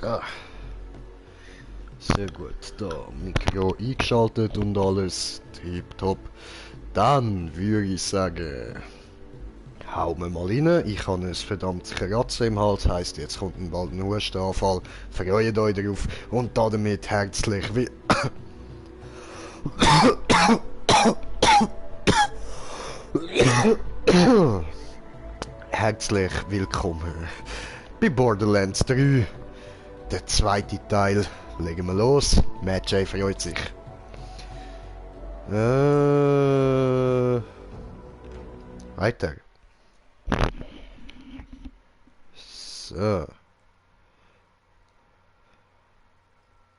Ja. Sehr gut. Da, Mikro eingeschaltet und alles tipptopp. Dann würde ich sagen, hauen wir mal rein. Ich habe ein verdammtes Kratzen im Hals, heisst jetzt kommt bald ein Hustenanfall. Freut euch darauf und damit herzlich herzlich willkommen bei Borderlands 3. Der zweite Teil. Legen wir los. Matt J freut sich. Weiter. So.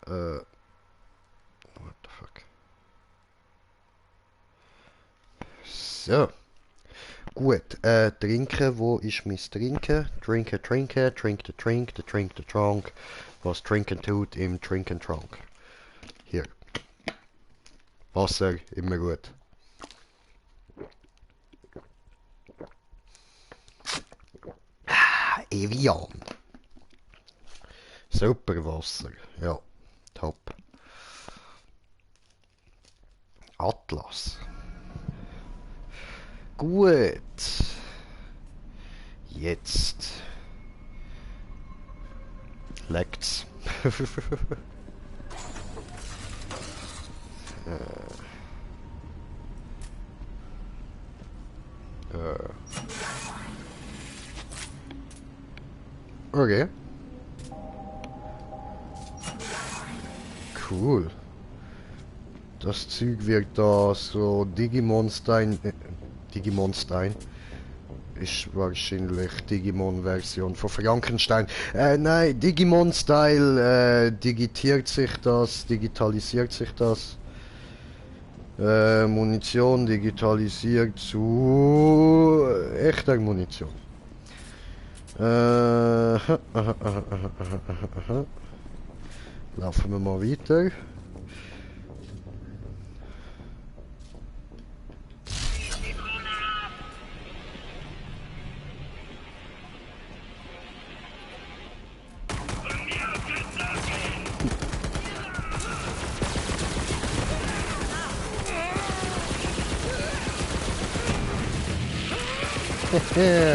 What the fuck? So. Gut, trinken, wo ist mein Trinken? Trinken, drink the drink the trunk. Was trinken tut im Trinken-Trunk. Hier. Wasser, immer gut. Evian. Super Wasser, ja, top. Atlas. Gut. Jetzt. Leckt's. Okay. Cool. Das Zeug wird da so Digimon-Stein. Digimon-Stein. Ist wahrscheinlich Digimon-Version von Frankenstein. Nein, Digimon-Style digitalisiert sich das. Munition digitalisiert zu echter Munition. Laufen wir mal weiter.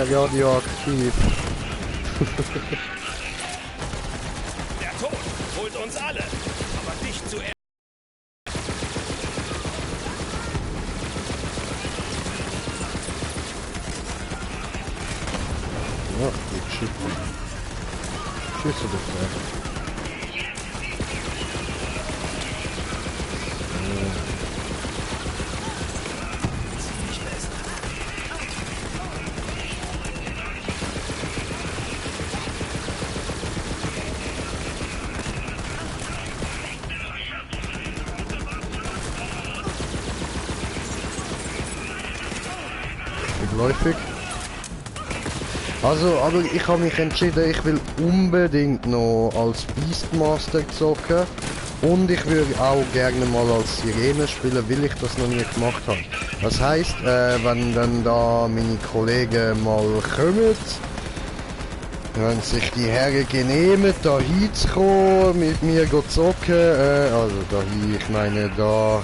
Radioaktiv. Der Tod holt uns alle, aber dich zuerst. Ja, ich schieße. Schieße bitte. Läufig. Also, aber ich habe mich entschieden, ich will unbedingt noch als Beastmaster zocken und ich würde auch gerne mal als Sirene spielen, weil ich das noch nie gemacht habe. Das heisst, wenn dann da meine Kollegen mal kommen, wenn sich die Herren genehmen, da hinzukommen, mit mir zocken, also da hier, ich meine da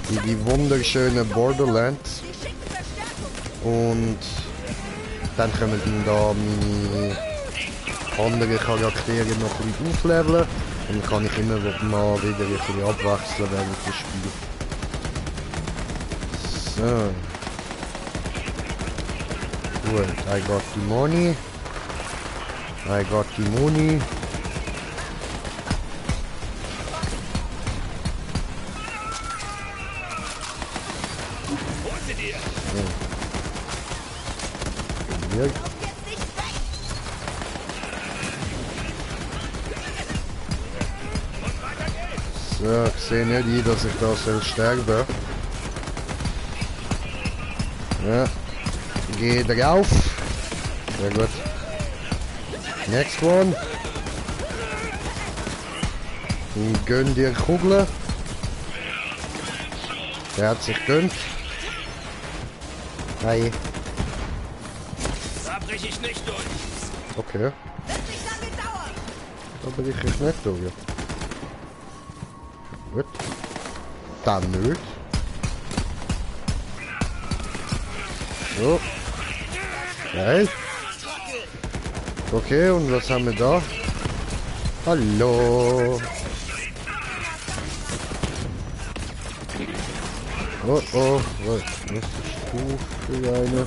in die wunderschönen Borderlands. Und dann können da meine anderen Charaktere noch ein bisschen aufleveln. Und dann kann ich immer mal wieder ein bisschen abwechseln während des Spiels. So. Gut, I got the money. I got the money. Hier. So, ich sehe nicht ein, dass ich da soll sterben. Ja. Geh drauf. Sehr gut. Next one. Und gönn dir Kugeln. Der hat sich gönnt. Hi. Da brich ich nicht durch. Okay. Wird nicht lange dauern. Aber ich krieg nicht durch. Gut. Dann nicht. So. Geil. Okay, und was haben wir da? Hallo. Oh oh, was bist du für eine?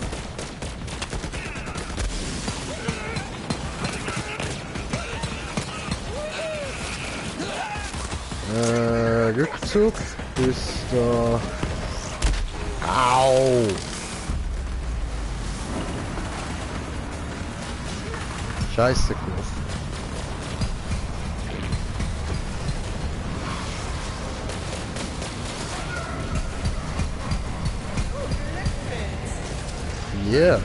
Rückzug bis da. Au! Scheiße, Kurs. Yeah.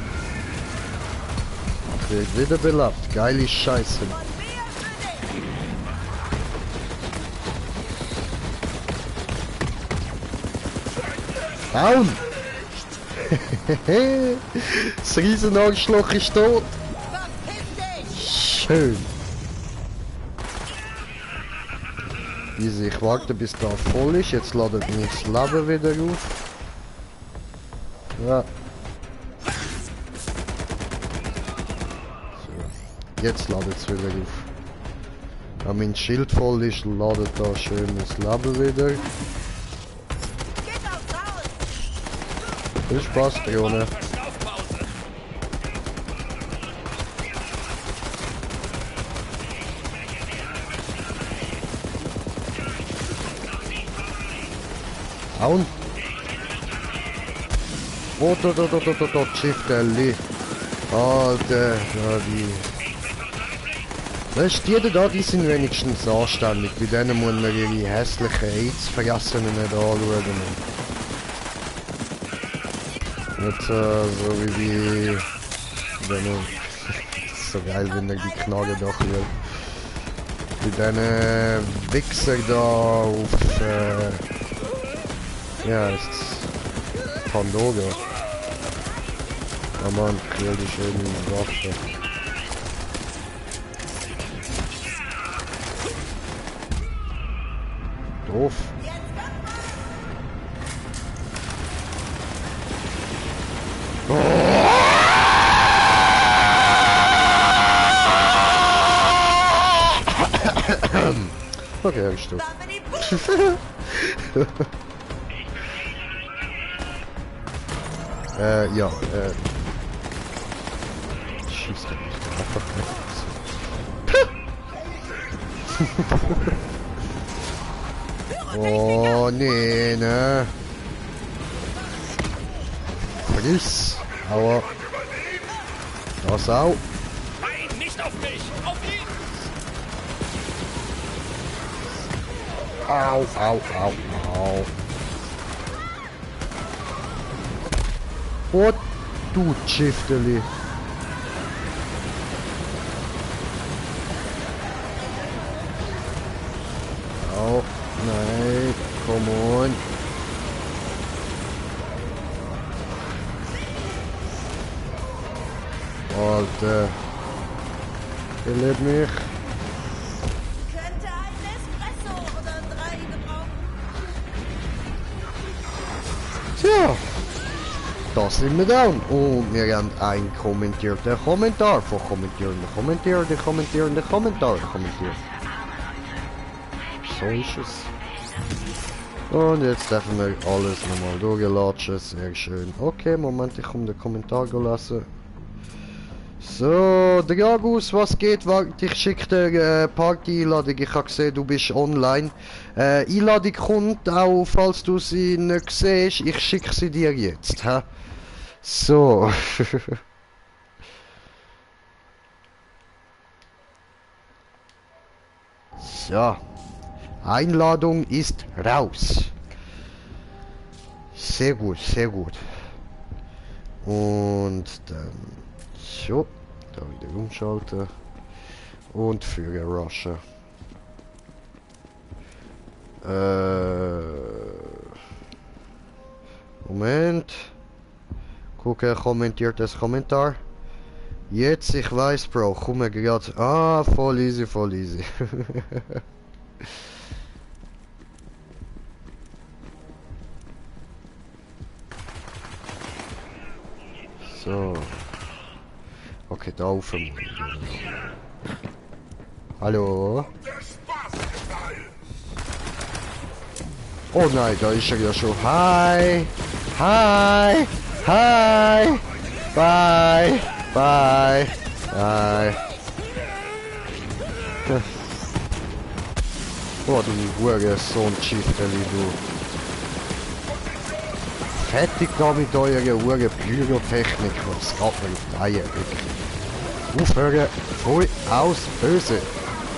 Wird wieder belabt. Geile Scheiße. Down! Das Riesenarschloch ist tot. Schön. Easy, ich warte bis da voll ist. Jetzt ladet mich das Leben wieder auf. Ja. So. Jetzt ladet es wieder auf. Wenn mein Schild voll ist, ladet da schön das Leben wieder. Viel Spaß, Brione. Hauen. Oh, da, Shift-Elli. Alter, ja, die. Weißt du, die da, die sind wenigstens anständig. Bei denen muss man ihre hässlichen AIDS-Vergessenen nicht anschauen. Nicht so wie die... Das ist so geil, wenn er die Knarre doch will. Bei diesen Wichser da auf... ja, ist Pandora. Oh Mann, krieg die schöne Waffe. Doof. Okay, er ist tot. Ja, schießt er nicht einfach nicht. Oh, nee, ne? Friss. Aua. Das auch. Nein, nicht auf mich! Auf ihn! Au, au, au, au. What du Shifteli? Oh, nein, come on. Alter. Belebt mich. Könnte ein Espresso oder 3 gebrauchen. Tja. Da sind wir down. Und wir haben einen kommentierten Kommentar von kommentierenden Kommentar. So ist es. Und jetzt dürfen wir alles nochmal durchlatschen. Sehr schön. Okay, Moment, ich komme den Kommentar lassen. So, Dragus, was geht? Warte, ich schicke dir Party-Einladung. Ich habe gesehen, du bist online. Einladung kommt auch, falls du sie nicht siehst. Ich schicke sie dir jetzt. Hä? So. So. Einladung ist raus. Sehr gut, sehr gut. Und dann... So, da wieder umschalten und Führer rushen. Moment. Gucken, kommentiert das Kommentar. Jetzt, ich weiß, Bro, komm mir grad. Ah, voll easy, voll easy. So. Okay, da auf. Hallo? Oh nein, da ist er ja schon. Hi! Hi! Hi! Bye! Bye! Bye! Oh, du Hurensohn-Schiffeli, du. Fertig da mit eurer Huren-Pyrotechnik. Das geht mir auf die Eier, wirklich. Aufhören, voll aus, böse.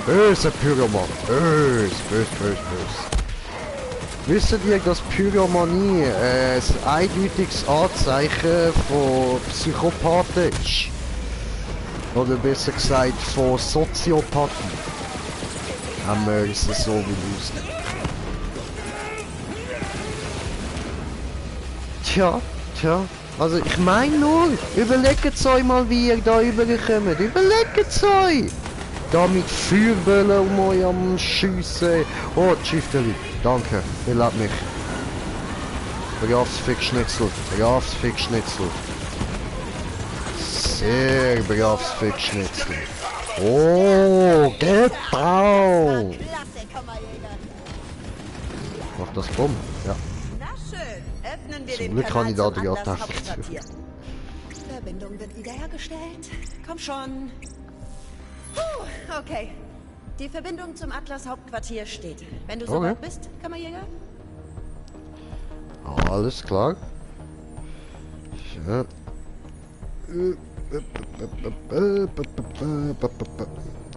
Böse Pyroman. Böse, böse, böse, böse. Wisst ihr, dass Pyromanie ein eindeutiges Anzeichen von Psychopathen ist? Oder besser gesagt von Soziopathen. Haben wir es so bewusst. Tja, also ich meine nur, überlegt euch mal, wie ihr da rüberkommt. Überlegt euch! Da mit Feuerbällen um euch am Schiessen. Oh, Schiffeli, danke, ihr lebt mich. Braves Fickschnitzel, braves Fickschnitzel. Sehr braves Fickschnitzel. Oh, genau! Klasse, Kammerjäger. Macht das bumm? Ja. Na schön, öffnen wir Zum den Glück Kanal kann ich da zum die Atlas Attacke. Hauptquartier. Verbindung wird wiederhergestellt. Komm schon. Puh, okay. Die Verbindung zum Atlas Hauptquartier steht. Wenn du soweit bist, Kammerjäger. Alles klar. Ja.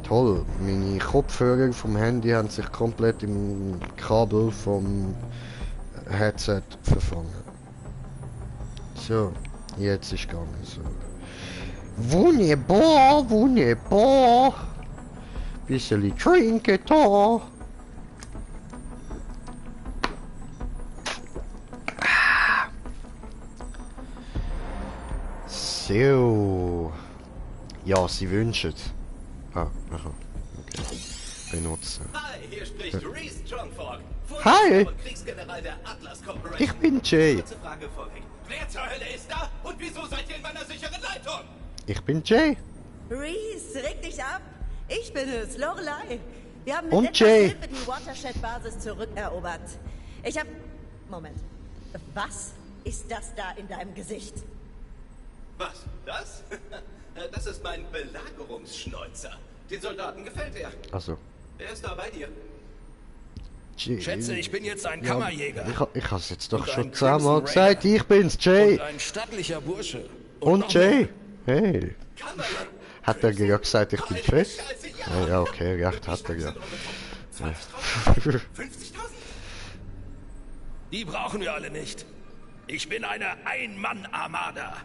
Toll, meine Kopfhörer vom Handy haben sich komplett im Kabel vom Headset verfangen. So, jetzt ist gegangen. So. Wunderbar, wunderbar. Bisschen trinken da. So. Ja, Sie wünschen. Ah, aha. Okay. Benutzen. Hi, hier spricht Reese Strongfork. Hi. Und Kriegsgeneral der Atlas Corporation. Ich bin Jay. Kurze Frage vorweg. Wer zur Hölle ist da und wieso seid ihr in meiner sicheren Leitung? Ich bin Jay. Reese, reg dich ab. Ich bin es, Lorelei. Wir haben Und mit etwas Jay. Hilfe die Watershed-Basis zurückerobert. Ich hab... Moment. Was ist das da in deinem Gesicht? Was? Das? Das ist mein Belagerungsschnäuzer. Den Soldaten gefällt er. Also. Wer ist da bei dir? Jay. Schätze, ich bin jetzt ein Kammerjäger. Ich hab's jetzt doch Und schon ein zehnmal Crimson gesagt. Ich bin's, Und Jay. ein stattlicher Bursche. Und noch Jay. Hey. Kammerjäger? Hat er gerade gesagt, ich bin fest? Scheiße, Ja, ja, okay, recht hat er ja. 20.000? 50.000? Die brauchen wir alle nicht. Ich bin eine Ein-Mann-Armada.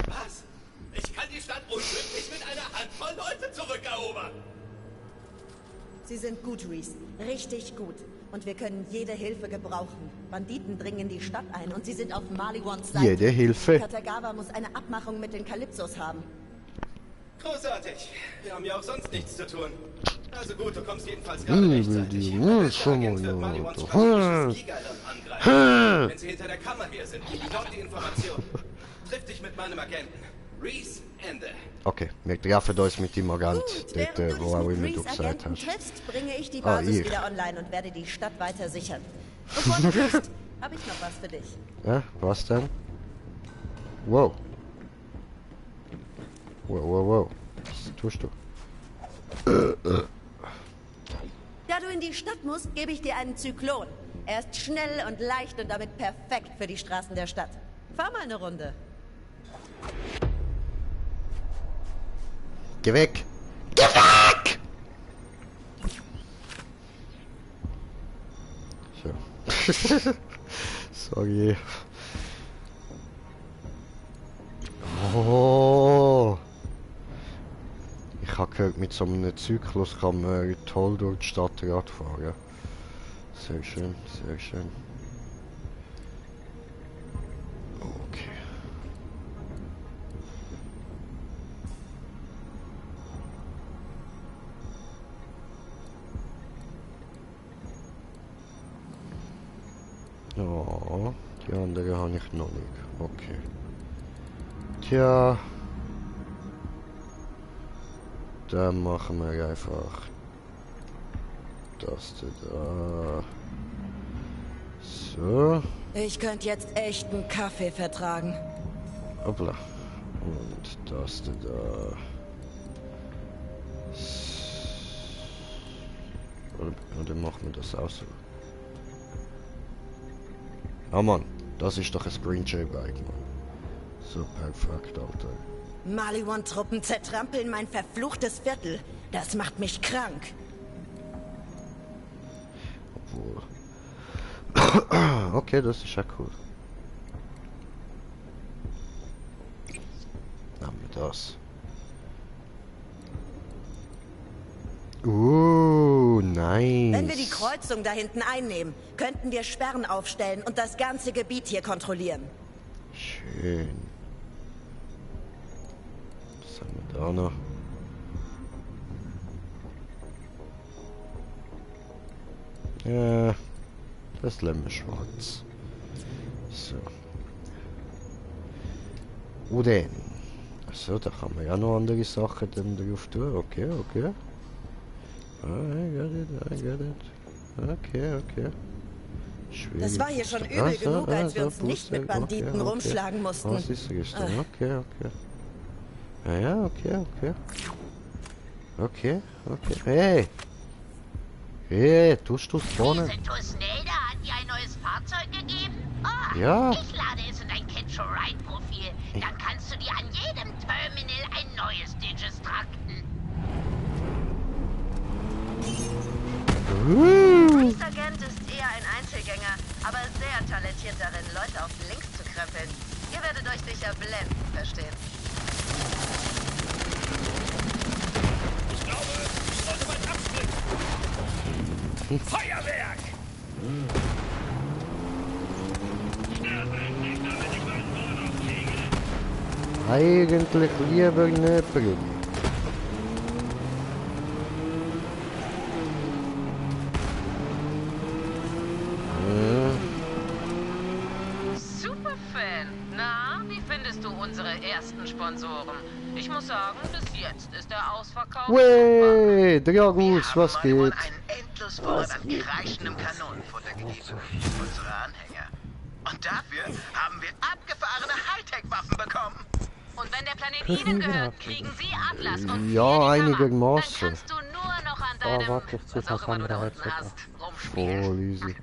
Was? Ich kann die Stadt unmöglich mit einer Handvoll Leute zurückerobern. Sie sind gut, Reese. Richtig gut. Und wir können jede Hilfe gebrauchen. Banditen dringen in die Stadt ein und sie sind auf Maligons Seite. Jede Hilfe. Katagawa muss eine Abmachung mit den Kalypsos haben. Großartig. Wir haben ja auch sonst nichts zu tun. Also gut, du kommst jedenfalls gerade rechtzeitig. Der Agent wird Maligons strategisches Giga-Land angreifen. Wenn sie hinter der Kammer hier sind, gib dort die Information. Triff dich mit meinem Agenten. Reese, Ende. Okay, wir treffen uns mit dem Agent, Gut, dort, während du wo auch dich immer mit du Reese gesagt Agenten hast. triffst, bringe ich die Ah, Basis ich. wieder online und werde die Stadt weiter sichern. Bevor du gehst, habe ich noch was für dich. Ja, was denn? Wow. Wow, wow, wow. Was tust du? Da du in die Stadt musst, gebe ich dir einen Zyklon. Er ist schnell und leicht und damit perfekt für die Straßen der Stadt. Fahr mal eine Runde. Geh weg! Geh weg! So. Sorry. Oh. Ich habe gehört, mit so einem Zyklus kann man toll durch die Stadt Rad fahren. Sehr schön, sehr schön. Okay. Ja, die andere habe ich noch nicht. Okay. Tja. Dann machen wir einfach das da. So. Ich könnte jetzt echt einen Kaffee vertragen. Hoppla. Und das da. Oder machen wir das auch so? Ah Mann, das ist doch ein Screenshot-Bike, Mann. So perfekt, Alter. Maliwan-Truppen zertrampeln mein verfluchtes Viertel. Das macht mich krank. Obwohl. Okay, das ist ja cool. Haben wir das. Nice. Wenn wir die Kreuzung da hinten einnehmen, könnten wir Sperren aufstellen und das ganze Gebiet hier kontrollieren. Schön. Was haben wir da noch? Ja, das lassen wir schwarz. So. Und dann. So, da kann man ja noch andere Sachen dann drauf tun. Okay, okay. I get it. Okay. Schwierig. Das war hier schon übel genug, als wir uns nicht mit Banditen rumschlagen mussten. Was ist gestern? Okay. Ja, okay. Hey, tust du es vorne? Diese Tusnelda hat dir ein neues Fahrzeug gegeben? Oh, Ja. Ich lade es in dein Catch-a-Ride-Profil. Dann kannst du dir an jedem Terminal ein neues Digis trakten. Priest Agent ist eher ein Einzelgänger, aber sehr talentiert darin, Leute auf links zu krempeln. Ihr werdet euch sicher blendend verstehen. Ich glaube, ich sollte mal abspringen. Feuerwerk! Eigentlich lieber ne Brille. Superfan. Na, wie findest du unsere ersten Sponsoren? Ich muss sagen, bis jetzt ist der Ausverkauf Wey, Dragus, was geht? Einen Endlosvorrat an kreischendem Kanonenfutter geliefert für unsere Anhänger. Und dafür haben wir abgefahrene Hightech-Waffen bekommen. Und wenn der Planet Ihnen gehört, kriegen Sie Atlas und Ja, hier die Kammer. einigermaßen. Dann kannst du nur noch an deinem, warte, ich zieh was auch das immer du da andere unten Headset hast, rumspielen. Voll easy.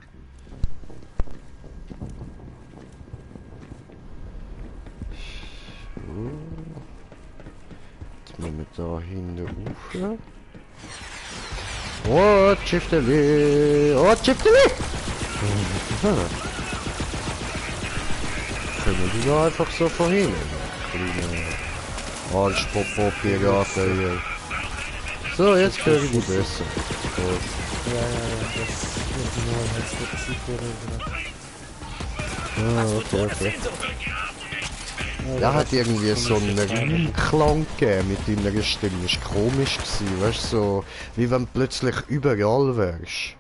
So. Jetzt müssen wir da hinten rauf. Oh, Chifteli! Oh, Chifteli! Können die da einfach so vorhin? Kleine Arschpopo-Piraten hier. So, jetzt höre ich die besser. So. Ja, das original Okay. Der hat irgendwie so einen Klang gegeben mit deiner Stimme. Das war komisch gewesen, weißt du, so wie wenn du plötzlich überall wärst.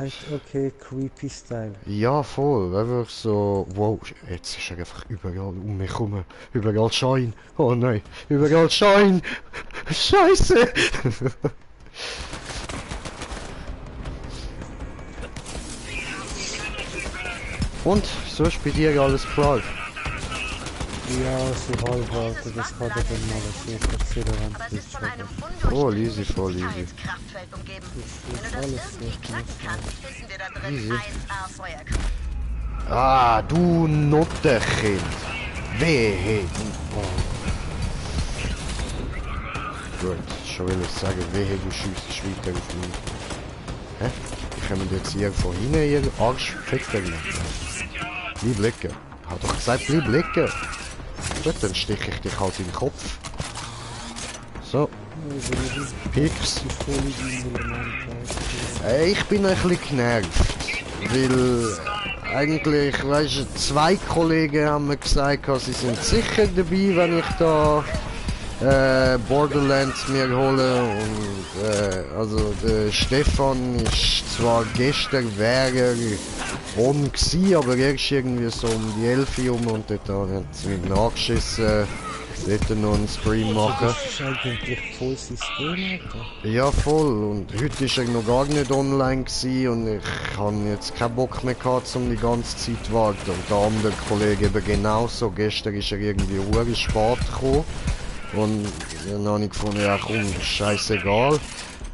Echt okay, creepy Style. Ja, voll. Einfach so, wow, jetzt ist er einfach überall um mich herum. Überall Schein. Oh nein, überall Schein. Scheiße. Und, so ist bei dir alles klar. Ja, so halb, also das hat er dann mal erzählt, Aber es ist von einem Voll easy, voll easy. Sicherheitskraftfeld umgeben. Wenn du das alles irgendwie knacken kannst, finden wir da drin Easy. 1A Feuerkraft. Ah, du Nuttenkind. Wehe. Gut, schon will ich sagen, wehe, du schießt weiter auf mich. Hä? Die kommen jetzt hier von hinten, ihr Arschficker. Bleib liegen. Ich hab doch gesagt, bleib liegen. Gut, dann stich ich dich halt in den Kopf. So. Pix. Ich bin ein bisschen genervt. Weil eigentlich, weißt du, 2 Kollegen haben mir gesagt, sie sind sicher dabei, wenn ich da Borderlands mir hole. Und also der Stefan ist zwar gestern wäre on gsi, aber erst irgendwie so um die 11 Uhr rum und dort haben sie mich nachgeschissen, dort noch einen Stream machen. Das ist eigentlich voll System, Alter. Ja, voll. Und heute war er noch gar nicht online gsi und ich habe jetzt keinen Bock mehr gehabt, um die ganze Zeit zu warten. Und der andere Kollege eben genauso. Gestern ist er irgendwie hure spät gekommen. Und dann habe ich gefunden, ja komm, scheißegal.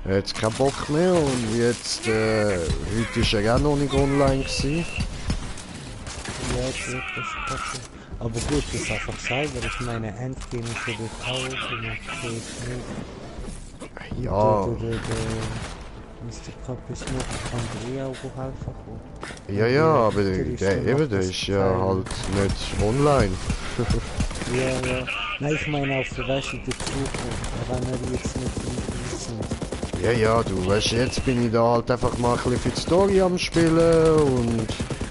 Er hat jetzt keinen Bock mehr und jetzt, heute ist er auch noch nicht online gsi. Ja, gut, das ist kacke. Aber gut, das ist einfach selber. Ich meine, Endgame ist für dich auch und ich nicht. Ja. Mr. Cup ist noch Andrea auch helfen gekommen. Ja, ja, aber der ist ja halt nicht online. Ja, ja. Nein, ich meine auf der Wäsche der Zukunft, wenn er jetzt nicht in sind. Ja, ja, du weißt, jetzt bin ich da halt einfach mal ein bisschen für die Story am Spielen und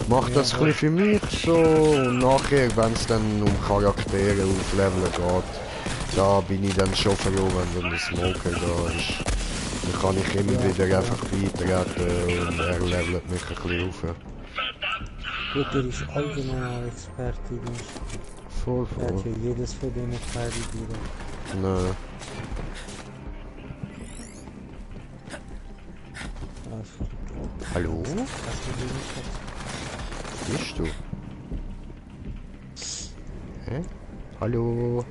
mach das ein bisschen für mich so. Und nachher, wenn es dann um Charaktere aufleveln geht, da bin ich dann schon froh, wenn dann der Smoker da ist. Dann kann ich immer wieder einfach beitreten und er levelt mich ein bisschen auf. Gut, er ist allgemein Experte. Voll, Er hat voll. ja jedes von denen fertig wieder. Nein. Hallo? Bist du? Hä? Hallo?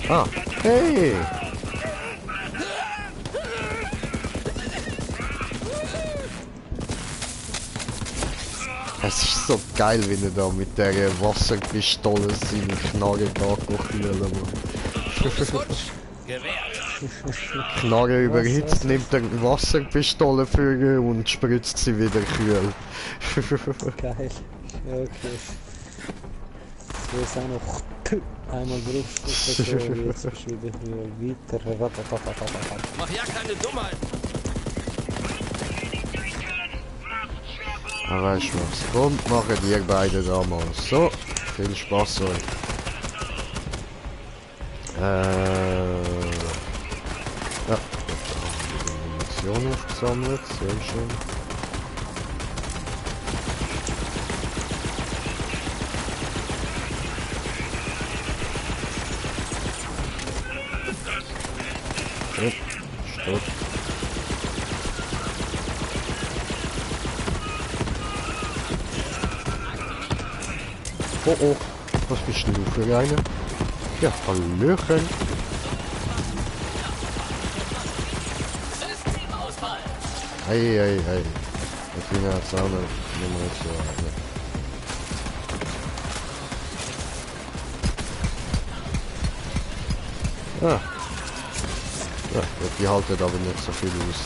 Ah, hey! Es ist so geil, wenn er da mit der Wasserpistole seine Knarre da kühlen muss. Knarre überhitzt, nimmt er Wasserpistole für und spritzt sie wieder kühl. Geil. Ja, okay. So ist auch noch einmal draufstücken, so jetzt ist wieder weiter. Mach ja keine Dummheit. Ah, weißt du was? Kommt, machen ihr beide da mal. So, viel Spaß euch. Ja, die Munition aufgesammelt, sehr schön. Okay, stopp. Oh oh, was bist denn du für eine? Ja, Hallöchen. Hey, hey, hey. Ich bin ja jetzt auch noch nicht so eine. Ah. Ja, die halten aber nicht so viel aus.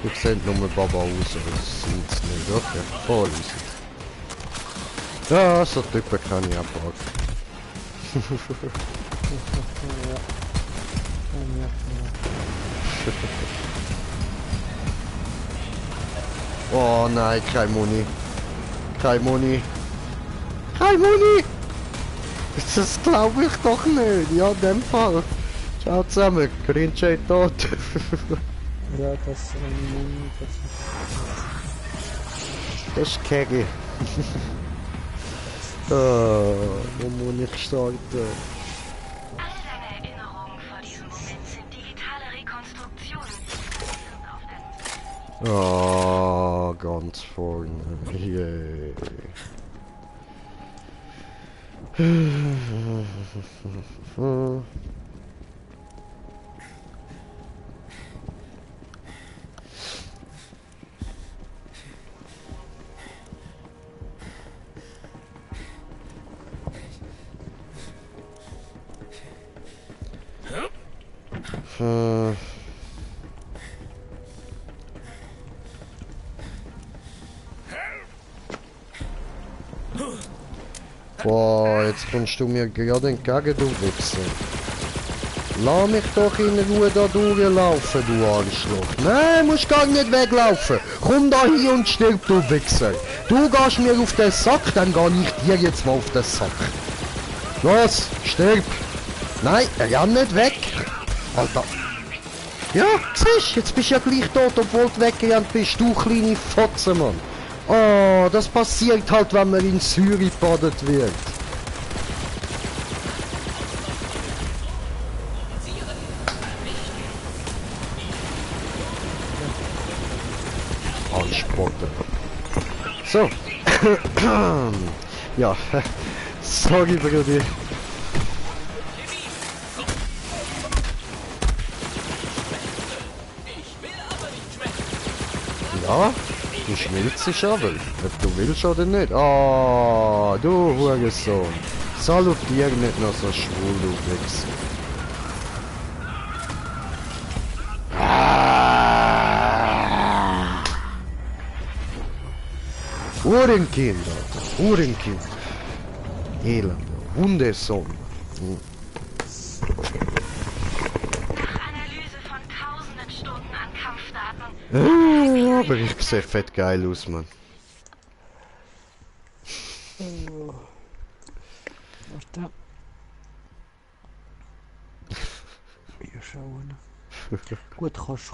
Ich sehe nur Baba aus, aber das sind es nicht. Okay, voll ist es. Ja, so Typen kann ich abhaken. Oh nein, kein Muni. Kein Muni. Kein Muni! Das glaube ich doch nicht. Ja, in dem Fall. Ciao zusammen. Grinche tot. Ja, das ist Das ist Keggy. Wo muss ich starten? Alle deine Erinnerungen vor diesem Moment sind digitale Rekonstruktionen. Ah, ganz vorne. Yay. Boah, jetzt kommst du mir gerade entgegen, du Wichser. Lass mich doch in Ruhe da durchlaufen, du Arschloch. Nein, musst gar nicht weglaufen. Komm da hier und stirb, du Wichser. Du gehst mir auf den Sack, dann geh ich dir jetzt mal auf den Sack. Los, stirb. Nein, renn nicht weg. Alter. Ja, siehst, jetzt bist du ja gleich tot, obwohl du weggerannt bist, du kleine Fotze, Mann. Oh. Ja, das passiert halt, wenn man in Syrien badet wird. Ansporten. So. Ja. Sorry, Brudi. Ja, du schmilzt aber, ob du willst oder nicht. Ah, du Hurensohn. Salutier nicht noch so schwul, du Wichser. Uhrenkind, Alter. Uhrenkind. Elender. Hundesohn. Nach Analyse von tausenden Stunden an Kampfdaten. Aber ich sehe fett geil aus, Mann. Warte. Wir schauen. Gut, kannst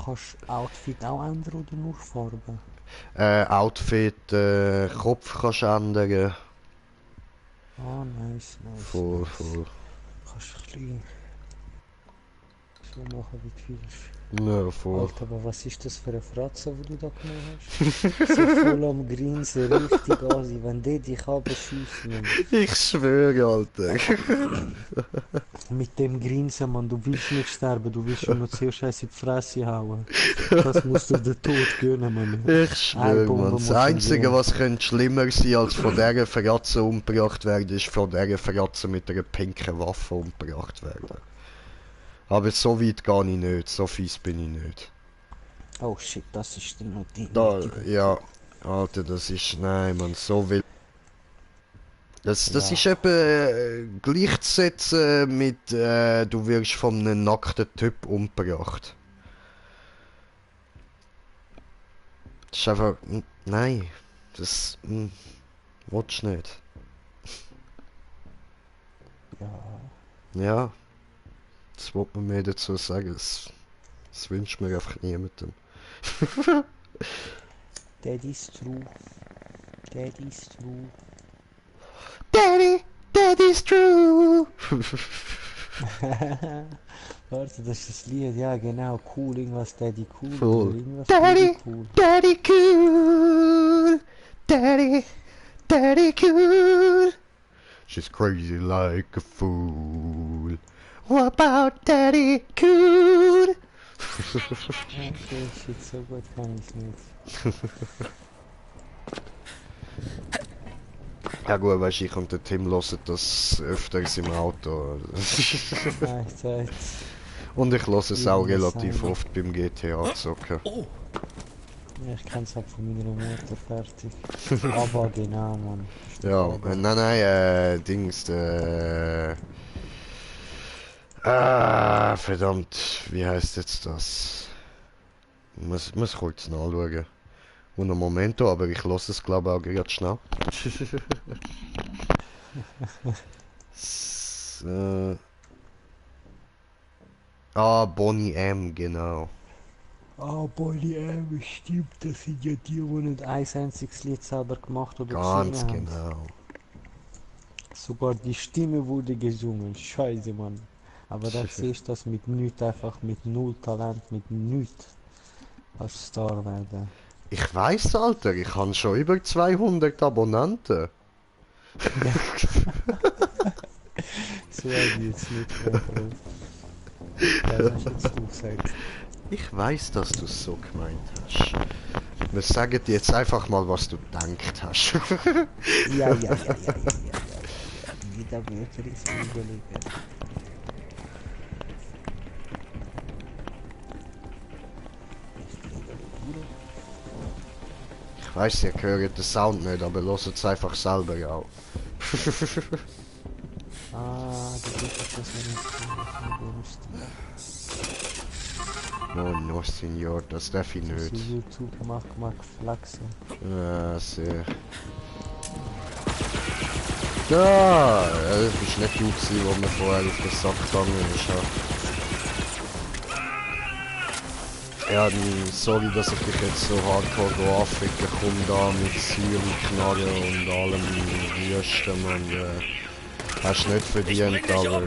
Outfit auch ändern oder nur Farbe? Outfit, Kopf kannst du ändern. Ah, nice. Voll. Kannst du ein bisschen so machen, wie du willst. Ja, voll. Alter, aber was ist das für eine Fratze, die du da genommen hast? So voll am Grinsen, richtig Asi, wenn die dich abschießen. Ich schwöre, Alter. Mit dem Grinsen, Mann, du willst nicht sterben, du willst schon noch zuerst in die Fresse hauen. Das musst du den Tod gönnen, Mann. Ich schwöre, Mann. Das Einzige, was könnte schlimmer sein, als von dieser Fratze umgebracht werden, ist von dieser Fratze mit einer pinken Waffe umgebracht werden. Aber so weit gehe ich nicht, so fies bin ich nicht. Oh shit, das ist die Notiz. Da, ja, Alter, das ist, nein, man, so will. Das Ja. ist eben gleichzusetzen mit, du wirst von einem nackten Typ umgebracht. Das ist einfach, nein, das, willst du nicht. Ja. Ja, das wollte man mir dazu sagen, das wünscht mir einfach niemandem. That is true. That is true. Daddy, that is true. Warte, das ist das Lied, ja genau, cool, irgendwas Daddy cool. Voll. Oder irgendwas Daddy, cool. Daddy cool. Daddy, Daddy cool. She's crazy like a fool. What about Daddy cool? Okay, shit, so gut kann ich nicht. Ja gut, weißt du, ich und der Tim hören das öfters im Auto. Nice, Zeit. Und ich höre es auch Jeden relativ Sound. oft beim GTA zocken. Ja, ich kenn's halt von meiner Mutter fertig. Aber genau, Mann. Ja, nein, Dings, verdammt, wie heißt jetzt das? Muss kurz nachschauen. Und ein Momento, aber ich lasse es glaube auch gerade schnell. Bonnie M, genau. Ah, Bonnie M, stimmt, das sind ja die nicht ein einziges Lied selber gemacht oder Ganz gesungen haben. genau. Sogar die Stimme wurde gesungen. Scheiße, Mann. Aber da siehst du das mit nichts, einfach mit null Talent, mit nichts als Star werden. Ich weiss, Alter, ich habe schon über 200 Abonnenten. So habe ich jetzt nicht drauf. Ja, hast jetzt du gesagt. Ich weiss, dass du es so gemeint hast. Wir sagen dir jetzt einfach mal, was du gedacht hast. Ja. Wieder Wörter ist überlegen. Ich weiss, ihr hört den Sound nicht, aber hört es einfach selber auch. Ah, du bist das nicht Oh no, Senior, das darf ich so nicht. YouTube mag flexen. Sehr. Ja, das war nicht du gewesen, wo mir vorher auf den Sack gegangen ist. Ja. Ja, sorry, dass ich dich jetzt so hardcore Afrika komme, da mit Syrien-Knarren und allem Wüsten, man. Hast nicht verdient, aber...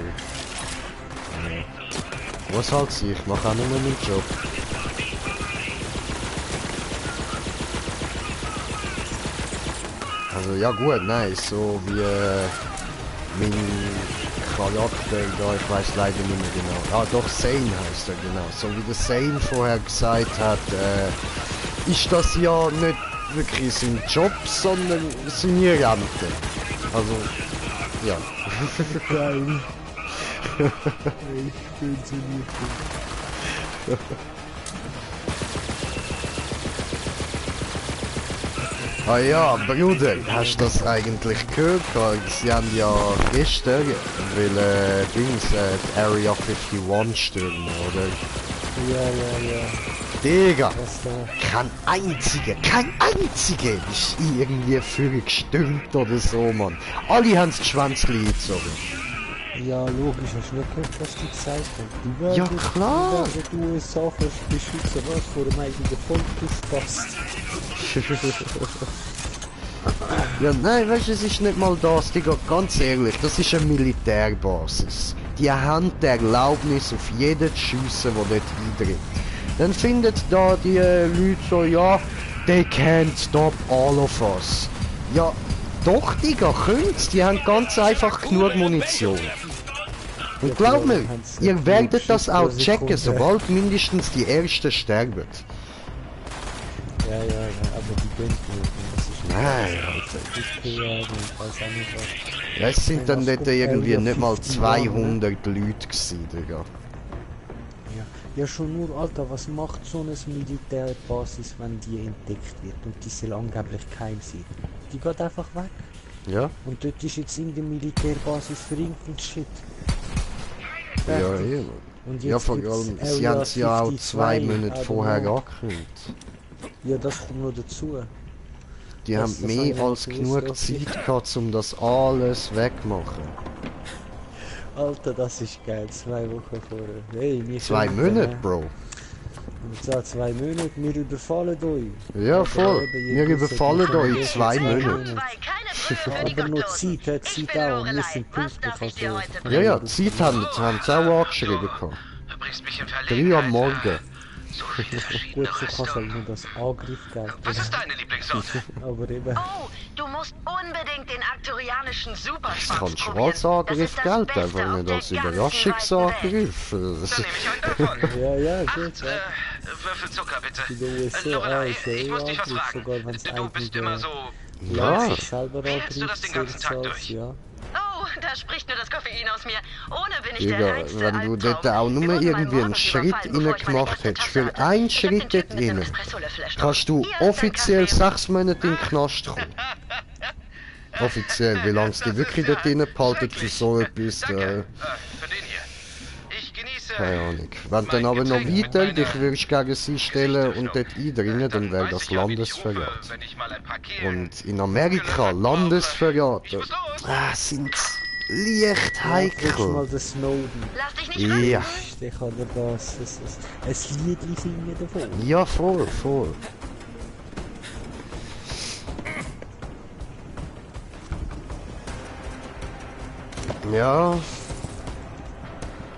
Was halt sie, ich mache auch nur meinen Job. Also ja gut, nein, so wie mein Charakter da, ich weiß leider nicht mehr genau. Ah doch, Zane heißt er genau. So wie der Zane vorher gesagt hat, ist das ja nicht wirklich sein Job, sondern seine Rente. Also, ja. Geil. Ich bin so nicht. Ah ja, Bruder, hast du das eigentlich gehört? Sie haben ja gestern, weil die Area 51 stürmen, oder? Ja. Digga, kein einziger ist irgendwie für gestürmt oder so, Mann. Alle haben das Schwänzchen gezogen. Ja, logisch, hast du nicht gehört, was die gesagt haben? Die werden, Ja, klar. Die USA beschützen, was vor dem eigenen Volk passt. Ja, nein, weißt du, es ist nicht mal das, Digga, ganz ehrlich, das ist eine Militärbasis. Die haben die Erlaubnis, auf jeden zu schiessen, der dort eintritt. Dann findet da die Leute so, ja, they can't stop all of us. Ja, doch, Digga, könnt's, die haben ganz einfach genug Munition. Und glaub mir, ihr werdet das auch checken, sobald mindestens die Ersten sterben. Ja, aber die denken nicht. Nein, Alter. Ja, es sind dann dort irgendwie nicht mal 200 Leute gewesen, Digga. Ja, schon nur, Alter, was macht so eine Militärbasis, wenn die entdeckt wird und die soll angeblich geheim sein? Die geht einfach weg. Ja? Und dort ist jetzt in der Militärbasis für irgendein Shit. Ja, eben. Und Ja, vor allem, sie haben es ja auch 2 Monate vorher angekündigt. Ja, das kommt noch dazu. Die haben mehr als genug Zeit gehabt, um das alles wegmachen. Alter, das ist geil, 2 Wochen vorher. Hey, 2 Monate, Bro. Und zwar 2 Monate, wir überfallen euch. Ja, voll. Wir überfallen euch 2 Monate. Aber noch Zeit hat Zeit auch, wir sind pünktlich. Also. Ja, Zeit haben sie auch angeschrieben gehabt. 3 am Morgen. Gut, so kannst halt nur das Angriff gelten. Was ist deine Lieblingssorte? Aber eben... Oh, du musst unbedingt den arkturianischen Superschwanz Kann schon als Angriff gelten, einfach nicht als Überraschungsangriff. Dann nehme ich einen davon. Ja, gut. Würfel Zucker, bitte. Die USA Lorelei, ist ja ich muss dich was Angriff, fragen. sogar wenn's Du bist eigene immer so... Ja. selber Wie hältst du das den ganzen Tag Angriff durch? ja. Oh, da spricht nur das Koffein aus mir. Ohne bin ich Digga, der reinste wenn du Albtraum. dort auch nur Wir mussten irgendwie mal einen Mordus Schritt überfallen, bevor ich meine reingemacht erste hättest, Tasse für hatte. einen Ich hab den Schritt Typen dort mit dem rein, Espressolöffel erstochen. kannst du Hier, dann offiziell kannst du 6 Monate in den Knast kommen. Offiziell, wie lange es die wirklich dort drin behalten für so etwas, Danke. Für den hier. Ich genieße... keine Ahnung. Wenn du dann aber noch weiter dich würdest gegen sie stellen und dort eindringen, dann wäre das Landesverrat. Wenn ich mal ein paar Kehlen... Und in Amerika, Landesverrat, sind leicht heikel. mal den Snowden. Lass dich nicht ran. Ja, Der kann dir das ein Liedli singen davon. ja, voll. Ja.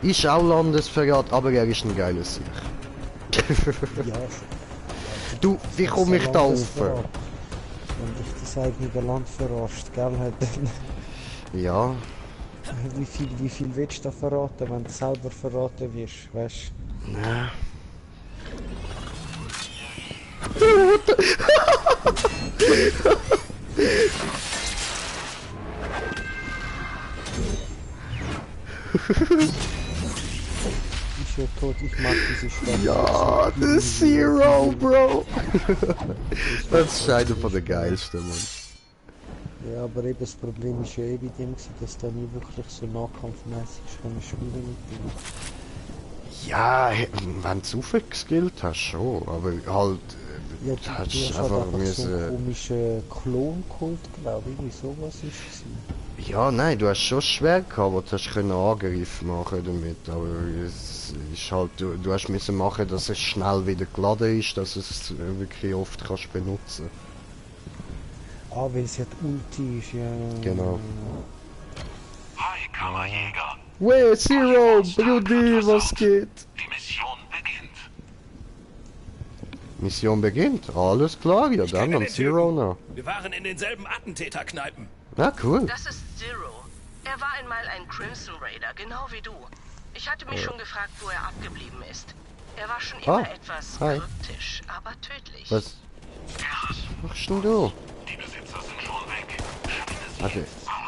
Ist auch Landesverrat, aber er ist ein geiler Sieg. Ja, Du, wie komme ich da rauf? Landesverrat. Wenn dich das eigene Land verarscht, gell? Ja. Wie viel willst du da verraten, wenn du selber verraten wirst, weißt Ja. Ich bin tot, ich mag diese Stadt. Ja, the Zero, Bro. Das ist einer von der geilsten, Mann. Ja, aber eben das Problem ist ja eh bei dem, dass da nie wirklich so nahkampfmäßig können spielen mit dem. Ja, wenn du zu viel geskillt hast, schon, aber halt, Ja, du du hast hast halt einfach einfach so einen müssen... komischen Klon geholt, glaube ich, sowas ist es. Ja, nein, du hast schon schwer gehabt, aber du hast können Angriff machen damit, aber es ist halt, du hast müssen machen, dass es schnell wieder geladen ist, dass es wirklich oft kannst benutzen. Ah, weil es ja die Ulti ist, ja. Genau. Hi, Kammerjäger. Wey, Zero, Brudi, was geht? Die Mission beginnt. Mission beginnt, alles klar, ja dann kenne am den Zero Typen. noch. Wir waren in denselben Attentäterkneipen. Ja, cool. Das ist Zero. Er war einmal ein Crimson Raider, genau wie du. Ich hatte mich schon gefragt, wo er abgeblieben ist. Er war schon immer etwas kryptisch, aber tödlich. Was machst denn du? Die Besitzer sind schon weg. Also,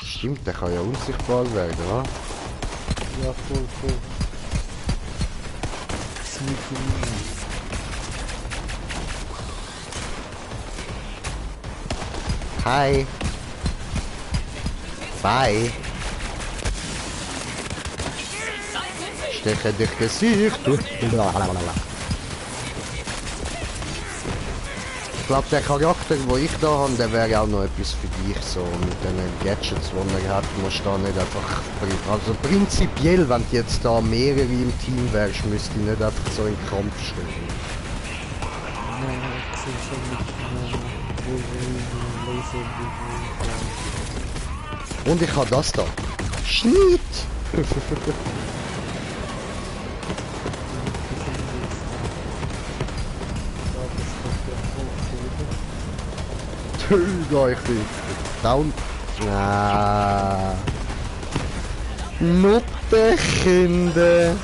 stimmt, der kann ja unsichtbar werden, oder? Ja, voll. Sneaky Move. Hi. Bye. Steche dich Gesicht. Ich glaube, der Charakter, den ich da habe, der wäre auch noch etwas für dich, so mit den Gadgets, die er hat, musst du da nicht einfach... Also prinzipiell, wenn du jetzt da mehrere im Team wärst, müsste ich nicht einfach so in den Kampf stehen. Und ich habe das da. Schnitt! Tüger, ich bin down. Nuttenkinder.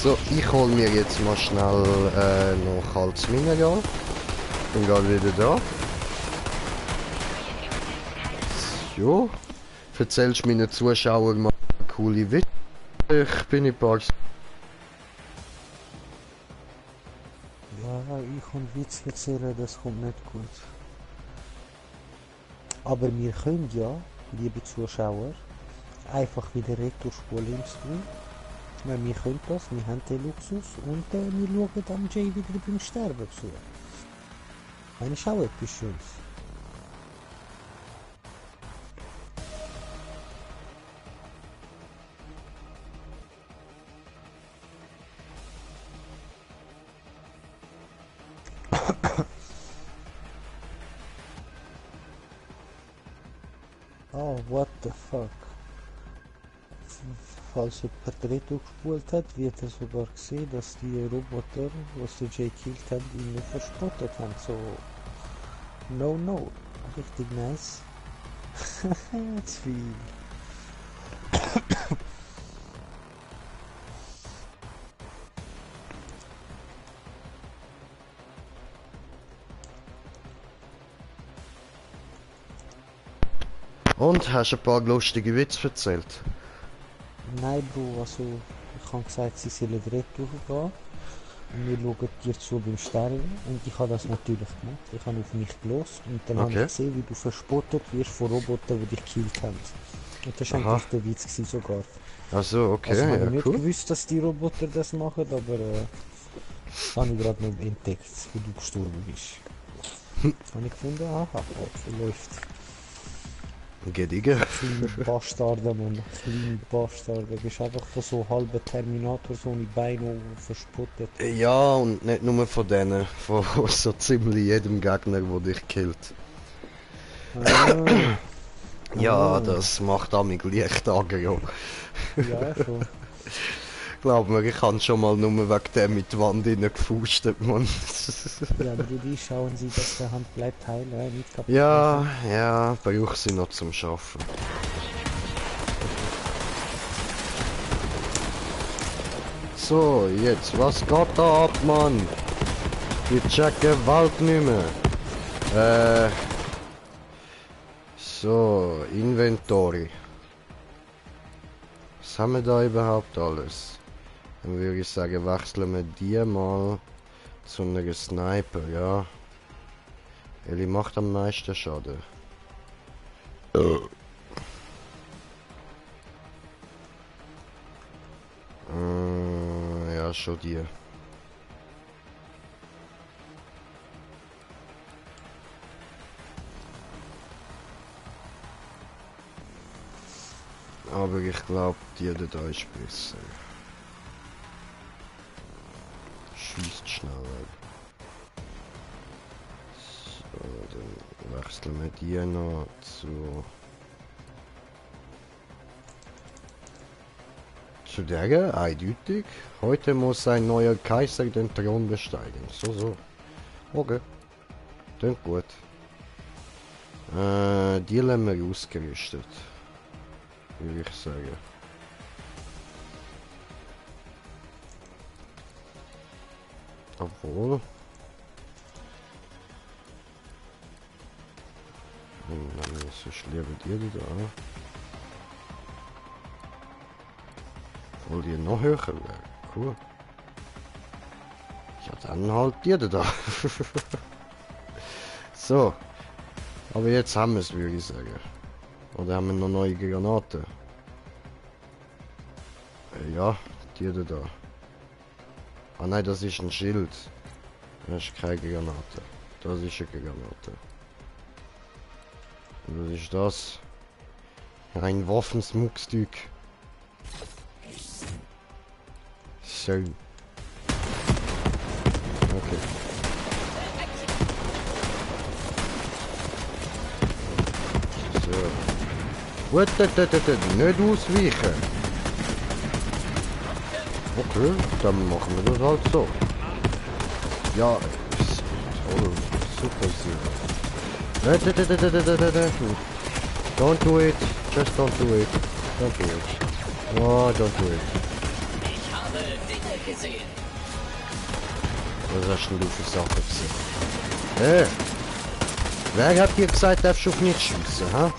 So, ich hol mir jetzt mal schnell noch kaltes Mineral. Bin gerade wieder da. So. Erzählst meinen Zuschauern mal coole Witze. Ich bin in Parks. Ja, ich kann Witz erzählen, das kommt nicht gut. Aber wir können ja, liebe Zuschauer, einfach wieder retourspule im Stream. Weil wir können das, wir haben den Luxus und wir schauen am Jay wieder beim Sterben zu. Meine ist auch etwas Schönes. Oh, what the fuck. Falls jemand durchgespult hat, wird er sogar gesehen, dass die Roboter, was der Jay killt hat, ihn verspottet haben. So, no. Richtig nice. That's viel. Und, hast du ein paar lustige Witze erzählt? Nein, Bro, also ich habe gesagt, sie sollen retour gehen. Und wir schauen dir zu beim Sterben. Und ich habe das natürlich gemacht. Ich habe auf mich gelost und dann habe ich gesehen, wie du verspottet wirst von Robotern, die dich gekillt haben. Und das war eigentlich der Witz gewesen sogar. Ach so, okay, Also, ich ja, habe nicht cool. gewusst, dass die Roboter das machen, aber das habe ich gerade noch entdeckt, wie du gestorben bist. Habe ich gefunden, aha, so läuft. Gediger. Kleine Bastarde, Mann. Kleine Bastarde. Du bist einfach von so halben Terminator, so eine Beine verspottet. Ja, und nicht nur von denen, von so ziemlich jedem Gegner, der dich killt. Ja, das macht amig leicht Aggro. Ja, schon. Glaub mir, ich habe schon mal nur wegen dem mit die Wand gefustet, Mann. Ja, Brudi, schauen Sie, dass der Hand bleibt heil, nicht kaputt. Ja, brauche sie noch zum Schaffen. So, jetzt, was geht da ab, Mann? Wir checken Wald nicht mehr. So, Inventory. Was haben wir da überhaupt alles? Dann würde ich sagen, wechseln wir die mal zu einer Sniper, ja. Eli macht am meisten Schaden. Ja, schon die. Aber ich glaube, die da ist besser. Schießt schneller. So, dann wechseln wir die noch zu der, eindeutig. Heute muss ein neuer Kaiser den Thron besteigen. So. Okay. Klingt gut. Die haben wir ausgerüstet. Würde ich sagen. Obwohl. Dann ist es lieber die da. Obwohl die noch höher wäre. Cool. Ja, dann halt die da. So. Aber jetzt haben wir es, würde ich sagen. Oder haben wir noch neue Granaten? Ja, die da. Ah nein, das ist ein Schild. Das ist keine Granate. Das ist eine Granate. Und was ist das? Ein Waffensmuckstück. So. Okay. So. Gut, nicht ausweichen. Okay, dann machen wir das halt so. Ja, toll, super so. Don't do it, just don't do it. Don't do it. No, don't do it. Ich habe Dinge gesehen. Was hast denn du für Sachen gesehen? Wer hat dir gesagt, darfst du auf mich schießen, ha?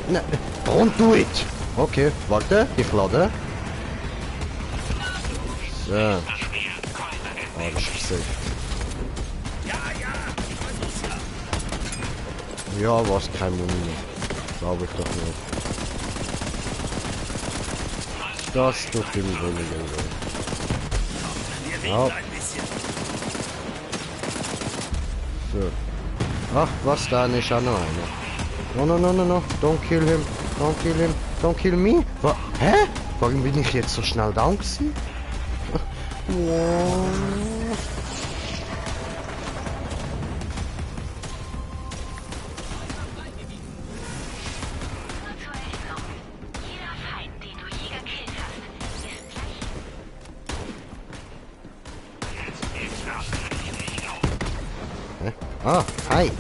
Na, don't do it! Okay, warte, ich lade. So. Ah, das ist safe. Ja, was kein Muni. Glaube ich doch nicht. Das tut ihm weniger weh. Ja. So. Ach, was, da ist auch noch einer. No. Don't kill him. Don't kill him. Don't kill me. Hä? Warum bin ich jetzt so schnell down gewesen? Ah, hi.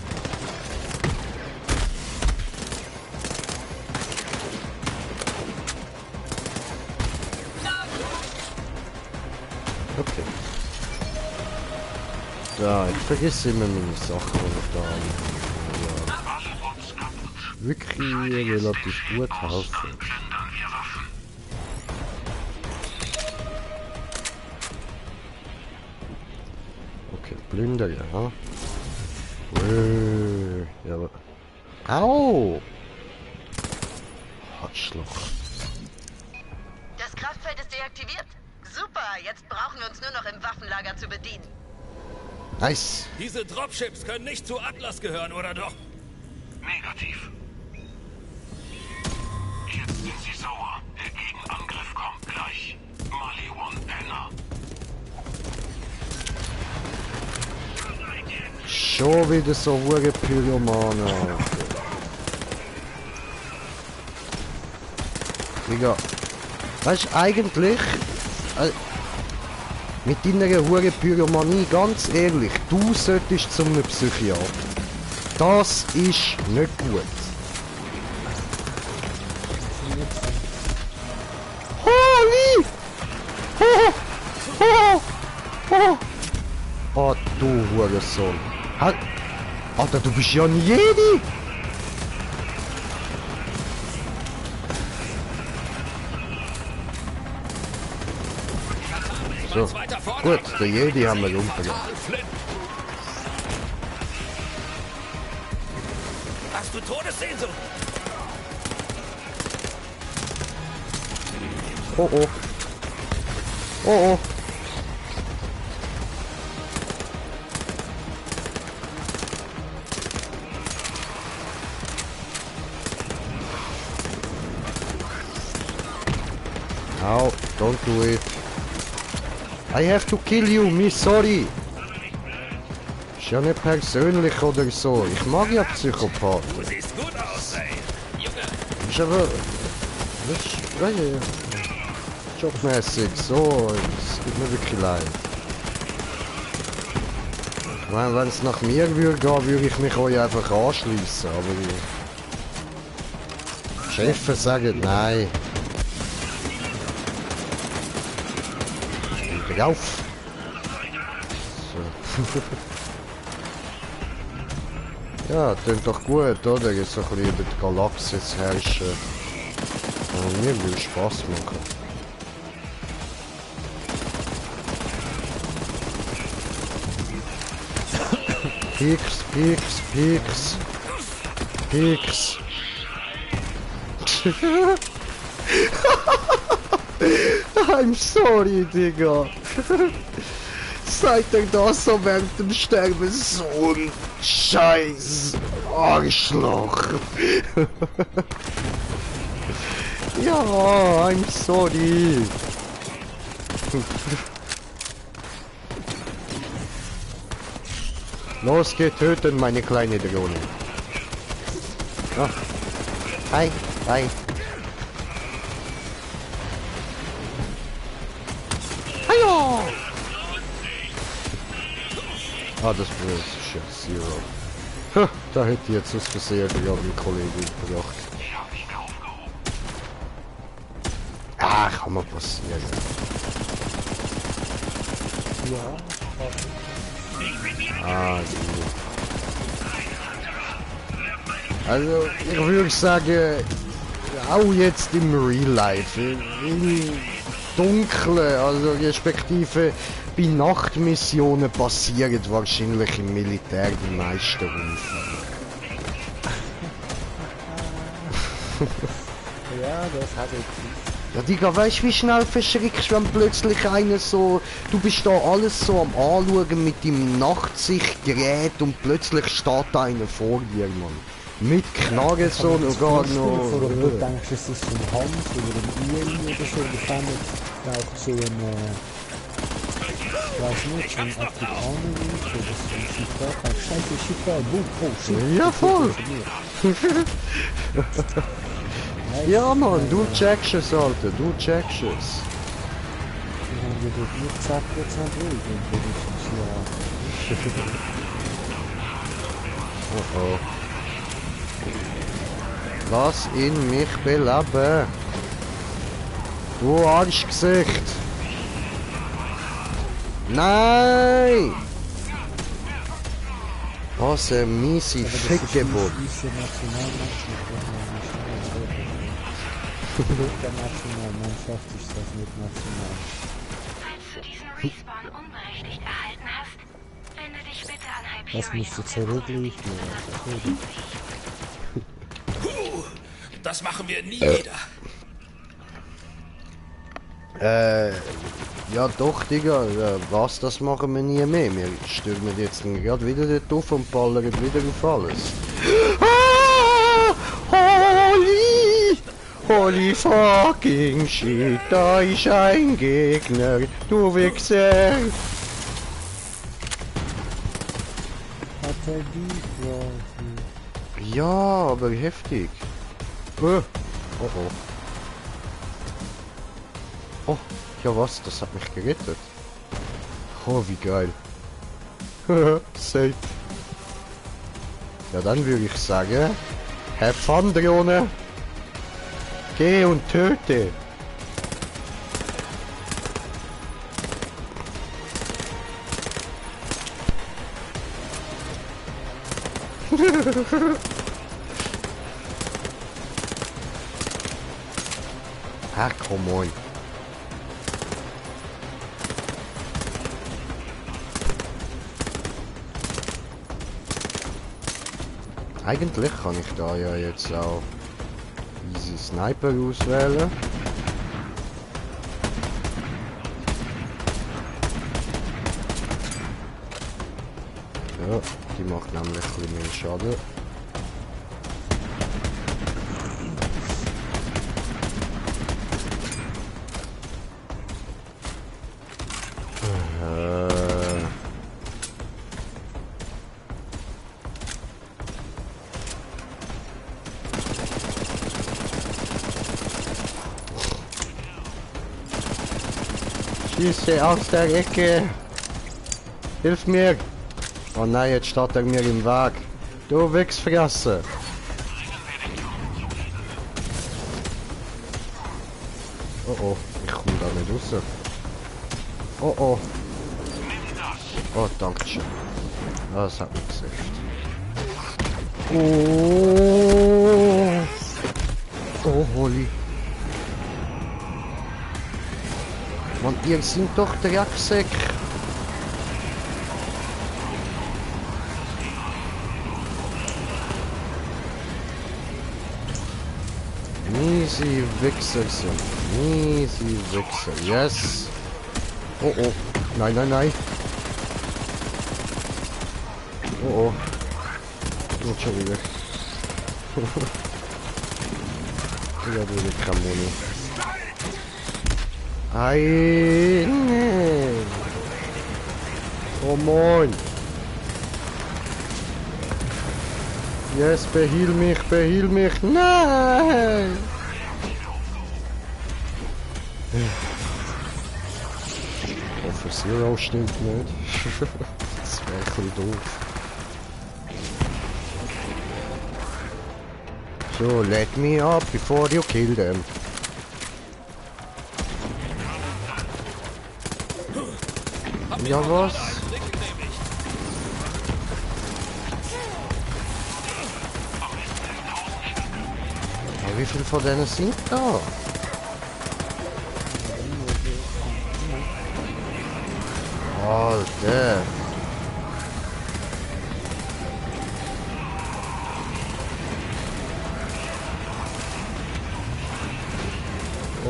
Okay. Da, ich vergesse immer meine Sachen, die ich da habe. Ja. Wirklich relativ gut helfen. Okay, Plünder, ja. Ja, aber... Au! Arschloch. Das Kraftfeld ist deaktiviert. Super, jetzt brauchen wir uns nur noch im Waffenlager zu bedienen. Nice. Diese Dropships können nicht zu Atlas gehören, oder doch? Negativ. Jetzt sind sie sauer. Der Gegenangriff kommt gleich. Mali One Penner. Schon wieder so hohe Pyromanen. Digga. Weißt du, eigentlich... mit deiner hohen Pyromanie, ganz ehrlich, du solltest zum Psychiater. Das ist nicht gut. Holy! Oh, du Hurensohn. Alter, du bist ja ein Jedi! So, gut, der Jedi haben wir umgebracht. Hast du Todessehnsucht? Oh oh. Oh oh. Ow, don't do it. I have to kill you, me sorry. Ist ja nicht persönlich oder so. Ich mag ja Psychopathen. Du siehst gut aus, ey. Junge. Ist aber... Das ist... Jobmäßig, so... Es tut mir wirklich leid. Ich meine, wenn es nach mir würde gehen, würde ich mich euch einfach anschließen, aber... Die Chefs sagen nein. Rauf! So. Ja, klingt doch gut, oder? Jetzt so ein bisschen über die Galaxis herrschen. Mir würde Spaß machen. Pieks, Pieks, Pieks. Pieks. I'm sorry, Digga. Seid ihr das so während dem Sterben so ein Scheiß Arschloch? Ja, I'm sorry. Los, geht töten, meine kleine Drohne. Ah. Hi, hi. Hallo! Ah, das ist Zero. Ha, da hätte ich jetzt aus Versehen gerade einen Kollegen gebracht. Ah, kann mal passieren. Ja. Ah, gut. Also, ich würde sagen, auch jetzt im Real Life, im Dunkeln, also respektive bei Nachtmissionen passieren wahrscheinlich im Militär die meisten Unfälle. Ja, das hat ich. Ja, Digga, weißt du, wie schnell verschrickst du, wenn plötzlich einer so... Du bist da alles so am Anschauen mit deinem Nachtsichtgerät und plötzlich steht da einer vor dir, Mann. Mit Knarre so und gar noch... Du denkst, es ist ein Hans oder ein Ieli oder so, oder kann auch so ein... ich weiß nicht, so ein Afrikaner ist oder so ein Schiffer. Scheiße, Schiffer, oh shit. Ja, voll! Ja, Mann, du checkst es, Alter, du checkst es. Die haben dir doch nicht gesagt, jetzt nicht ruhig, wenn du das Oh oh. Lass ihn mich beleben. Du Arschgesicht. Nein! Was ein miese Fickgeburt. Der Nationalmannschaft ist das nicht national. Falls du diesen Respawn unberechtigt erhalten hast, wende dich bitte an Hyperion. Das musst du zurückliefern. Das machen wir nie wieder. Ja doch, Digga, was, das machen wir nie mehr. Wir stürmen jetzt gerade wieder dort auf und ballern wieder auf alles. Holy fucking shit, da ist ein Gegner, du Wichser! Hat er die quasi? Ja, aber heftig. Oh oh. Oh, ja was, das hat mich gerettet. Oh, wie geil. Safe. Ja, dann würde ich sagen, have fun, Drohne. Geh und töte! Ah, come on. Eigentlich kann ich da ja jetzt auch easy Sniper auswählen. Ja, die macht nämlich ein bisschen mehr Schaden. Schieße aus der Ecke. Hilf mir. Oh nein, jetzt steht er mir im Weg. Du Wichsfresse. Oh oh, ich komme da nicht raus. Oh oh. Oh, danke schön. Das hat mich gesehen. Oh. Oh, Holly. Mann, ihr seid doch Drecksäck. Easy Wichser sind. Easy Wichser. Yes. Oh oh. Nein, nein, nein. Oh oh. Und schon wieder. Ja, diese Kramoni. Nein. Oh moin. Yes, behiel mich, behiel mich. Nein. Ich hoffe, Zero stimmt nicht. Das wäre ein bisschen doof. So, let me up before you kill them. Ja, was? Ja, wie viele von denen sind da? Alter.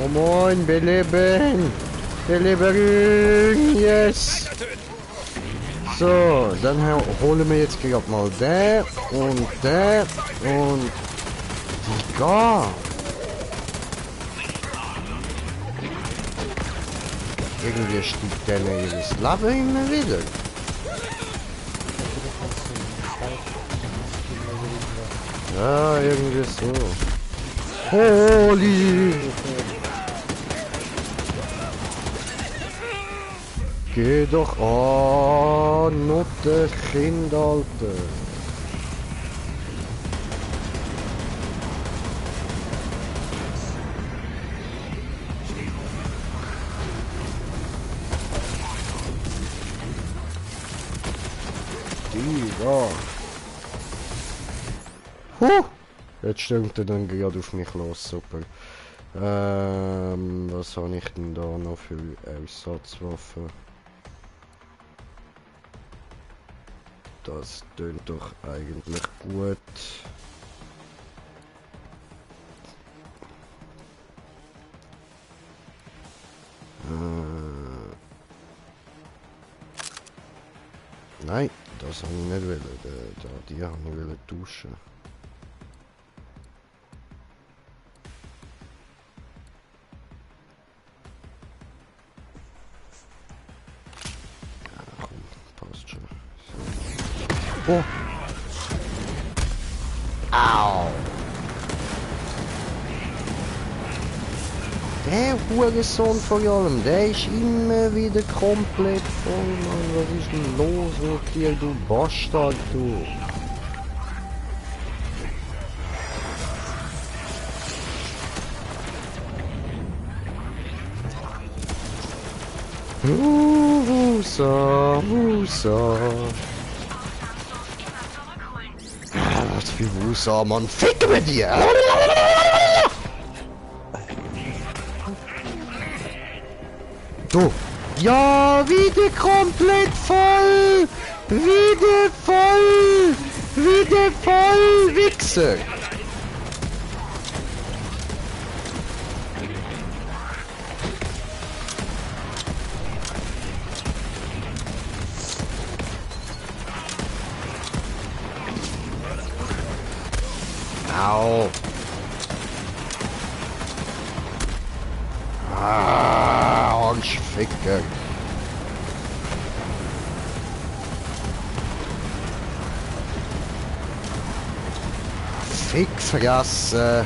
Oh moin, beleben! Beleben! Yes! So, dann holen wir jetzt gerade mal der und die gar. Irgendwie stieg der ihres Leben immer wieder. Ja, irgendwie so. Holy! Geh doch an, Nutte Kind, Alter. Digga. Jetzt stürmt er dann gerade auf mich los, super. Was habe ich denn da noch für Ersatzwaffen? Das tönt doch eigentlich gut. Nein, das habe ich nicht wollen. Die habe ich wollen tauschen. Ja, komm, passt schon. Oh! Au! Der Hurensohn vor allem, der ist immer wieder komplett voll, Mann. Was ist denn los mit dir, du Bastard, du? Wusa. Was für Wusa, Mann. Fick mit dir! Du! Ja, wieder komplett voll! Wieder voll! Wichser! Au! Arschficker! Fickfresse!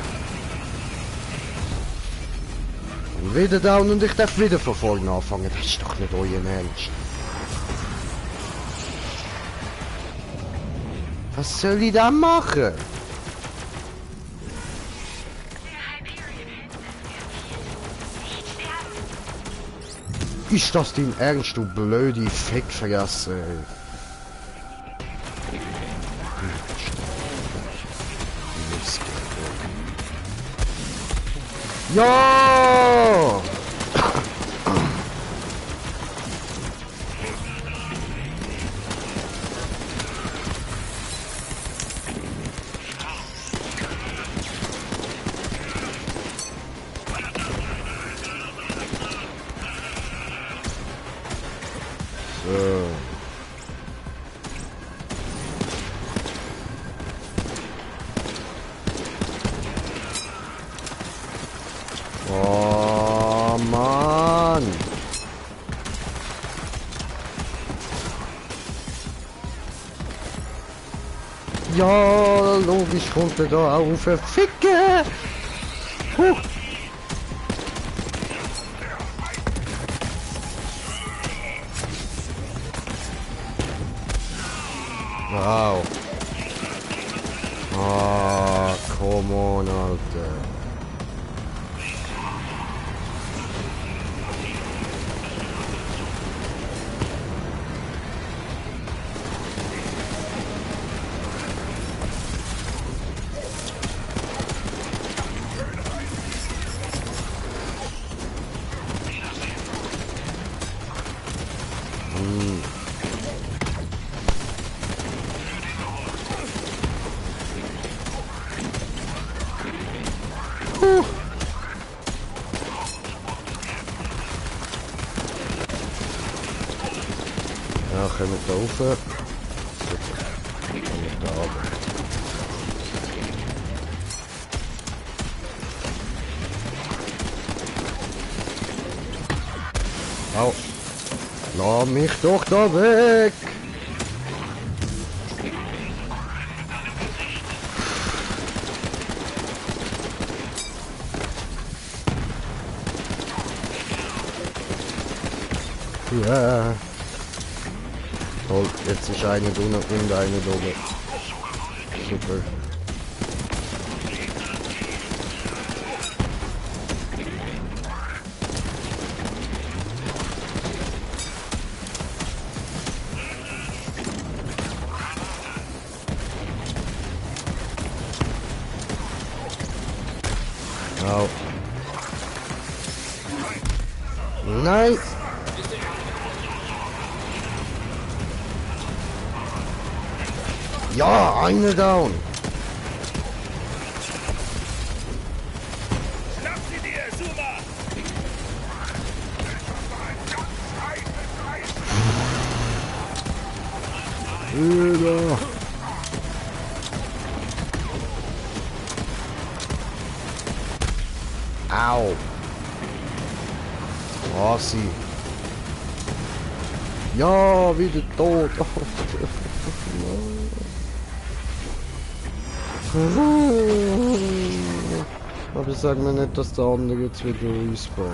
Wieder down und ich darf wieder von vorne anfangen. Das ist doch nicht euer Ernst. Was soll ich da machen? Ist das dein Ernst, du blöde Fickfresse? Ja! Oh Mann! Ja, logisch kommt er da auf. Ficke! Wow. Ah, come on, Alter. Ja, können wir da rauf. Super. Dann kann ich da runter. Au. Lass mich doch da weg! Ja. Toll, jetzt ist eine da und eine da oben. Super. Au. Nein! Ja, eine down. Schnapp sie dir, Zuma! Über. Au. Oh, sie. Ja, wieder tot. Aber sag mir nicht, dass der andere jetzt wieder respawnt.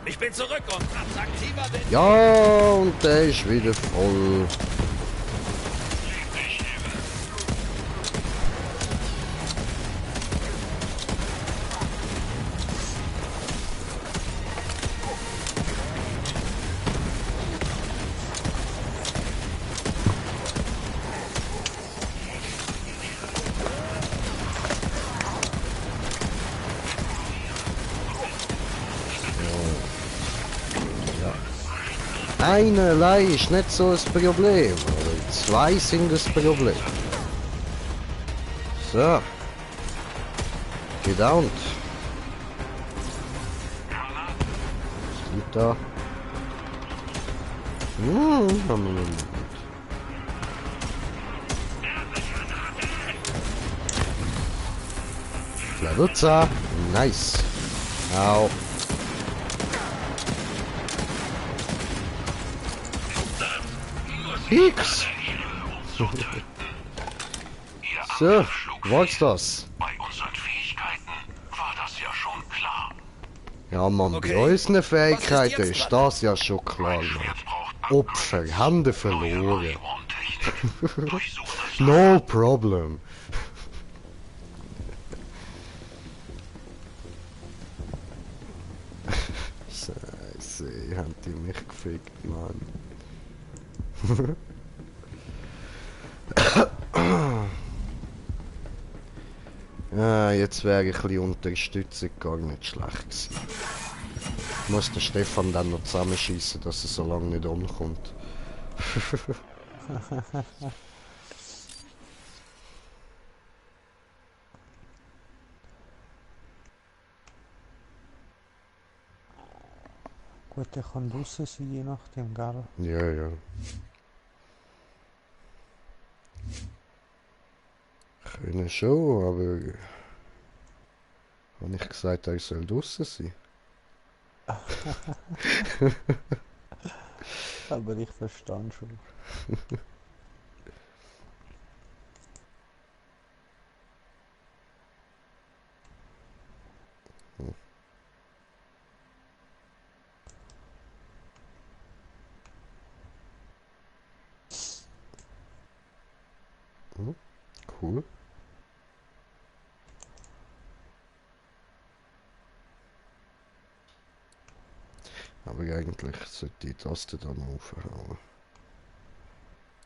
Ich bin zurück und attraktiver bin. Ja, und der ist wieder voll. Eine allein ist nicht so ein Problem, aber zwei sind das Problem. So. Gedownt. Was liegt da? Level 10. Nice. Au. X! So, war's das? Bei unseren Fähigkeiten war das ja schon klar. Ja, Mann, Okay. bei unseren Fähigkeiten Was ist jetzt ist das ja schon klar, Mann. Opfer, Hände verloren. No problem. Scheiße, haben die mich gefickt, Mann. Ja, jetzt wäre ein bisschen Unterstützung gar nicht schlecht gewesen. Ich muss den Stefan dann noch zusammenschießen, dass er so lange nicht umkommt. Gut, der kann draussen sein, je nachdem, gell? Ja, ja. Können schon, aber... Habe ich gesagt, er soll draussen sein? Aber ich verstand schon. Cool. Aber eigentlich sollte die Taste dann aufhauen.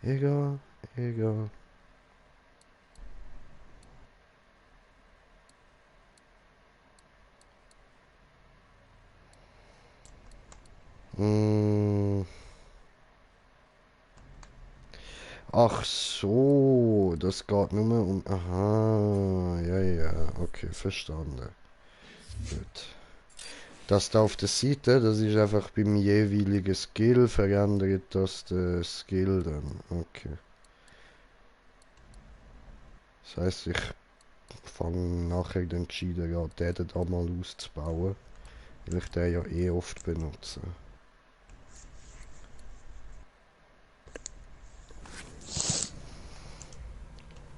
Egal, egal. Ach so, das geht nur um... Aha, ja, ja, okay, verstanden. Gut. Das da auf der Seite, das ist einfach beim jeweiligen Skill, verändert das den Skill dann. Okay. Das heisst, ich fange nachher dann entschieden, ja, den da mal auszubauen, weil ich den ja eh oft benutze.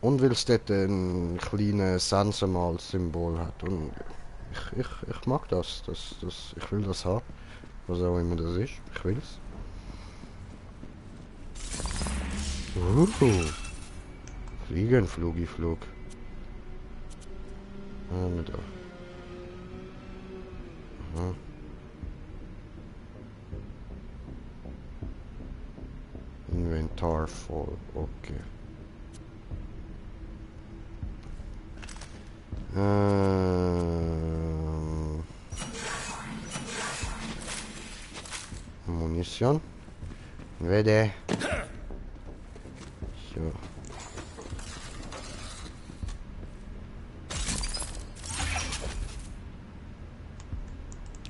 Und weil es dort ein kleines Sensenmal-Symbol hat. Und ich mag das. Ich will das haben. Was auch immer das ist. Ich will es. Fliegen, Flug. Ah, mit da. Aha. Inventar voll. Okay. Munition. Ready. So.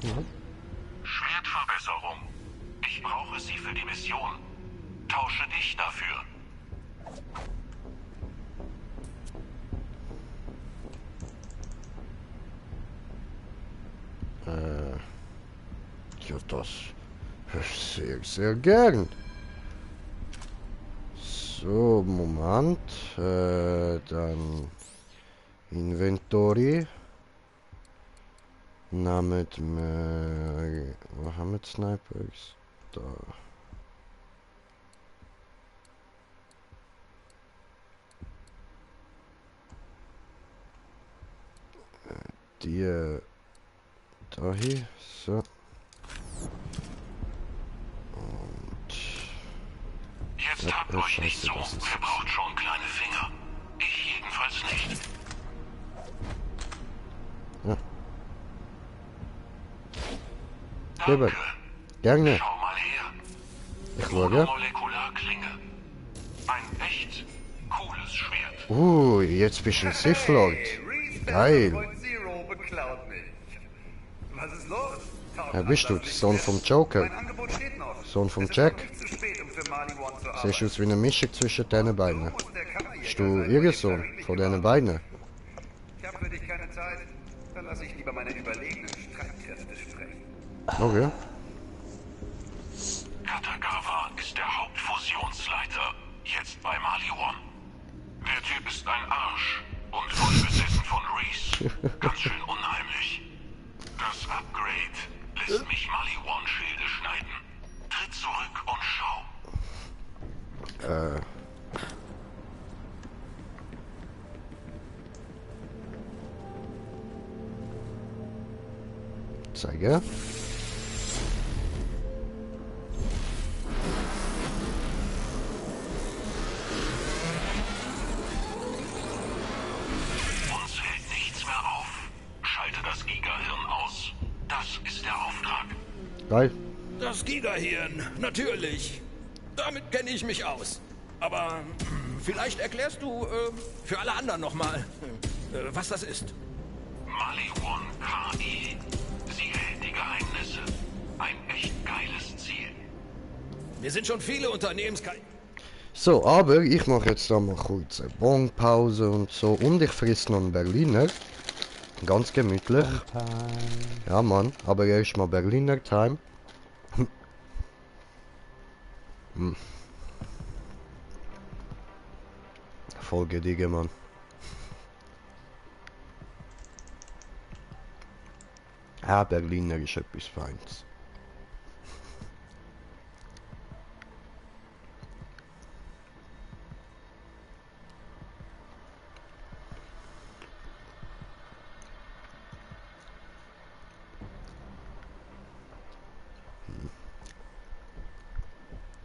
Ja. Schwertverbesserung. Ich brauche sie für die Mission. Tausche dich dafür. Ja, das sehr, sehr gern. So, Moment. Dann Inventory. Nehmt mir... Wo haben wir die Snipers? Da. Die... Da hier. So. Jetzt habt euch nicht so. Wer braucht schon kleine Finger? Ich jedenfalls nicht. Ja. Danke. Gerne. Schau mal her. Ich schaue. Molekularklinge. Ein echt cooles Schwert. Jetzt bist du ein Sith Lord. Geil. Was ist los? Wer bist du? Sohn vom Joker? Sohn vom Jack? Siehst du aus wie eine Mischung zwischen diesen beiden? Bist du ihr Sohn von diesen beiden? Ich habe für dich keine Zeit. Dann lasse ich lieber meine überlegenen Streitkräfte sprechen. Okay. Katagawa ist der Hauptfusionsleiter. bist ein Arsch und voll besessen von Reese. Ganz schön unheimlich. Das Upgrade lässt mich Mali One Schilde schneiden. Tritt zurück und schau. Zeige. Uns hält nichts mehr auf. Schalte das Gigahirn aus. Das ist der Auftrag. Geil. Das Gigahirn, natürlich. Damit kenne ich mich aus. Aber vielleicht erklärst du für alle anderen nochmal, was das ist. Mali One KI. Sie hält die Geheimnisse. Ein echt geiles Ziel. Wir sind schon viele So, aber ich mache jetzt da mal kurz eine Bonpause und so. Und ich friss noch einen Berliner. Ganz gemütlich. Ja, Mann. Aber erst mal Berliner Time. Voll gediegen, Mann. Ja, Berliner ist etwas Feins.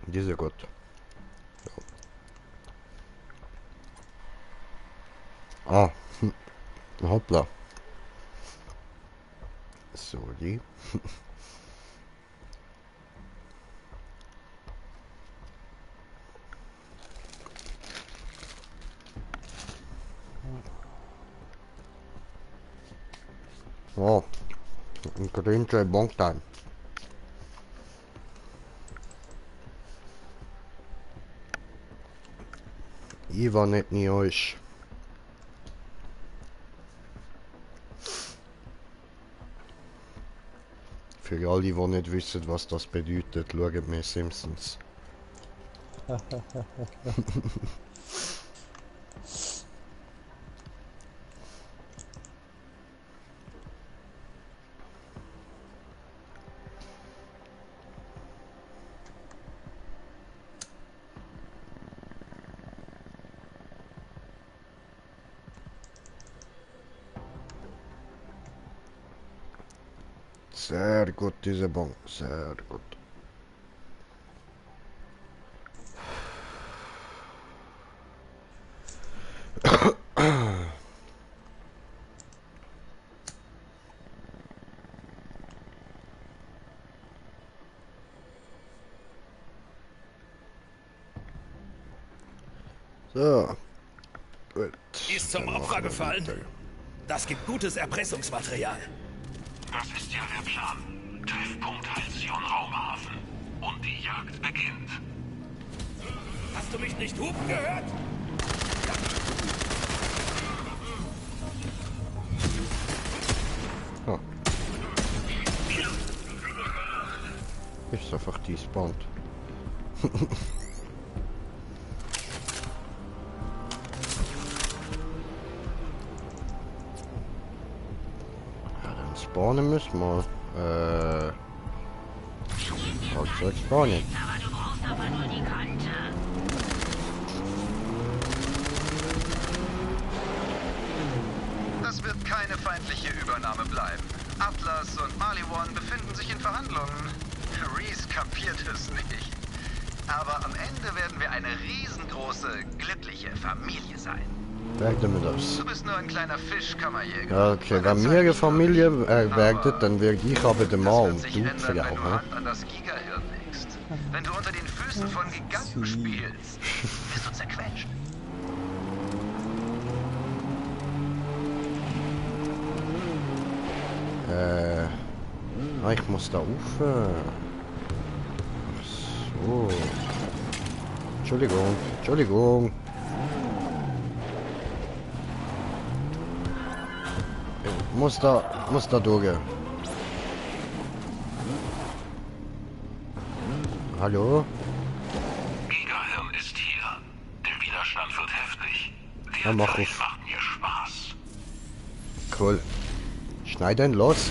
Diese gut. Ah, hoppla. Sorry. Oh, un credente bon time. Ich war nicht nie euch. Für alle, die nicht wissen, was das bedeutet, schaut mir Simpsons. Sehr gut, diese Bon, sehr gut. So. Gut. Ist zum Opfer gefallen. Das gibt gutes Erpressungsmaterial. Das ist ja der Plan. Treffpunkt Halcyon Raumhafen. Und die Jagd beginnt. Hast du mich nicht hupen gehört? Oh. Ist einfach despawned. Spawnen müssen wir. Fahrzeug spawnen. Aber du brauchst aber nur die Kante. Das wird keine feindliche Übernahme bleiben. Atlas und Mali One befinden sich in Verhandlungen. Reese kapiert es nicht. Aber am Ende werden wir eine riesengroße, glückliche Familie sein. Werdet mir das. Du bist nur ein kleiner Fischkammerjäger. Okay, wenn mir eine Familie werdet, dann werde ich aber der Mann und du Frau. Wenn du Hand an das Gigahirn legst. Wenn du unter den Füßen von Giganten spielst, wirst du zerquetscht. Ich muss da rauf. Ach so. Entschuldigung, Entschuldigung. Ich muss da durch. Hallo? Gigahirn ist hier. Der Widerstand wird heftig. Die mach Zeit auf. macht mir Spaß. Cool. Schneiden, los.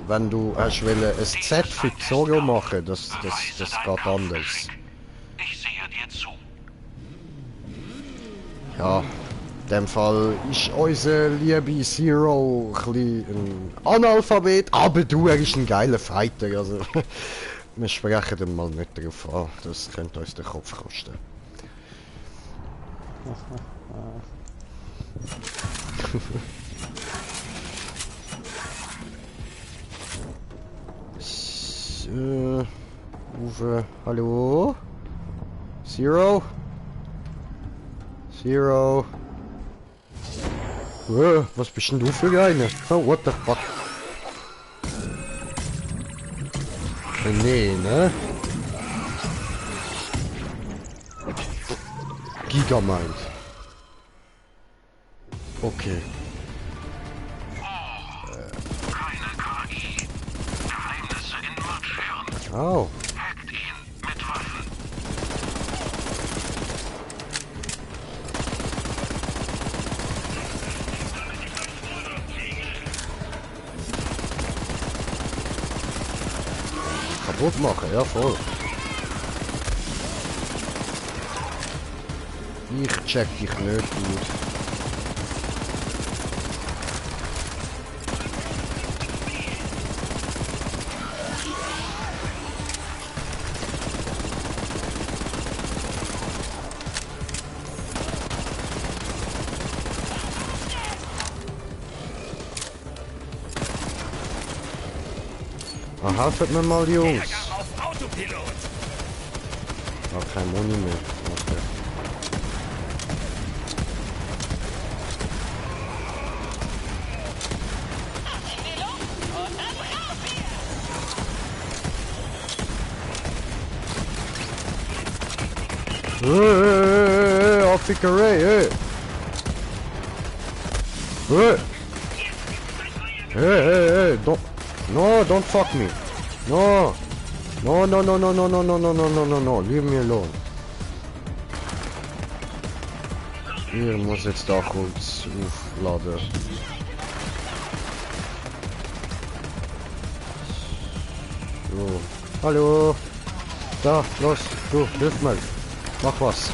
Wenn du hast wollen, ein Z für die Zoro machen, das geht anders. Ich sehe dir zu. Ja, in dem Fall ist unser liebe Zero ein bisschen ein Analphabet, aber du, er ist ein geiler Fighter, also wir sprechen den mal nicht drauf an, das könnte uns den Kopf kosten. Uwe, hallo? Zero? Zero? Was bist denn du für eine? Oh, what the fuck? Nee, ne? Gigamind. Okay. Keine KI. Geheimnisse in Marschhirn. Oh. Hackt ihn mit Waffen. Kaputt machen, ja voll. Ich check dich nicht gut. Helft mir mal, Jungs. Oh, kein Moni mehr. Okay. Fickerei, hey! Hey, don't fuck me! No, leave me alone. Hier muss jetzt da kurz aufladen. So, hallo! Da, los, du, hilf mal! Mach was!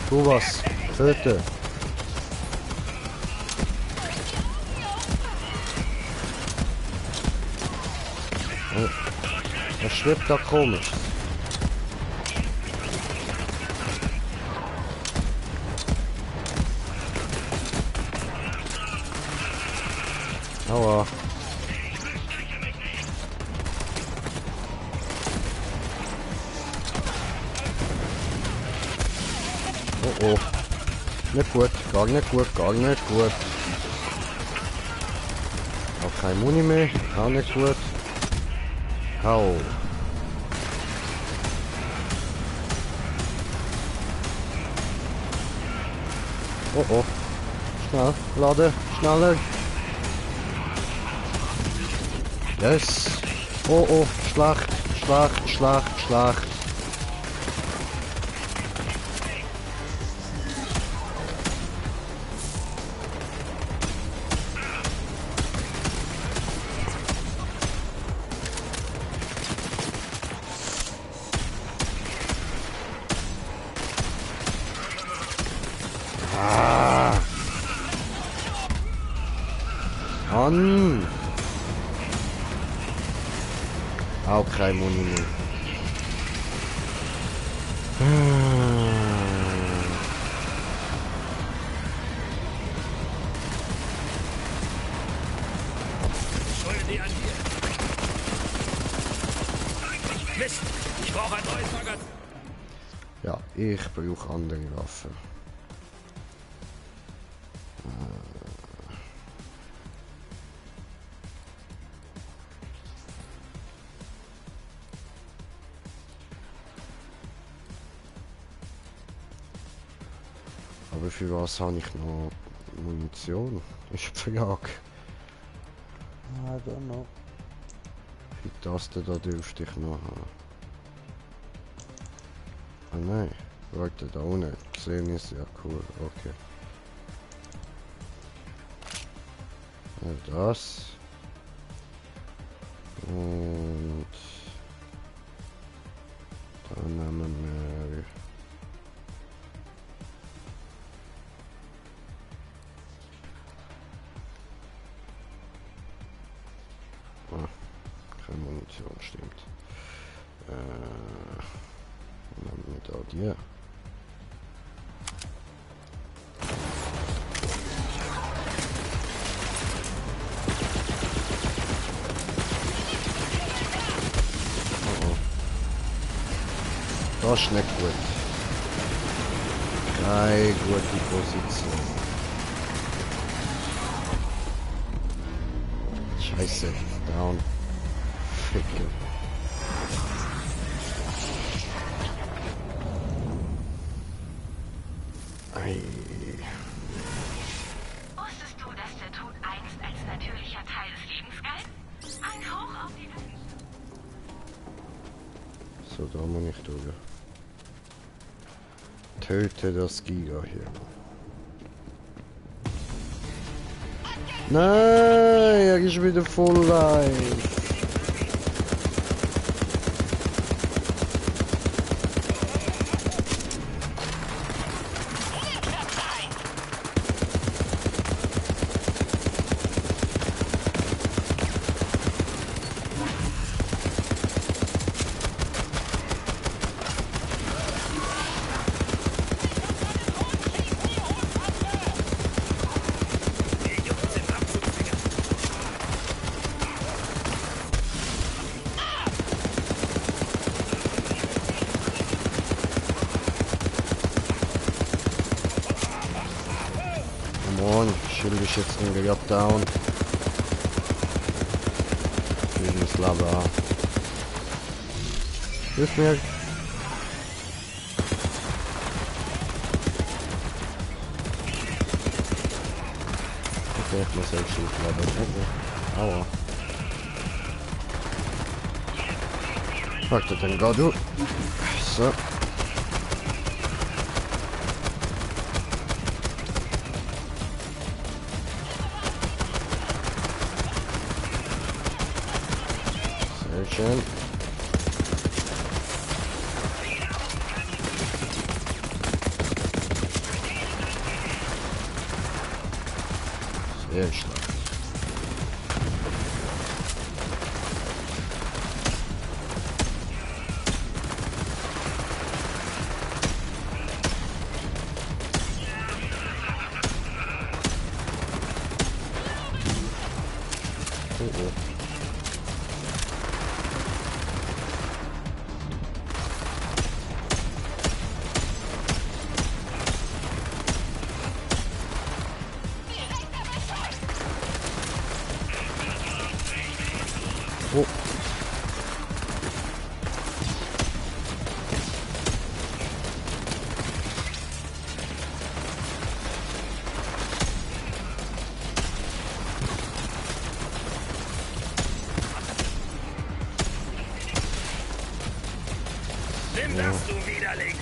Tu was! Töte! Er schwebt da komisch. Aua. Oh. Nicht gut, gar nicht gut. Auch kein Muni mehr, auch nicht gut. Au. Oh. Schnell, lade, schneller. Yes. Oh, Schlacht. Mann! Auch kein Muni mehr. Schulde an dir. Mist, ich brauche ein neues Magazin. Ja, ich brauche andere Waffen. Aber für was habe ich noch Munition? Ist die Frage. I don't know. Die Taste da dürfte ich noch haben. Oh nein, Leute, da unten gesehen ist ja cool, okay. Ja, das. Und dann nehmen wir keine Munition, stimmt. Nehmen wir da die. Das ist nicht gut. Keine gute Position. Scheiße, down. Ficke. Ei. Wusstest du, dass der Tod einst als natürlicher Teil des Lebens galt? Ein Hoch auf die Wissenschaft. So, da muss ich durch. Töte das Giga hier. Nein, er ist wieder voll live. Schild ist jetzt irgendwie down. Dieses Lava. Hilf mir. Okay, ich muss selbst Schild Lava. Aua. Warte, dann geh du. So. Schön. Sehr stark. Oh. Oh. Nimm das, du Widerling!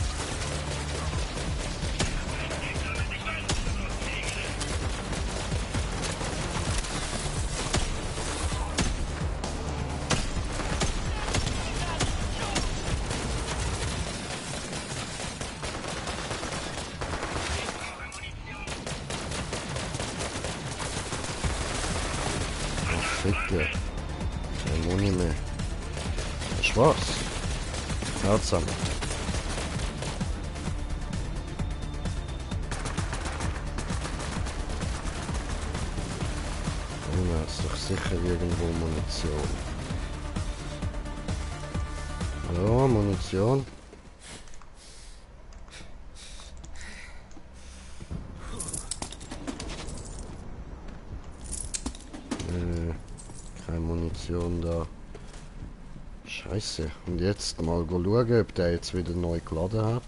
Ficke. Kein Muni mehr. Das war's. Herzam. Da ist doch sicher irgendwo Munition. Ja, Munition. Keine Munition da. Scheiße. Und jetzt mal schauen, ob der jetzt wieder neu geladen hat.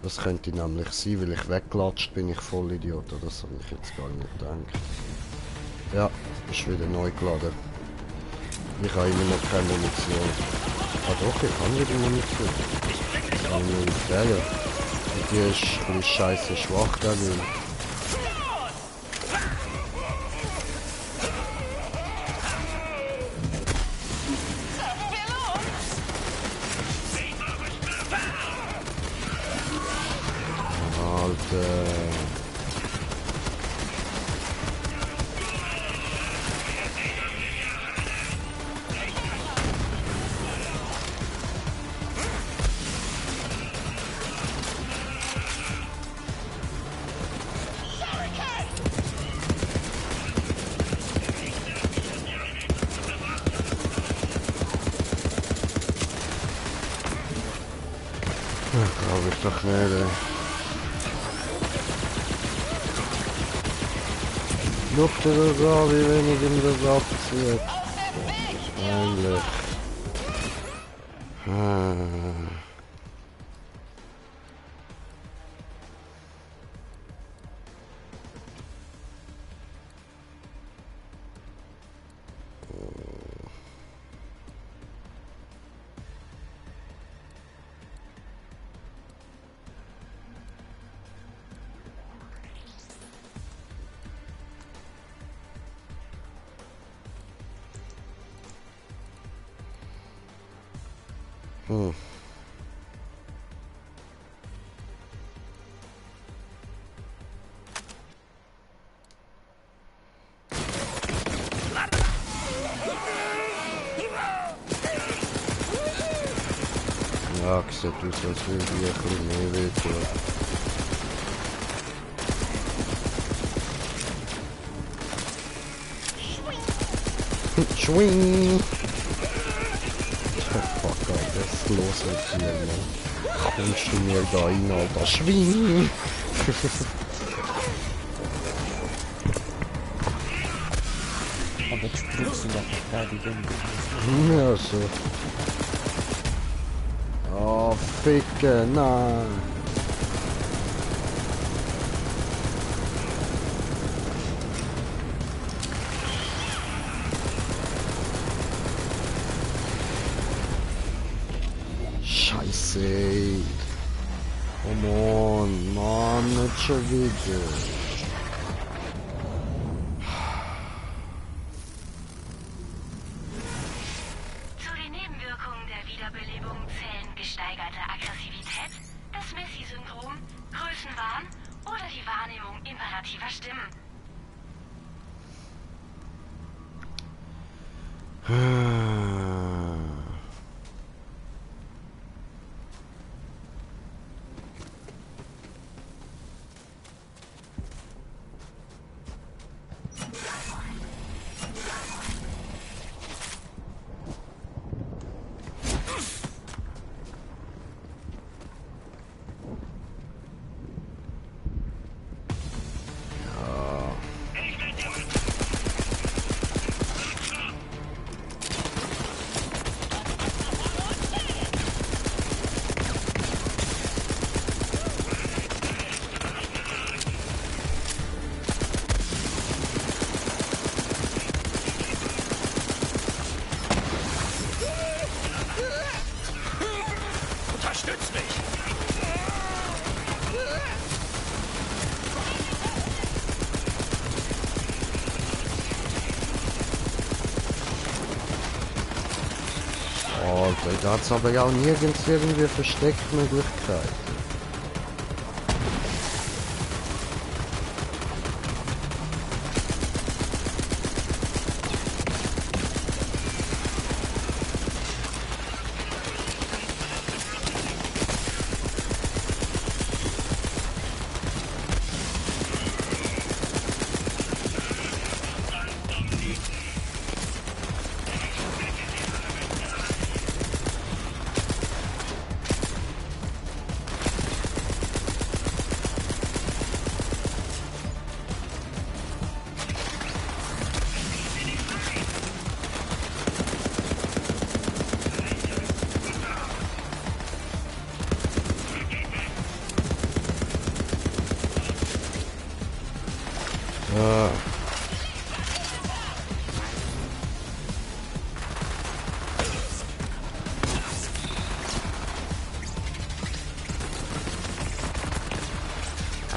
Das könnte nämlich sein, weil ich weggelatscht bin, ich voll Idiot. Das habe ich jetzt gar nicht gedacht. Ja, ist wieder neu geladen. Ich habe immer noch keine Munition. Ah doch, ich habe wieder Munition. Militär. Und die ist ein bisschen scheiße schwach dagegen. Glaube ich doch nicht, ey. Schaut dir das an, wie wenig ihm das abzieht. Eigentlich. Ja, sieht aus, als würde ich ein bisschen mehr wehtun. Schwing! Fuck, Alter, was ist los mit dir, Mann? Kommst du mir da rein, Alter? Schwing! Aber die Sprüche sind einfach geil, die gehen. Ja, so. Oh, Ficke, nein! Scheiße, ey. Come on, Mann, nicht schon wieder. Zu den Nebenwirkungen der Wiederbelebung zählen gesteigerte Aggressivität, das Messi-Syndrom, Größenwahn oder die Wahrnehmung imperativer Stimmen. Unterstütz mich! Oh, da hat's aber ja auch nirgends irgendwie Versteckmöglichkeit.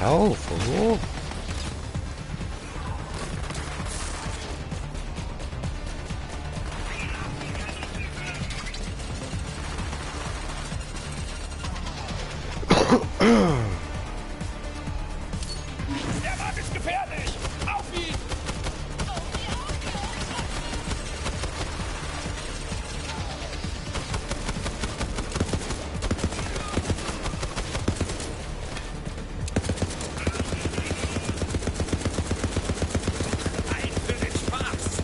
auf, oh. Der Mann ist gefährlich! Auf ihn! Ein für den Spaß!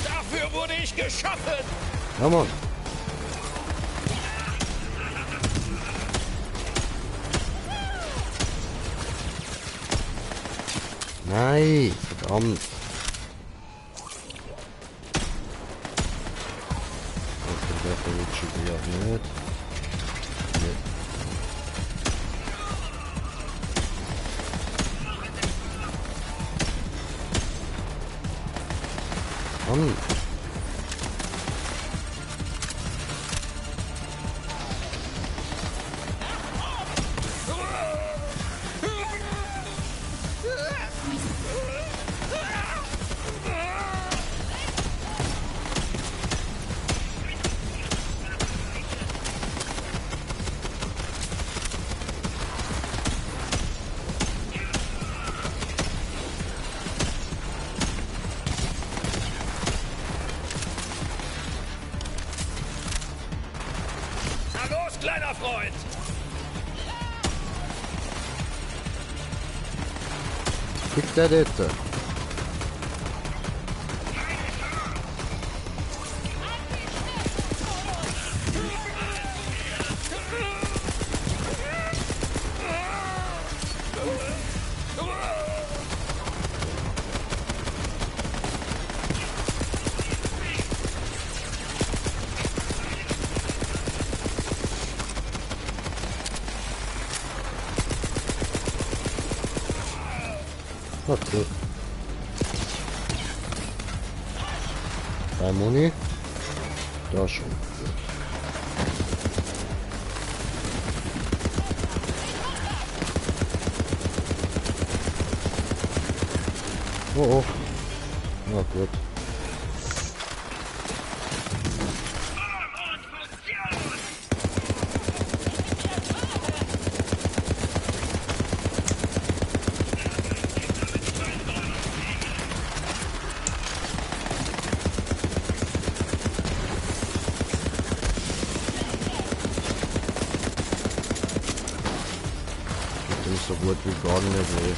Dafür wurde ich geschaffen! Ja, Mann. Nein, verdammt. Okay, der verrutscht schon wieder nicht. Nee. Mann. Na los, kleiner Freund! Kriegt der das? Okay. Bei Muni? Da schon. Oh, oh. Na gut. So gut wie gar nicht weh.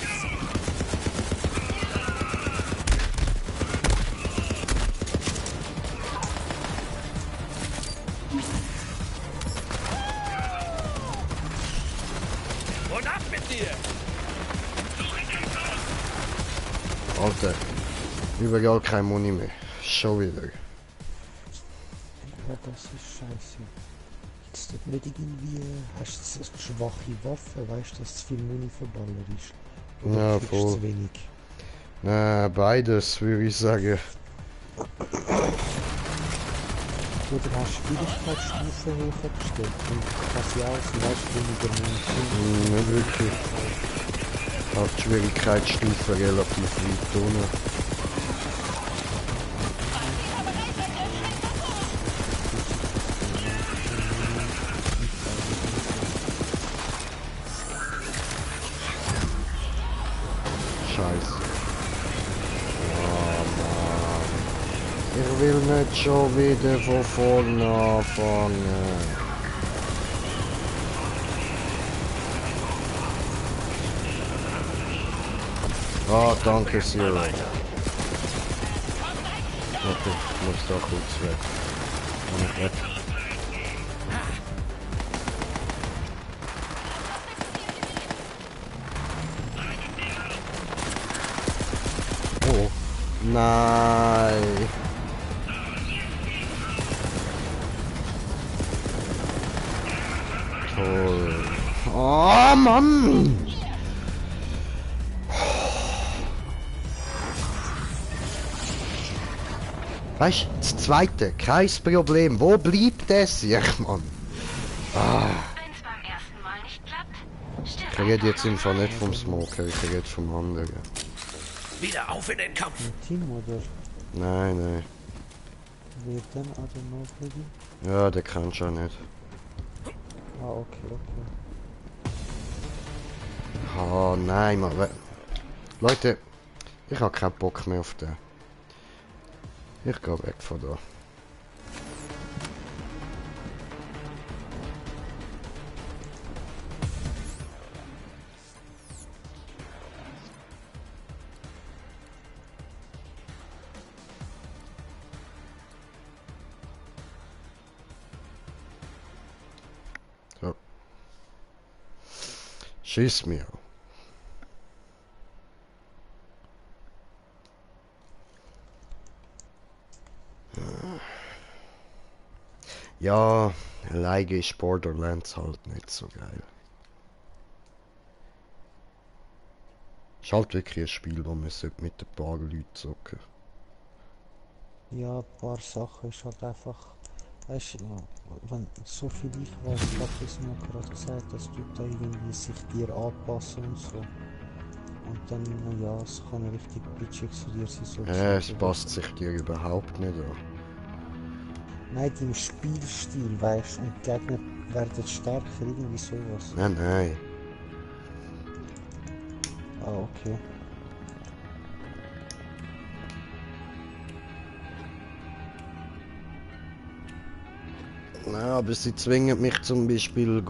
Und ab mit dir! Alter, überall kein Muni mehr. Schon wieder. Ja, das ist scheiße. Jetzt tut nicht irgendwie, hast du eine schwache Waffe, weißt du, dass zu viel Muni verballert ist? Oder Ja, kriegst voll. zu wenig? Na, beides würde ich sagen. Oder hast du Schwierigkeitsstufe höher gestellt? Und kannst ja auch vielleicht weniger Munition. Nicht wirklich. Ich habe die Schwierigkeitsstufe relativ weit unten. Scheiße. Oh Mann. Ich will nicht schon wieder von vorne anfangen. Ah, danke Zero. Okay, ich muss da kurz weg. Kann ich weg? Oh, nein. Toll. Oh Mann. Weißt du, das zweite, kein Problem. Wo bleibt es sich, Mann? Ah. Wenn's beim ersten Mal nicht klappt, Ich rede jetzt einfach nicht vom Smoker, ich rede vom anderen. Wieder auf in den Kampf! Ein Team oder? Nein. Wer denn? Also Nobody? Ja, der kannst du auch nicht. Ah, okay. Oh nein, Mann. Leute, ich habe keinen Bock mehr auf den. Ich gehe weg von da. So. Schieß mir. Ja, alleine ist Borderlands halt nicht so geil. Ist halt wirklich ein Spiel, wo man mit ein paar Leuten zocken. Ja, ein paar Sachen ist halt einfach. Weißt du, wenn so viel ich weiß, hat es nur gerade gesagt, dass du da irgendwie sich dir anpassen und so. Und dann, ja, es kann richtig bitchig zu dir sein. So Es passt sich dir überhaupt nicht an. Nein, dein Spielstil, weißt du, und die Gegner werden stärker, irgendwie sowas. Nein. Ah, okay. Ja, aber sie zwingen mich zum Beispiel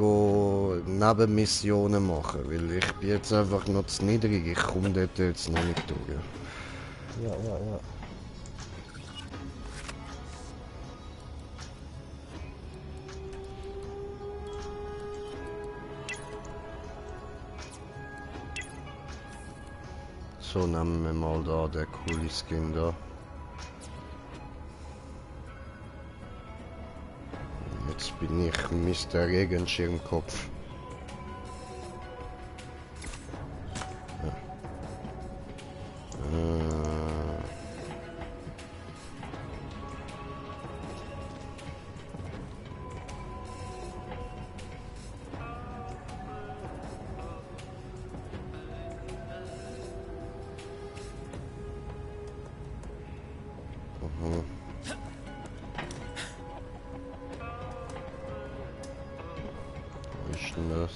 Nebenmissionen machen, weil ich bin jetzt einfach noch zu niedrig, ich komme dort jetzt noch nicht durch. Ja. So, nehmen wir mal da den coolen Skin da. Jetzt bin ich Mr. Regenschirmkopf. Ja. Was ist denn das?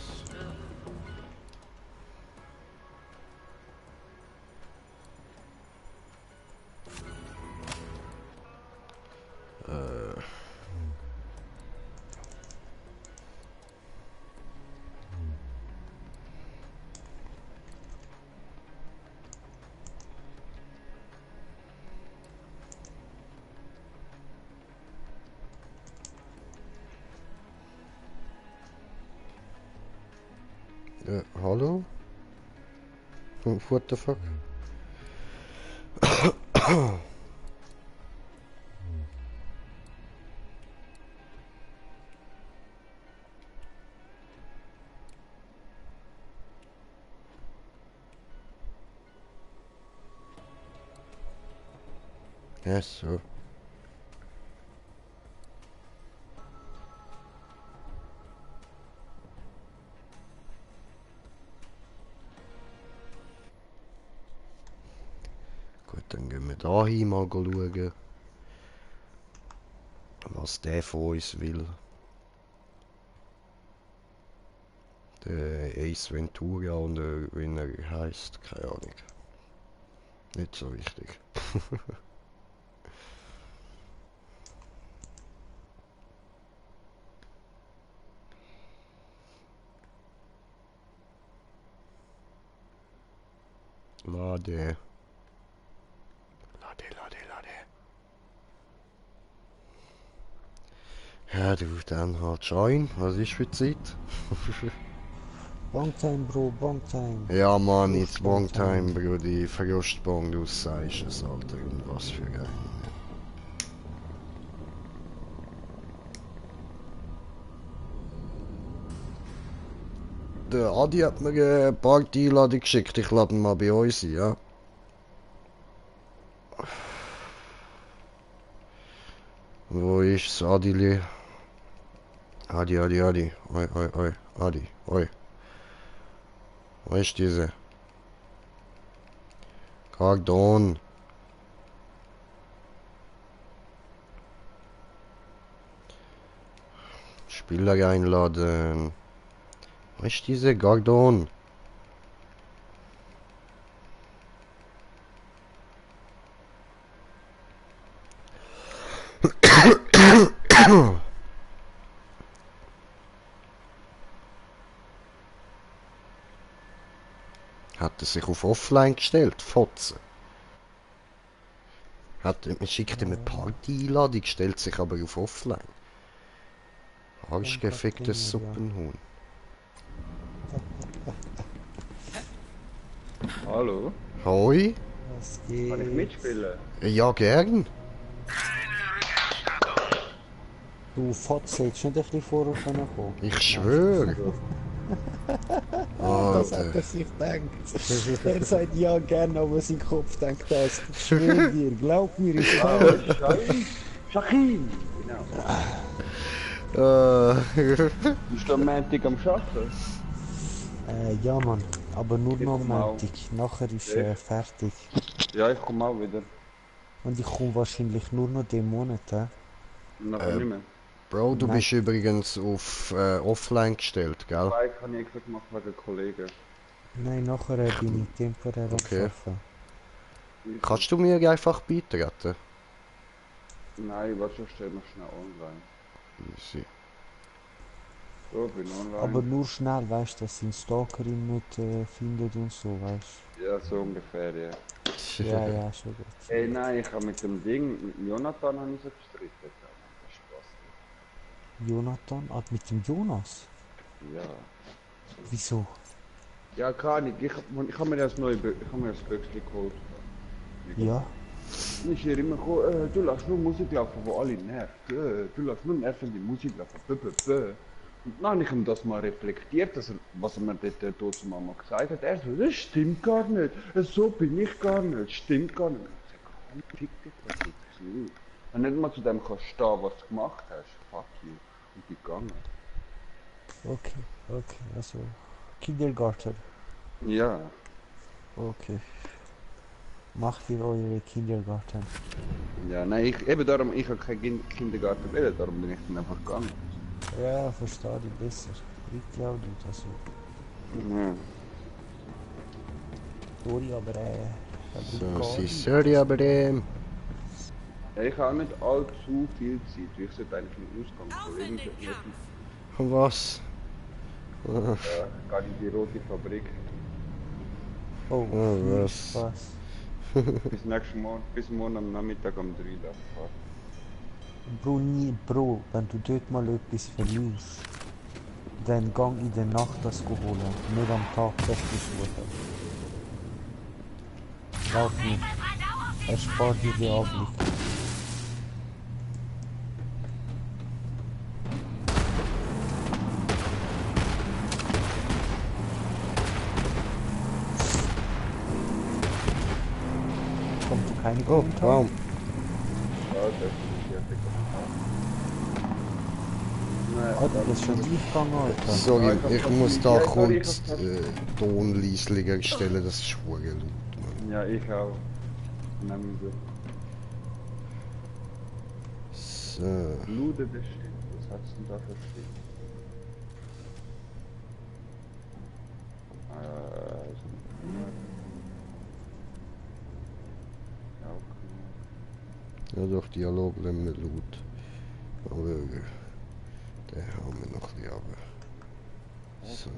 Hallo? What the fuck? Ja, so. Gut, dann gehen wir da hin mal schauen, was der von uns will. Der Ace Ventura und wie er heisst, keine Ahnung. Nicht so wichtig. Lade. Ja, du, dann halt Join. Was ist für Zeit? Long time, Bro, long time. Ja, Mann, it's long time, Bro. Die Verlustbong, du sagst es, Alter. Und was für ein. Der Adi hat mir eine Party-Einladung geschickt. Ich lade ihn mal bei uns ein, ja? Wo ist's, Adili? Adi. Oi. Adi, oi. Wo ist diese? Gardon. Spieler einladen. Wo ist diese Gardon? Hat er sich auf Offline gestellt, Fotze? Man schickt ihm eine Party-Einladung, stellt sich aber auf Offline. Arschgeficktes Suppenhuhn. Hallo? Hoi? Was geht? Kann ich mitspielen? Ja, gern. Du Fotze, hättest nicht ein bisschen vorher kommen können? Ich schwöre. Das hat er sich gedacht. Er sagt ja gerne, aber sein Kopf denkt das. Ich schwöre dir, glaub mir, ich kann. Shachim! Genau. Bist du am Montag am Arbeiten? Ja, Mann. Aber nur noch am Montag. Nachher ist fertig. Ja, ich komme auch wieder. Und ich komme wahrscheinlich nur noch den Monat. Nachher nicht mehr. Bro, du bist übrigens auf Offline gestellt, gell? Nein, kann ich extra gemacht wegen Kollegen. Nein, nachher bin ich temporär am Arbeiten. Kannst du mir einfach beitreten? Nein, warte, stellen wir schnell online. Easy. So, bin online. Aber nur schnell, weißt du, dass sie einen Stalkerin nicht findet und so, weißt du? Ja, so ungefähr, ja. Ja, schon gut. Ey, nein, ich habe mit dem Ding, mit Jonathan habe ich so gestritten. Jonathan? Ah, mit dem Jonas? Ja. Wieso? Ja, keine Ahnung. Ich hab mir das Böckchen geholt. Ja? Und ich höre immer, du lässt nur Musik laufen, wo alle nervt. Du lässt nur nervende Musik laufen. Und dann habe ich ihm das mal reflektiert, was er mir dort tot Mama gesagt hat. Er so, das stimmt gar nicht. So bin ich gar nicht. Stimmt gar nicht. Ich sag, fick dich, was ist nicht. Wenn nicht mal zu dem kannst stehen, was du gemacht hast. Fuck you. Und die gegangen. Okay, also Kindergarten. Ja. Okay. Macht ihr eure Kindergarten? Ja, nein, ich habe keinen Kindergarten wählen, darum bin ich dann einfach gegangen. Ja, verstehe ich besser. Ich glaube nicht, also. Ja. Sorry, aber sorry, aber ja, ich habe nicht allzu viel Zeit. Ich sollte eigentlich mit Ausgangskollegen Und was? Ja, ich gehe in die rote Fabrik. Oh, was? Bis morgen am Nachmittag um 3 Uhr. Bro, wenn du dort mal etwas verlierst, dann gang in der Nacht das holen, nicht am Tag das suchen. Glaub mir, es spart dir die Anblick. Keine Traum. Das ist schon durchgegangen, Alter. Sorry, ich muss da kurz Ton leislicher stellen, das ist schwierig laut. Ja, ich auch. Nehmen wir. So. Lude bestimmt, was hast du da verstehen? Ja doch, Dialog nehmen wir laut. Aber den haben wir noch ein bisschen runter. So.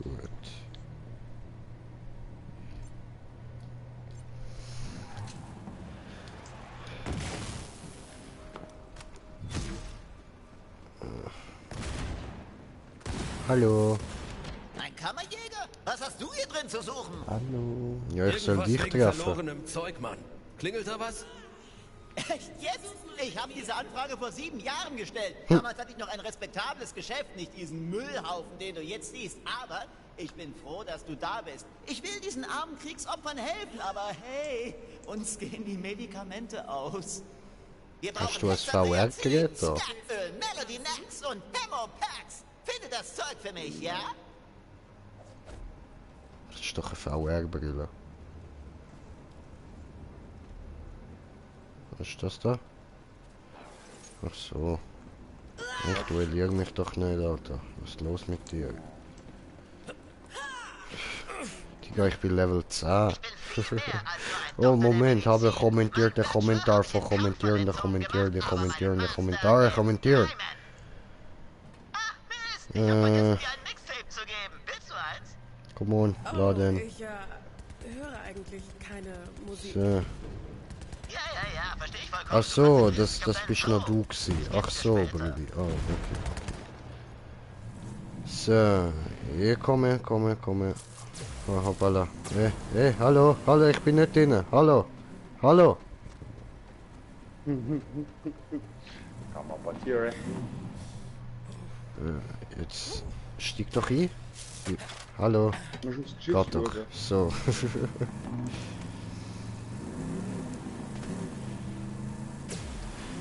Gut. Hallo. Ein Kammerjäger? Was hast du hier drin zu suchen? Hallo. Ja, ich soll dich treffen. Verlorenem Zeug, Mann. Klingelt da was? Echt jetzt? Ich habe diese Anfrage vor 7 Jahren gestellt. Damals hatte ich noch ein respektables Geschäft, nicht diesen Müllhaufen, den du jetzt siehst. Aber Ich bin froh, dass du da bist. Ich will diesen armen Kriegsopfern helfen, aber hey, uns gehen die Medikamente aus. Wir brauchen Hast du ein VR-Gerät da? Stärköl, Melody Nax und Hemopacks. Finde das Zeug für mich, ja? Das ist doch eine VR-Brille. Was ist das da? Ach so. Ich duelliere mich doch nicht, Alter. Was ist los mit dir? Digga, ich bin Level 10. Oh, Moment, habe kommentiert den Kommentar von kommentierende Kommentare. Come on, laden. Ich höre eigentlich keine Musik. So. Ach so, das bist noch du gewesen. Ach so, Brudi. Oh, okay. So, hier komme. Oh, hoppala. Hallo, ich bin nicht drin. Hallo. Kann mal passieren. Jetzt stieg doch ein. Hallo. Geht doch. So.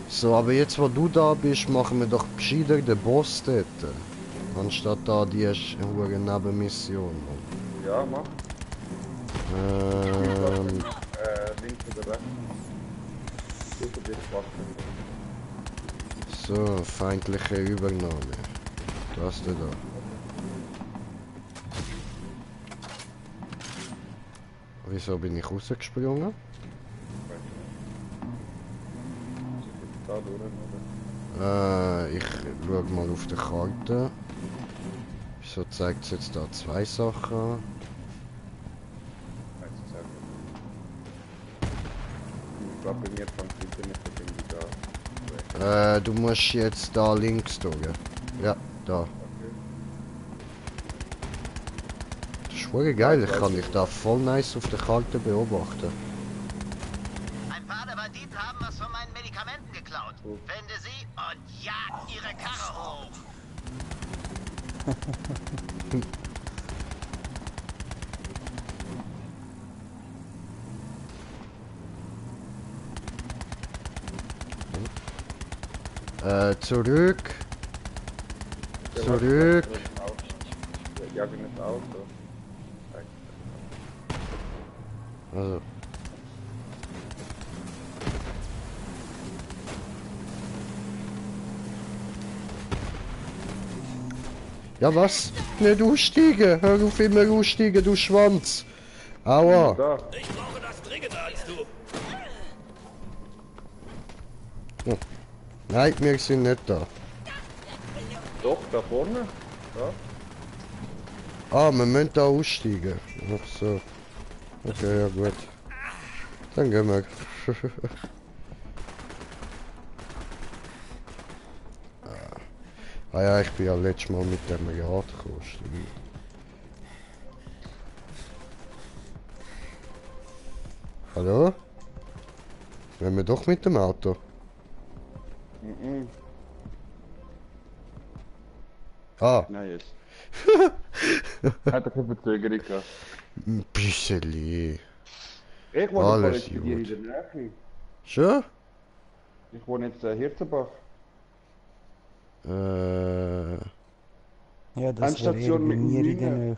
So, aber jetzt wo du da bist, machen wir doch gescheiter den Boss dort. Anstatt da die hohe Nebenmission. Ja, mach. Links oder rechts. So, feindliche Übernahme. Was ist da? Wieso bin ich rausgesprungen? Ich schaue mal auf der Karte. Wieso zeigt es jetzt da zwei Sachen? Ich glaube, bei mir fängt die Internetverbindung da. Du musst jetzt da links drücken. Ja, da. Das ist voll geil, ich kann dich da voll nice auf der Karte beobachten. Ein paar der Banditen haben was von meinen Medikamenten geklaut. Finde sie und jag ihre Karre hoch. Zurück. Ja, bin das Auto. Also. Ja, was? Nicht aussteigen! Hör auf immer aussteigen, du Schwanz! Aua! Ich brauche das dringender als du. Oh. Nein, wir sind nicht da. Doch, da vorne. Da. Ah, wir müssen da aussteigen. Ach so. Okay, ja gut. Dann gehen wir. Ah ja, ich bin ja letztes Mal mit dem Rad gekommen. Hallo? Wenn wir doch mit dem Auto? Ah. Nein, jetzt. Hat doch eine Verzögerung gehabt. Ein bisschen. Ich wohne Alles jetzt bei dir in der Nähe. Schon? Ich wohne jetzt in Hirzenbach. Ja, das wäre eher bei mir in der Nähe.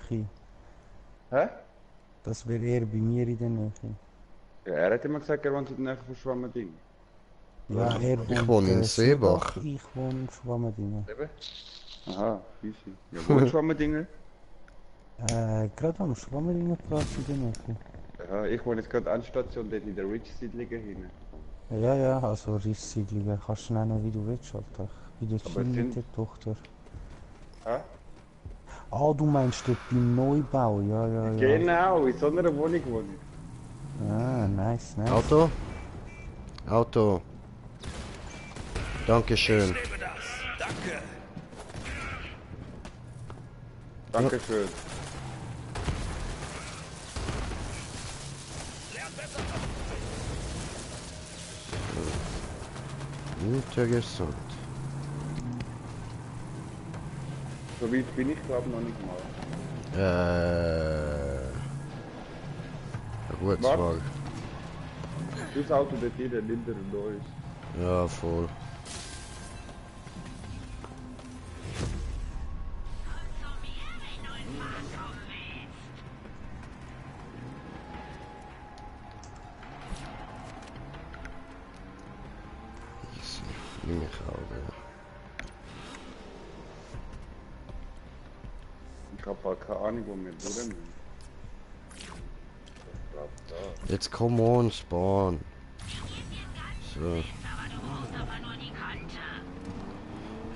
Hä? Das wäre eher bei mir in der Nähe. Ja, er hat immer gesagt, er wohnt in der Nähe von Schwammerding. Ja, ich wohne in Seebach. Ich wohne in Schwammerdingen. Aha, easy. Ja, wo in Schwammerdingen? Gerade am Schwammerdingenplatz in der Nähe. Ja, ich wohne jetzt gerade an der Station, dort in der Rich-Siedlung hin. Ja, also Rich-Siedlung kannst du nennen, wie du willst, Alter. Ich bin dort mit der Tochter. Hä? Ah, du meinst dort beim Neubau, ja. Genau, in so einer Wohnung wohne ich. Ah, nice. Auto. Dankeschön. Danke. Dankeschön. Interessant. So weit bin ich glaube noch nicht mal. Gut, Frage. Das Auto dort in der hinteren da ist. Ja, voll. Easy. Nimm mich auch, ja. Ich hab halt keine Ahnung, wo wir durch müssen. Jetzt komm on, Spawn. So.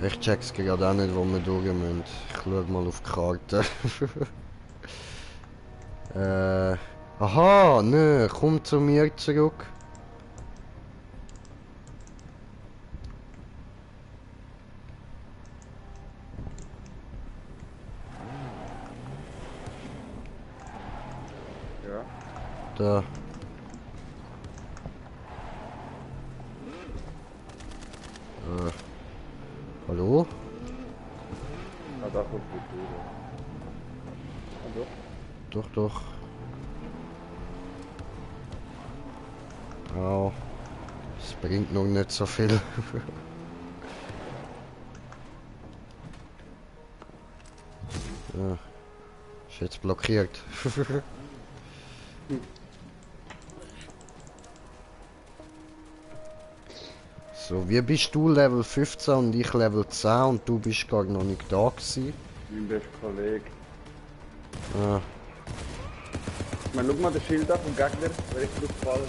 Ich check's gerade auch nicht, wo wir durch müssen. Ich schau mal auf die Karte. Aha, nö, komm zu mir zurück. Ja. Da. Hallo? Ah, da kommt die Tür. Ah, doch. Doch. Au. Das bringt noch nicht so viel. Ja. Ist jetzt blockiert. So, wie bist du Level 15 und ich Level 10 und du bist gar noch nicht da gewesen? Mein bester Kollege. Ah. Ich meine, schau mal das Schild ab vom Gegner, wenn ich drauf falle.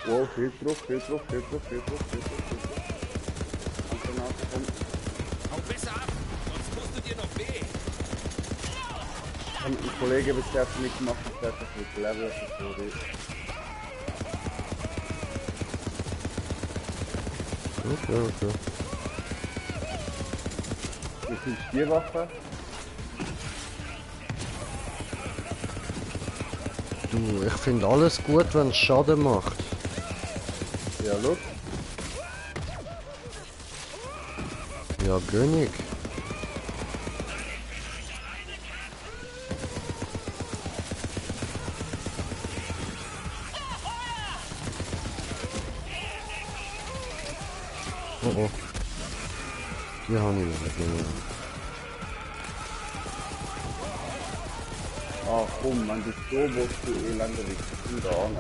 Wow, viel drauf. Hau besser ab, sonst tust du dir noch weh. Ein Kollege wird zuerst mitgemacht, das heißt, mit Level so ist. Okay. Wie viel Stierwaffe? Du, ich finde alles gut, wenn es Schaden macht. Ja, look. Ja, König. Oh. Die habe ich nicht mehr. Ah, komm, man, die so willst du lange nicht da an.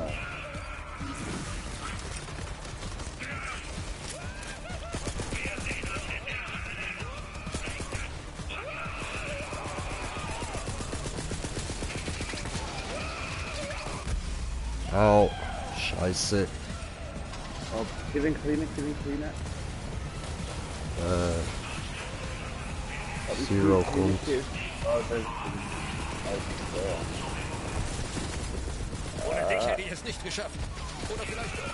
Au. Scheiße. Oh, Killing. Zero kommt. Ohne dich hätte ich es nicht geschafft. Oder vielleicht doch.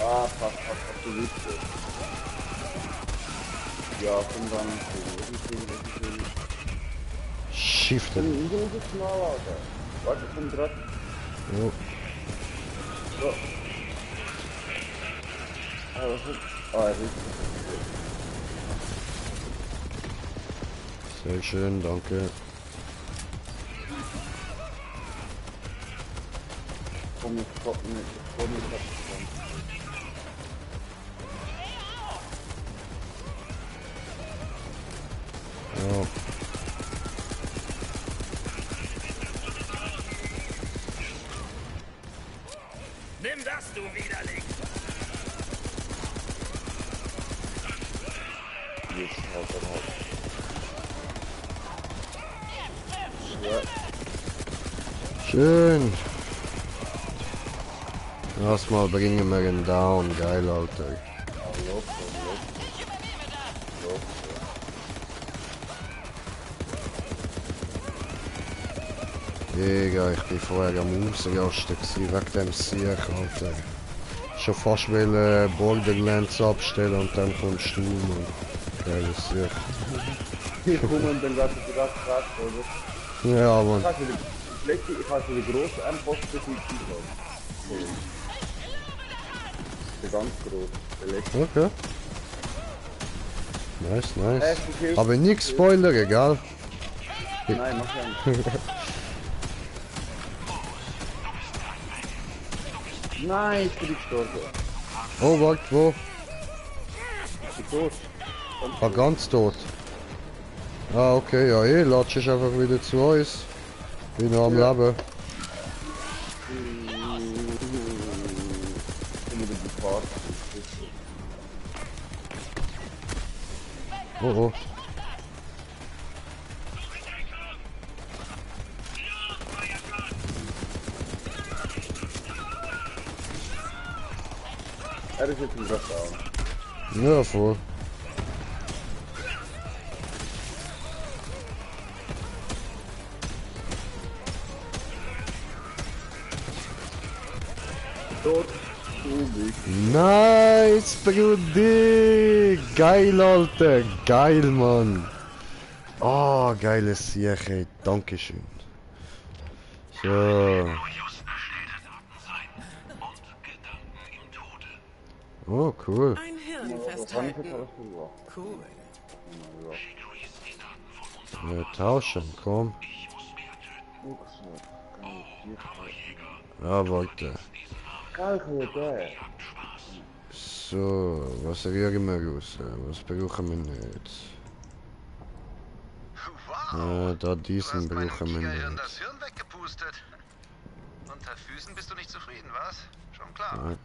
Ah, fast du Witze. Ja, komm dann. Shiften. Du musst es mal lauter. Warte, komm dran. Jo. So. Ah, das ist... Ah, das ist... Sehr schön, danke. Komm, ich komm nicht. Ja. Nimm das, du Widerling! Jetzt halt dann halt. Ja. Schön. Erstmal bringen wir ihn down, geil, Alter. Digga, ich bin vorher am Ausrasten wegen dem Sieg, Alter. Schon fast will Borderlands abstellen und dann kommst du, Mann. Geiles Sieg. Hier kommen dann gerade krass, oder? Ja, Mann. Ich habe die grosse Endposten definitiv. Der ganz groß. Der letzte. Okay. Nice, nice. Aber nix Spoiler, egal. Nein, mach ja nicht. Nein, ich bin gestorben. Oh, warte, wo? Ich bin tot. Ganz tot. Ah, okay, ja, latsch ich einfach wieder zu uns. Bin noch am Leben. Oh, oh. Er ist jetzt im Restaurant. Ja, voll. Tot. Nice, Brudi! Geil, Alter! Geil, Mann! Oh, geiles Sieg, ey. Dankeschön. So. Oh, cool. Ein Hirn festhalten. Cool. Ja, tauschen, komm. Ja, warte. So, was rühren wir raus? Was brauchen wir nicht? Da diesen brauchen wir nicht. Das Hirn weggepustet. Unter Füßen bist du nicht zufrieden, was? Schon klar. Ja.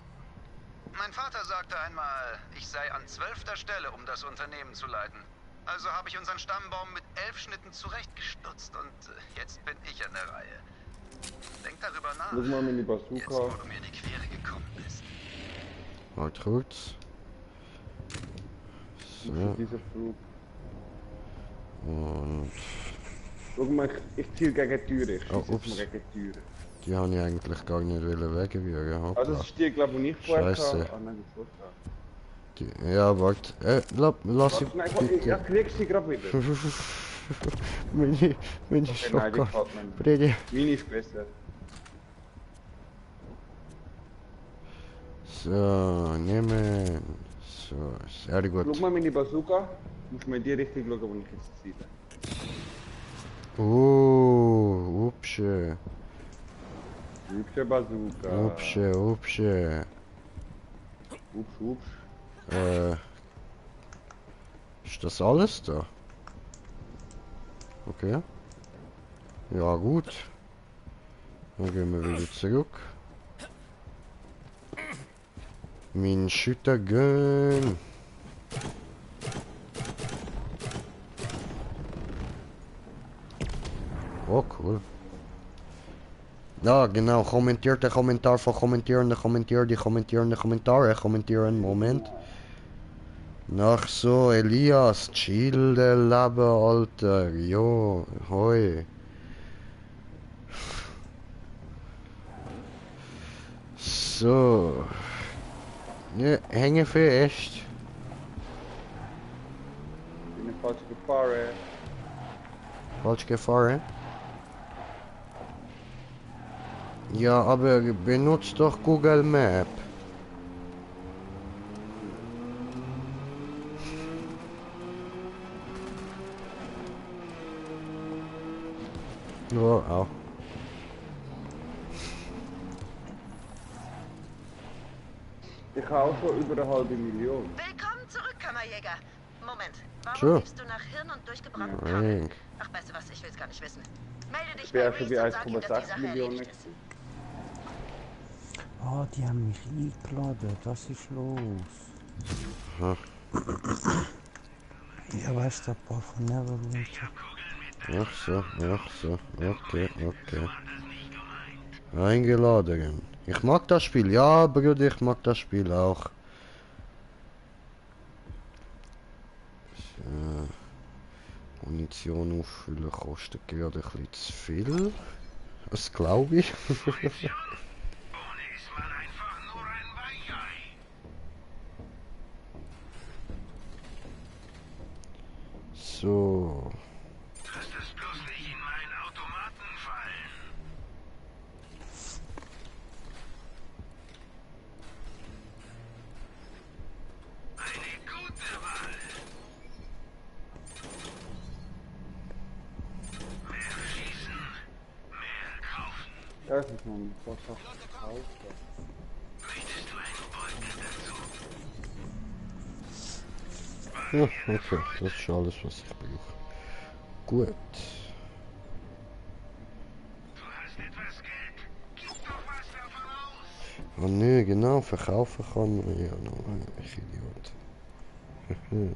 Mein Vater sagte einmal, ich sei an 12. Stelle, um das Unternehmen zu leiten. Also habe ich unseren Stammbaum mit 11 Schnitten zurechtgestutzt und jetzt bin ich an der Reihe. Denk darüber nach. Guck mal, meine Bazooka. Jetzt, wo du mir in die Quere gekommen bist. Halt kurz. So. Dieser Flug. Und... Guck mal, ich ziele gegen die Türe. Ich oh, schieße ups. gegen die Türe. Die habe ich eigentlich gar nicht wegrühren. Ah, das ist die, glaube ich, nicht vorher. Scheiße. Ah, nein, die vorher. Ja, warte. Lass ich Nein, bitte. ich krieg sie gerade wieder. Meine Okay, nein, die Schocker. fällt mir Bredi. nicht. Meine ist besser. So, nehmen. So, sehr gut. Guck mal, meine Bazooka. Muss man in die Richtung schauen, wo ich jetzt ziele. Upsche. Hübsche Bazooka. Upsche. Ups. Ist das alles da? Okay. Ja, gut. Dann gehen wir wieder zurück. Mein Schüttergun. Oh, cool. Ja, genau. Kommentiert der Kommentar von Kommentierende, die kommentierende Kommentare kommentieren. Moment. Nach so, Elias, chill der Leben, Alter. Jo, hoi. So. Ja, hänge fest. Ich bin falsch gefahren. Falsch gefahren? Ja, aber benutzt doch Google Map. Oh, au. Ich habe auch schon über 1,5 Million. Willkommen zurück, Kammerjäger. Moment, warum Tja. liefst du nach Hirn und durchgebrannten Kabeln? Ach, weißt du was, ich will's gar nicht wissen. Melde dich Ich bei wäre Reese schon wie und sag ihm, dass die 1,6 Sache Millionen. erledigt ist. Ah, die haben mich eingeladen. Was ist los? Aha. Ja, weißt du, ein paar von Neverwinter. Ach so. Okay. Eingeladen. Ich mag das Spiel. Ja, Bruder, ich mag das Spiel auch. So. Munition auffüllen kostet gerade ein bisschen zu viel. Das glaube ich. So. Lass das bloß nicht in meinen Automaten fallen. Eine gute Wahl. Mehr schießen, mehr kaufen. Das ist noch ein Vorschlag. Möchtest du einen Beutel dazu? Ja, okay, das ist alles, was ich brauche. Gut. Du hast etwas Geld. Gib doch was davon aus. Oh ne, genau, verkaufen kann man ja noch. Ich Idiot. Der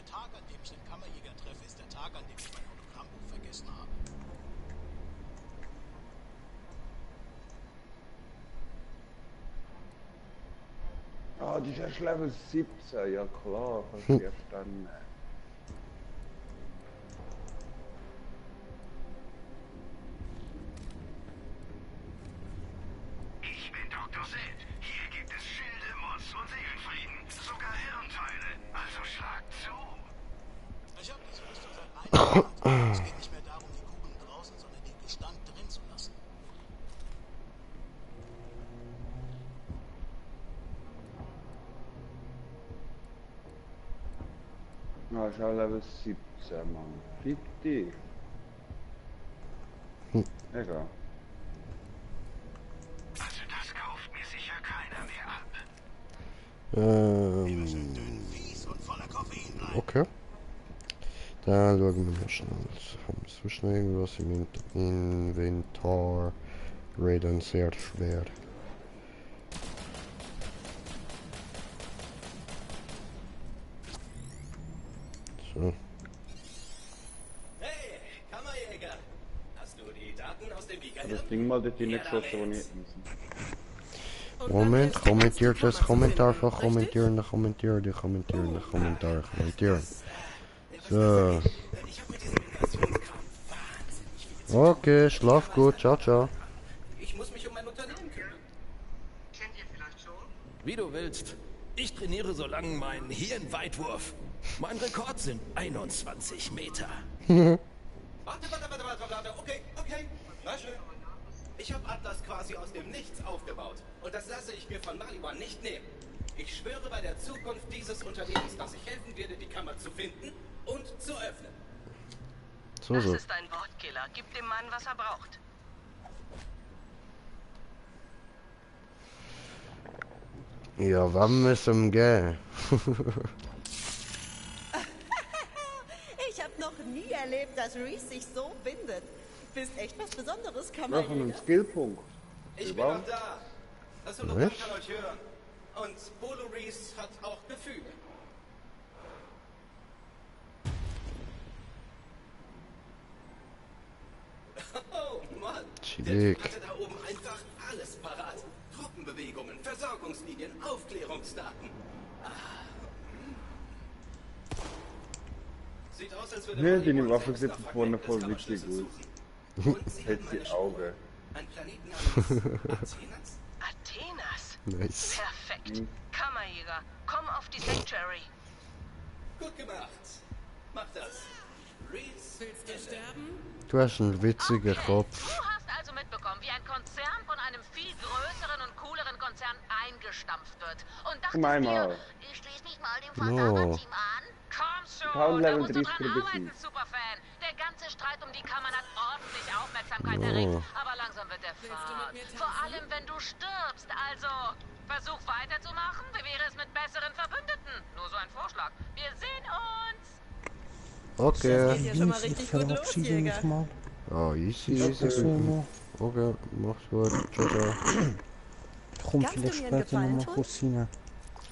Tag, an dem ich den Kammerjäger treffe, ist der Tag, an dem ich mein Autogrammbuch vergessen habe. Ah, die ist erst Level 17, ja klar, kannst du erst dann nehmen. Ich bin Dr. Z. Hier gibt es Schilde, Mods und Seelenfrieden. Sogar Hirnteile. Also schlag zu. Ich habe diese Rüstung seit einigen Jahren. Es geht nicht mehr darum, die Kugeln draußen, sondern den Gestank drin zu lassen. Ah, ist auch Level 17, Mann. Fick dich. Egal. Also das kauft mir sicher keiner mehr ab. Okay. Dann schauen wir mal schnell. Haben wir sonst noch irgendwas im Inventar? Raiden sehr schwer. So. Hey, Kammerjäger! Hast du die Daten aus dem Giga? Das Ding mal dort hineingeschossen, wo ich hätte müssen. Moment, kommentiert das Kommentar von kommentieren, kommentieren. So. Okay, schlaf gut, ciao, ciao. Ich muss mich um mein Unternehmen kümmern. Kennt ihr vielleicht schon? Wie du willst. Ich trainiere so lange meinen Hirnweitwurf. Mein Rekord sind 21 Meter. Warte. Okay. Na schön. Ich habe Atlas quasi aus dem Nichts aufgebaut. Und das lasse ich mir von Maliwan nicht nehmen. Ich schwöre bei der Zukunft dieses Unternehmens, dass ich helfen werde, die Kammer zu finden und zu öffnen. Das ist ein Wortkiller. Gib dem Mann, was er braucht. Ja, wann müssen wir gehen? Ich habe noch nie erlebt, dass Reese sich so bindet. Bist echt was Besonderes, Ja, Kammerjäger. von einem Skillpunkt. Ich bin auch da. Das Hologramm kann euch hören. Und Bolo Reese hat auch Gefühle. Oh Mann, der Typ hatte da oben einfach alles parat. Truppenbewegungen, Versorgungslinien, Aufklärungsdaten. Sieht aus, als würde Ja, die Waffe sieht vorne voll wichtig aus. Hält die Augen. Ein Planet namens Athenas? Nice. Perfekt. Kammerjäger, komm auf die Sanctuary. Gut gemacht. Mach das. Reese, willst du sterben? Du hast einen witzigen Kopf. Du hast also mitbekommen, wie ein Konzern von einem viel größeren und cooleren Konzern eingestampft wird. Und dachtest dir, ich schließe mich mal dem Versager-Team an? Komm schon, da musst du dran arbeiten, Superfan. Der ganze Streit um die Kammern hat ordentlich Aufmerksamkeit erregt, aber langsam wird der Fahrt. Vor allem, wenn du stirbst. Also, versuch weiterzumachen. Wie wäre es mit besseren Verbündeten? Nur so ein Vorschlag. Wir sehen uns. Okay. Geht ja schon mal richtig gut los, Jäger. Oh, easy. Okay, mach's gut. Ciao, ciao. Komm vielleicht später nochmal kurz rein.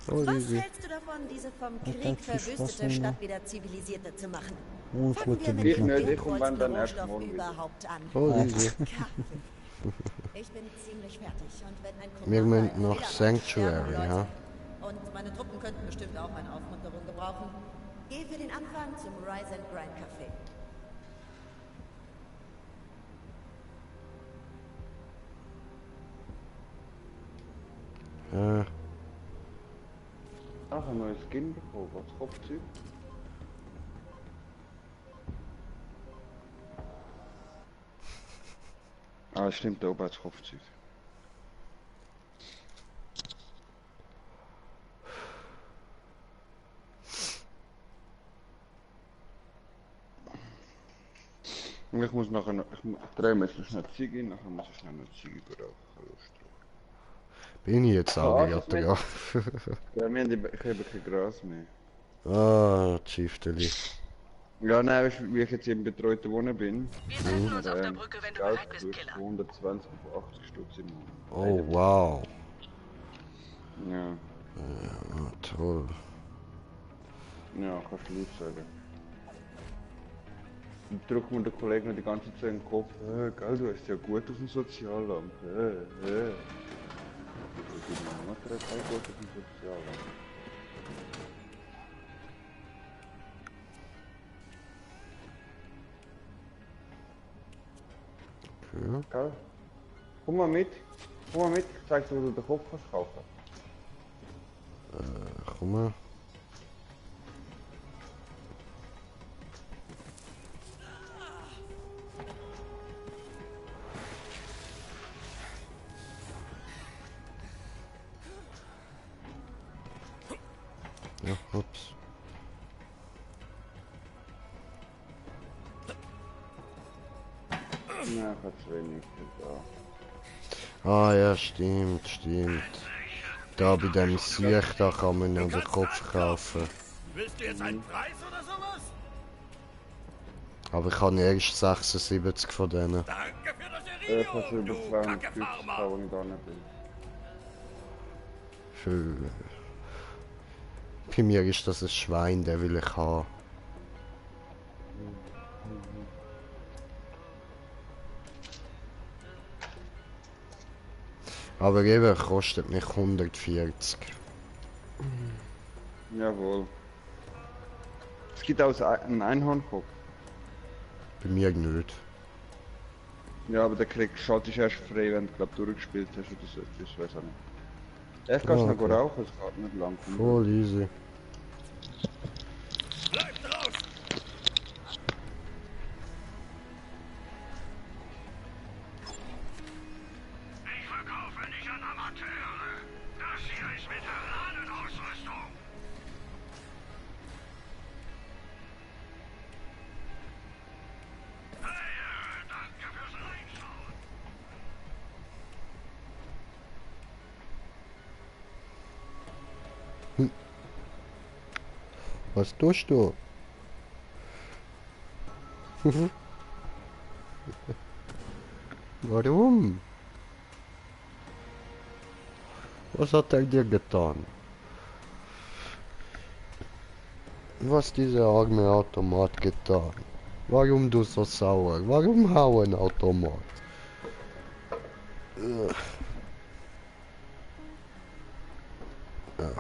Oh, Was easy. hältst du davon, diese vom Krieg verwüstete Stadt wieder zivilisierter zu machen? Und Fangen gute wir mit dem Nacht. wertvollsten Rohstoff überhaupt an. Oh, easy. Kaffee. Ich bin ziemlich fertig und wenn ein Wir Commander müssen noch Sanctuary, ja. Und meine Truppen könnten bestimmt auch eine Aufmunterung gebrauchen. Geh für den Anfang zum Rise and Grind Café. Ach, ein neues Skin bekommen, was Kopfzeug? Ah, stimmt, da oben als Kopfzeug. Ich muss nachher noch, ich drehe mir jetzt schnell Ziege, nachher muss ich schnell noch Ziege rauchen. Bin ich jetzt auch wieder dran? Ja, ich habe kein Gras mehr. Ah, Tschifteli. Ja, nein, weißt du, wie ich jetzt im betreuten Wohnen bin. Wir treffen uns auf der Brücke, wenn du bereit bist, Killer. 120 auf 80 Stutz im Monat. Oh, wow. Ja. Ja, toll. Ja, kannst du lieb sagen. Und drückt mir der Kollege noch die ganze Zeit in den Kopf, gell, du hast ja gut auf dem Sozialamt. Die Mutter hat auch gut auf dem Sozialamt. Okay. Gell? Komm mal mit, ich zeig dir, wo du den Kopf kannst kaufen. Komm mal. Ja, ups. Ja, ich hab's wenig da. Ah ja, stimmt. Da bei dem Siech, da kann man ja den Kopf kaufen. Willst du jetzt einen Preis oder sowas? Aber ich habe erst 76 von denen. Danke für das Rio, Ich habe über 250 Euro, wenn ich da nicht bin. Für... Bei mir ist das ein Schwein, der will ich haben. Aber eben kostet mich 140. Jawohl. Es gibt auch einen Einhornkopf. Bei mir nicht. Ja, aber der schaltest erst frei, wenn du glaub, durchgespielt hast oder so. Ich weiß auch nicht. Erst kannst du noch rauchen, es geht nicht lang. Voll easy. Bleib draußen! Ich verkaufe nicht an Amateure. Das hier ist Veteranenausrüstung. Hey, danke fürs Reinschauen. Was tust du? Warum? Was hat er dir getan? Was dieser arme Automat getan? Warum du so sauer? Warum hauen Automat? Ja.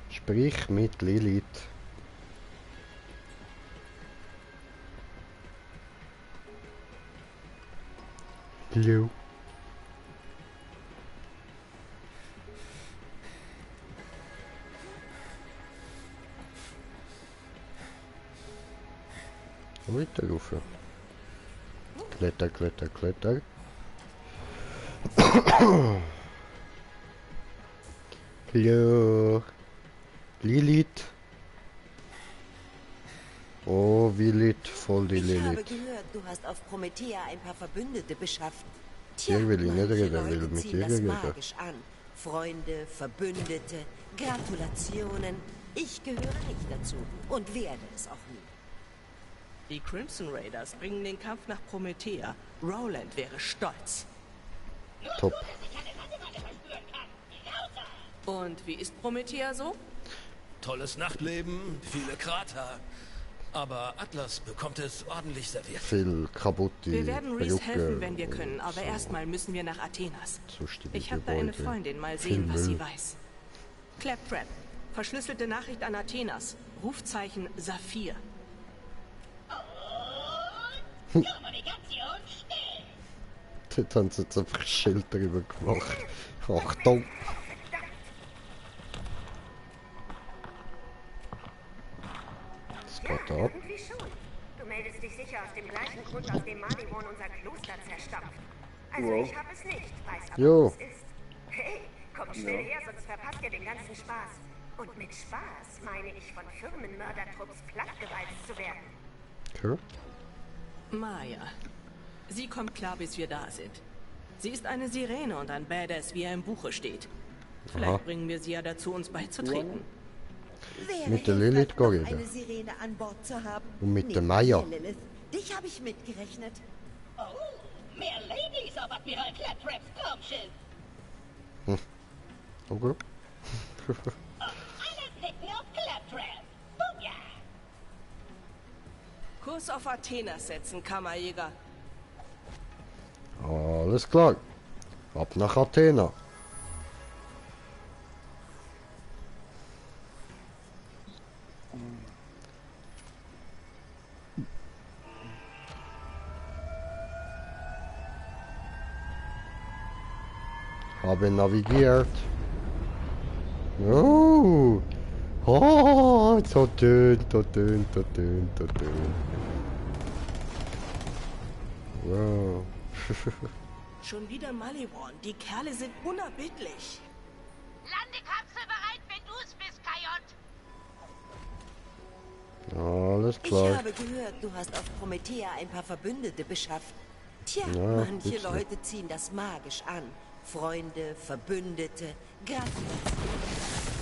Sprich mit Lilith. Hallo. Weiter rauf. Kletter, kletter, kletter. Hallo. Lilith. Oh, Lilith, voll die Lilith. Ich habe gehört, du hast auf Promethea ein paar Verbündete beschafft. Hier will ich nicht reden, will mit ziehen dir das reden. magisch an. Freunde, Verbündete, Gratulationen. Ich gehöre nicht dazu und werde es auch nie. Die Crimson Raiders bringen den Kampf nach Promethea. Rowland wäre stolz. Top. Und wie ist Promethea so? Tolles Nachtleben, viele Krater. Aber Atlas bekommt es ordentlich serviert. Viel kaputte Wir werden Reese Brücke helfen, wenn wir können, und aber so. erstmal müssen wir nach Athenas. So steht Ich die habe da eine Gebäude. Freundin, mal Viel sehen, was sie Müll. weiß. Claptrap, Verschlüsselte Nachricht an Athenas. Rufzeichen Saphir. Dort haben sie jetzt einfach ein Schild drüber gemacht. Achtung! Was geht ab? Irgendwie schon. Du meldest dich sicher aus dem gleichen Grund, aus dem Maliwon unser Kloster zerstampft. Also ich habe es nicht, weiß aber, was es ist. Hey, komm schnell her, sonst verpasst ihr den ganzen Spaß. Und mit Spaß meine ich, von Firmenmördertrupps plattgewalzt zu werden. Okay. Maya. Sie kommt klar, bis wir da sind. Sie ist eine Sirene und ein Badass, wie er im Buche steht. Vielleicht bringen wir sie ja dazu, uns beizutreten. Mit der Lilith Gorilla. Eine Sirene an Bord zu haben. Und mit der Maya. Dich habe ich mitgerechnet. Oh, mehr Ladies auf Admiral Claptraps Traumschiff. Okay. Alle blicken auf Claptrap. Booyah! Kurs auf Athenas setzen, Kammerjäger. Alles klar. Ab nach Athena. Habe navigiert. Oh! Oh, so dünn, so dünn, so dünn, so dünn. Wow. Schon wieder Maliwon. Die Kerle sind unerbittlich. Landekapsel bereit, wenn du es bist, Kajot. Alles klar. Ich habe gehört, du hast auf Promethea ein paar Verbündete beschafft. Tja, Ja, manche bitte. Leute ziehen das magisch an. Freunde, Verbündete, Gratis.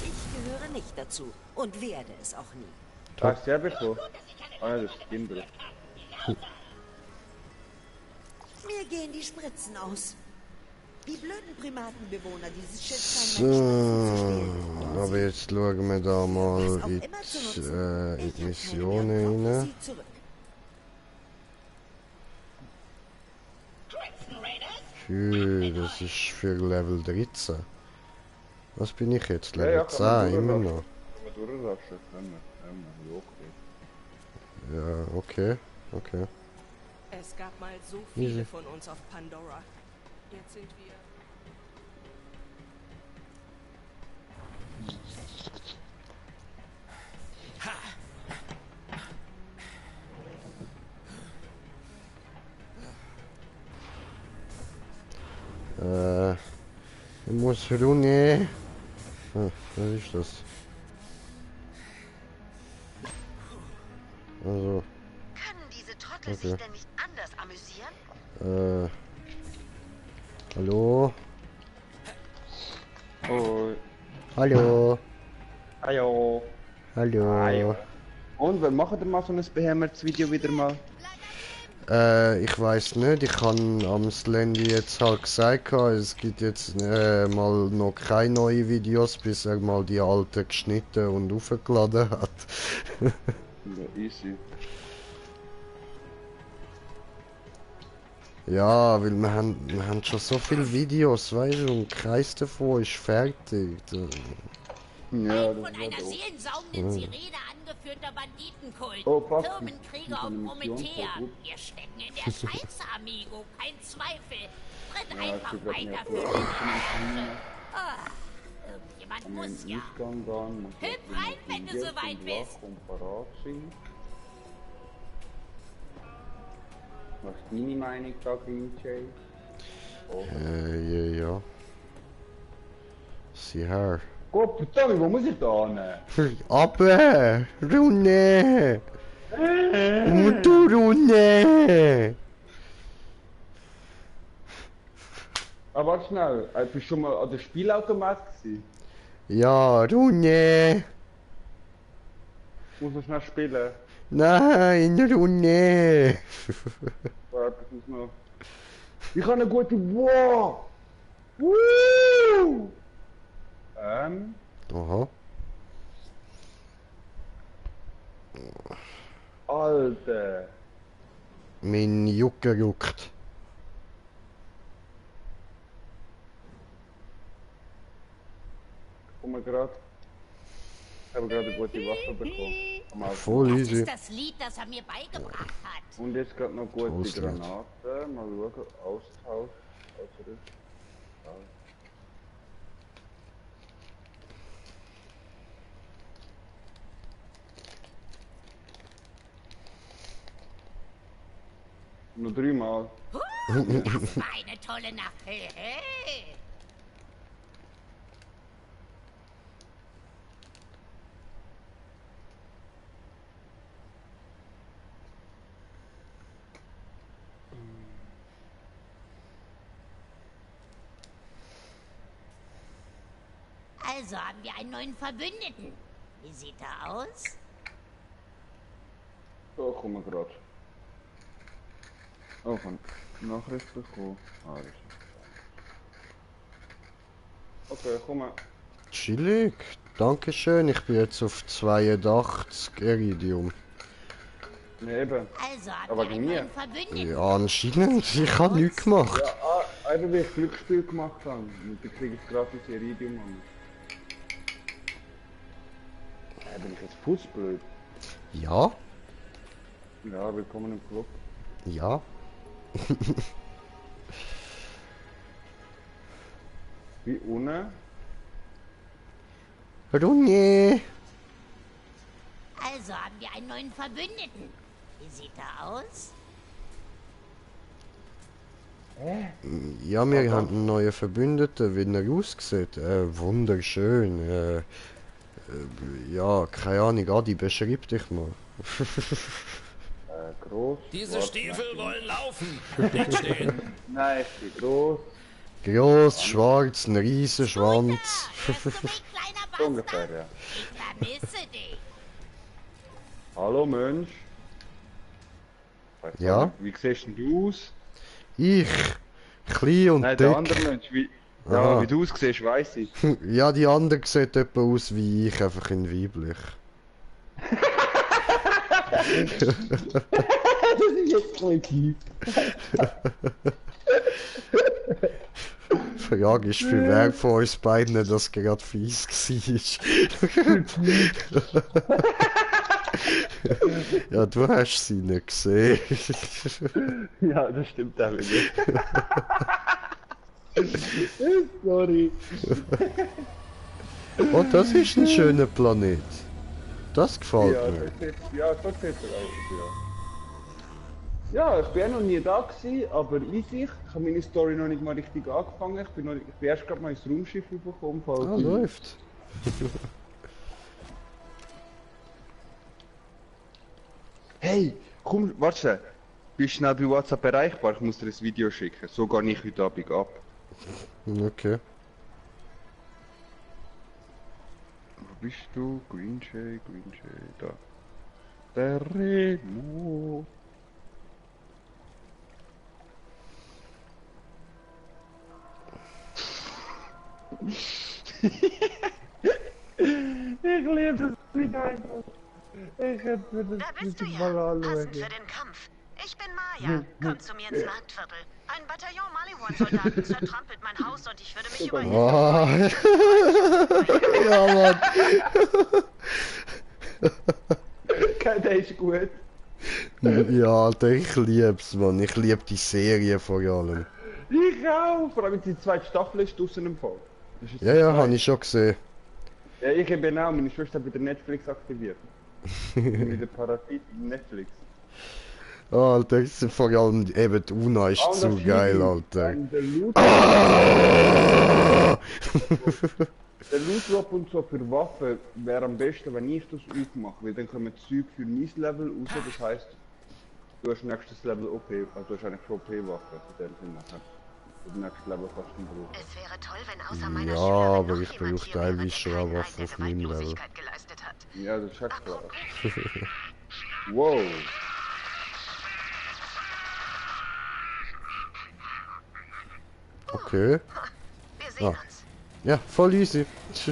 Ich gehöre nicht dazu und werde es auch nie. Hast du ja bekommen? Ah, das stimmt. Mir gehen die Spritzen aus. Die blöden Primatenbewohner dieses Schiffs scheinen So, aber jetzt schauen wir da mal in die Missionen rein. Das ist für Level 13. Was bin ich jetzt? Level 10 immer noch. Ja, okay. Okay. Es gab mal so viele von uns auf Pandora. Jetzt sind wir... Ich muss runter. Was ist das? Also. Können diese Trottel sich denn nicht anders amüsieren? Hallo? Oh. Hallo? Hallo. Hallo? Und, wann machen wir mal so ein behemertes Video wieder mal? Ich weiß nicht, ich habe am Slendy jetzt halt gesagt, es gibt jetzt mal noch keine neuen Videos, bis er mal die alten geschnitten und aufgeladen hat. Ja, easy. Ja, weil wir haben schon so viele Videos, weißt du, und keins davon ist fertig. Ja, Von einer seelensaugenden Sirene angeführter Banditenkult. Oh, passt. Firmenkrieger auf Promethea. Wir stecken in der Scheiße, Amigo. Kein Zweifel. Tritt einfach weiter für den irgendjemand muss ja. Hüpf rein, wenn du soweit bist. Was ist deine Meinung da, Green Jay? Ja. Sieh her. Gott, verdammt, wo muss ich da hin? Aber, Runde! Und du, Runde! Aber warte schnell, bist du schon mal an der Spielautomat gewesen? Ja, Runde! Muss man schnell spielen? Nein, Runde! Warte, ich muss noch... Ich habe eine gute... Wow! Woo! Aha. Alter! Mein Jucker juckt. Komm mal grad. Ich habe gerade eine gute Waffe bekommen. Voll easy. Das ist das Lied, das er mir beigebracht hat. Und jetzt gerade noch gute Granaten. Mal schauen. Austausch. Nur 3 Mal. Das war eine tolle Nacht. Hey, hey. Also haben wir einen neuen Verbündeten. Wie sieht er aus? So, kommen wir gerade. Oh, von Nachricht bekommen. Okay, komm mal. Chillig. Dankeschön, ich bin jetzt auf 82 Iridium. Ne, eben. Also aber gegen mir. Ja, anscheinend. Ich habe nichts gemacht. Ja, eben weil ich Glücksspiel gemacht habe. Und dann kriege ich gratis Iridium an. Bin ich jetzt fußblöd? Ja. Ja, willkommen im Club. Ja. Wie ohne? Runge. Also haben wir einen neuen Verbündeten. Wie sieht er aus? Ja, wir haben einen neuen Verbündeten. Wie er aussieht? Wunderschön. Ja, keine Ahnung, Adi, beschreib dich mal. Groß. Diese Stiefel wollen laufen, nicht stehen. Nein, ich bin groß. Groß, schwarz, ein riesen Schwanz. So ungefähr, ja. Ich vermisse dich. Hallo Mensch. Ja? Nicht, wie siehst denn du aus? Ich, klein und nein, dick. Der andere Mensch, wie... Ja, wie du aussiehst, weiss ich. Ja, die andere sieht etwa aus wie ich, einfach in weiblich. Das ist jetzt kreativ. Die Frage ist, für wer von uns beiden das gerade fies war. Ja, du hast sie nicht gesehen. Ja, das stimmt auch nicht. Sorry. Oh, das ist ein schöner Planet. Das gefällt mir. Ja, das sieht er aus, ja. Ja, ich bin noch nie da gewesen, aber easy. Ich habe meine Story noch nicht mal richtig angefangen. Ich bin erst gerade mal ins Raumschiff bekommen. Ah, läuft. Hey, komm, warte. Bist schnell bei WhatsApp erreichbar? Ich muss dir ein Video schicken. So gehe ich heute Abend ab. Okay. Wo bist du? Green Jay, da. Der Remo. Ich liebe das nicht einfach. Ich hätte mir das nicht mal anschauen. Passend für den Kampf. Ich bin Maya. Komm zu mir ins Marktviertel. Ein Bataillon Maliwan-Soldaten zertrampelt mein Haus und ich würde mich über ihn Ja, Mann. Der ist gut. Ja, Alter, ich lieb's, Mann. Ich lieb die Serie vor allem. Ich auch. Vor allem die zweite Staffel ist draussen im Fall. Ja, ja, habe ich schon gesehen. Ja, ich eben auch. Meine Schwester hat wieder Netflix aktiviert. Mit der Parasit Netflix. Oh, Alter, vor allem eben die Una ist zu geil, Alter. Der Loot-Drop und so für Waffen wäre am besten, wenn ich das aufmache, weil dann kommen Zeug für mein Level raus, das heisst, du hast nächstes Level OP, also du hast eigentlich schon OP-Waffen, in dem Sinne nachher. Das nächste Level fast nicht brauchen. Es wäre toll, wenn außer meiner Ja, aber ich brauche teilweise schon eine Waffe auf meinem Level. Ja, das ist halt klar. Wow. Okay. Wir sehen uns. Ja, voll easy. Die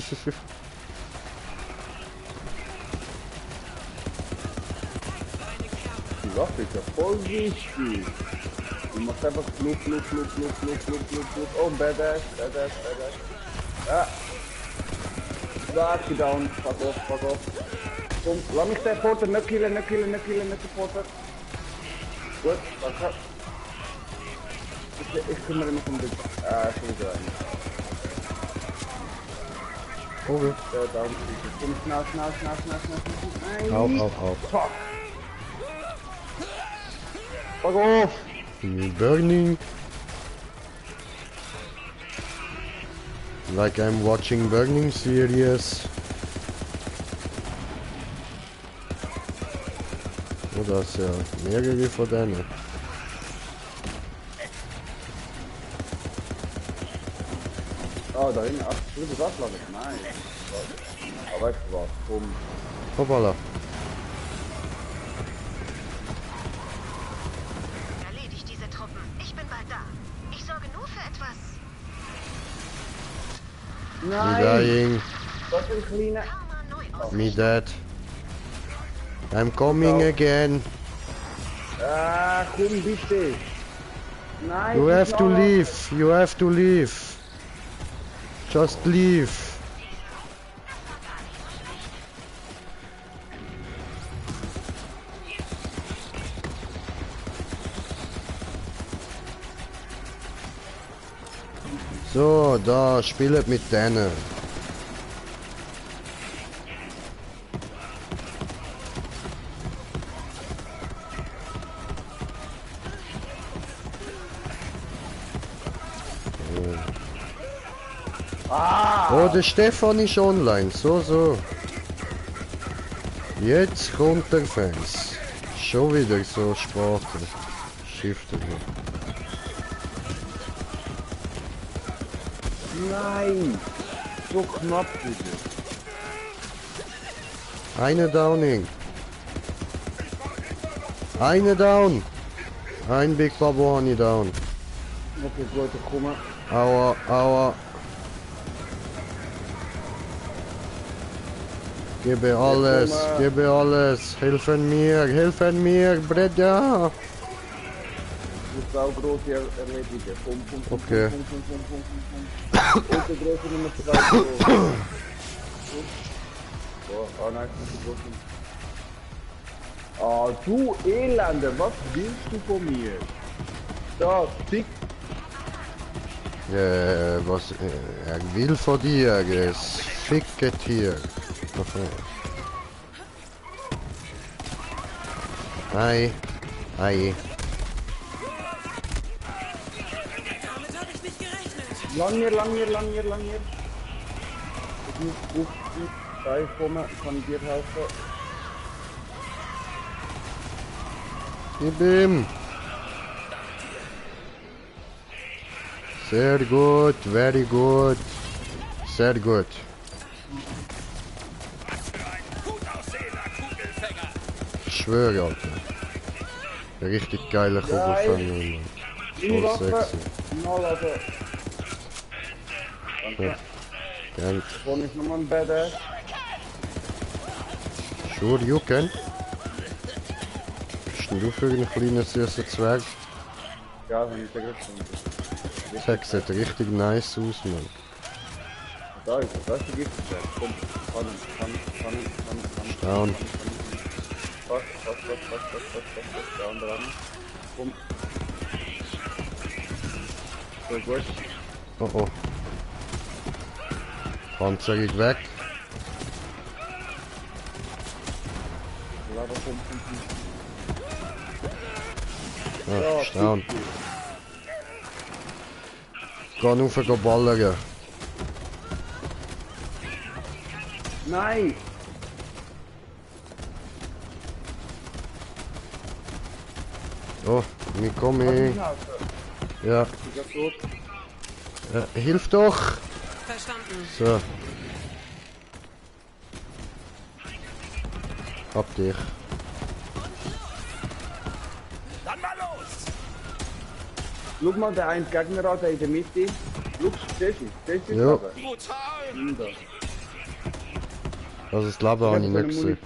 Waffe ist ja voll wichtig. Du machst einfach Flug. Oh, badass. Ja. Starke down, fuck off. Komm, lass mich den Porter nicht killen, nicht den Porter. Gut, danke. Ich kümmere mich um den... Entschuldigung. Okay. Der down. Komm, schnell. Nein. Auf. Fuck. Fuck off. Burning. Like I'm watching Burning series. Oh, das ist ja mehrere von denen. Oh, da hinten. Ach, du bist abladen. Nein. Aber weißt du was? Komm. Hoppala. Erledigt diese Truppen. Ich bin bald da. Ich sorge nur für etwas. Me dying. Was für ein kleiner... Me dead. I'm coming again. Komm bitte. Nein. You have to leave. Just leave. So, da spielt mit denen. Oh, der Stefan ist online. So. Jetzt kommt der Fans. Schon wieder so Sprache. Shifter. Nein! So knapp bitte. Eine Downing. Eine down. Ein Big Babo Honey down. Okay, gut, ich komme. Aua. Gebe alles. Helfen mir, Bredja. Du musst auch große erledigen. Komm. Okay. Und der große Nummer 2. Oh, nein, du Elender, was willst du von mir? Da, fick. Was er will von dir, es ficke Tier. Hi. Damit habe ich nicht gerechnet. Lang hier. Ich muss auf die Seite kommen, kann dir helfen. Gib ihm. Sehr gut, very good. Sehr gut. Ich schwöre, Alter. Richtig geiler Kugelfänger. Voll sexy. Danke. Vorne ist nochmal ein Badass. Sure, you can. Bist denn du für einen kleinen süßen Zwerg? Ja, wenn ich da gerade Das sieht richtig nice aus, Mann. Da ist er, das ist die Giftzwerg. Komm, kann. Down. Was, down dran. Komm. Sehr gut. Oh. Panzerung weg. Ja, ist down. Geh rauf, ballern. Nein! Oh, wir kommen. Ja. Hilf doch! Verstanden. So. Hab dich. Dann mal los! Schau mal, der ein Gegner an, der in der Mitte. Schau, siehst du? Ja. Brutal! Also das Leben habe ich nicht gesehen.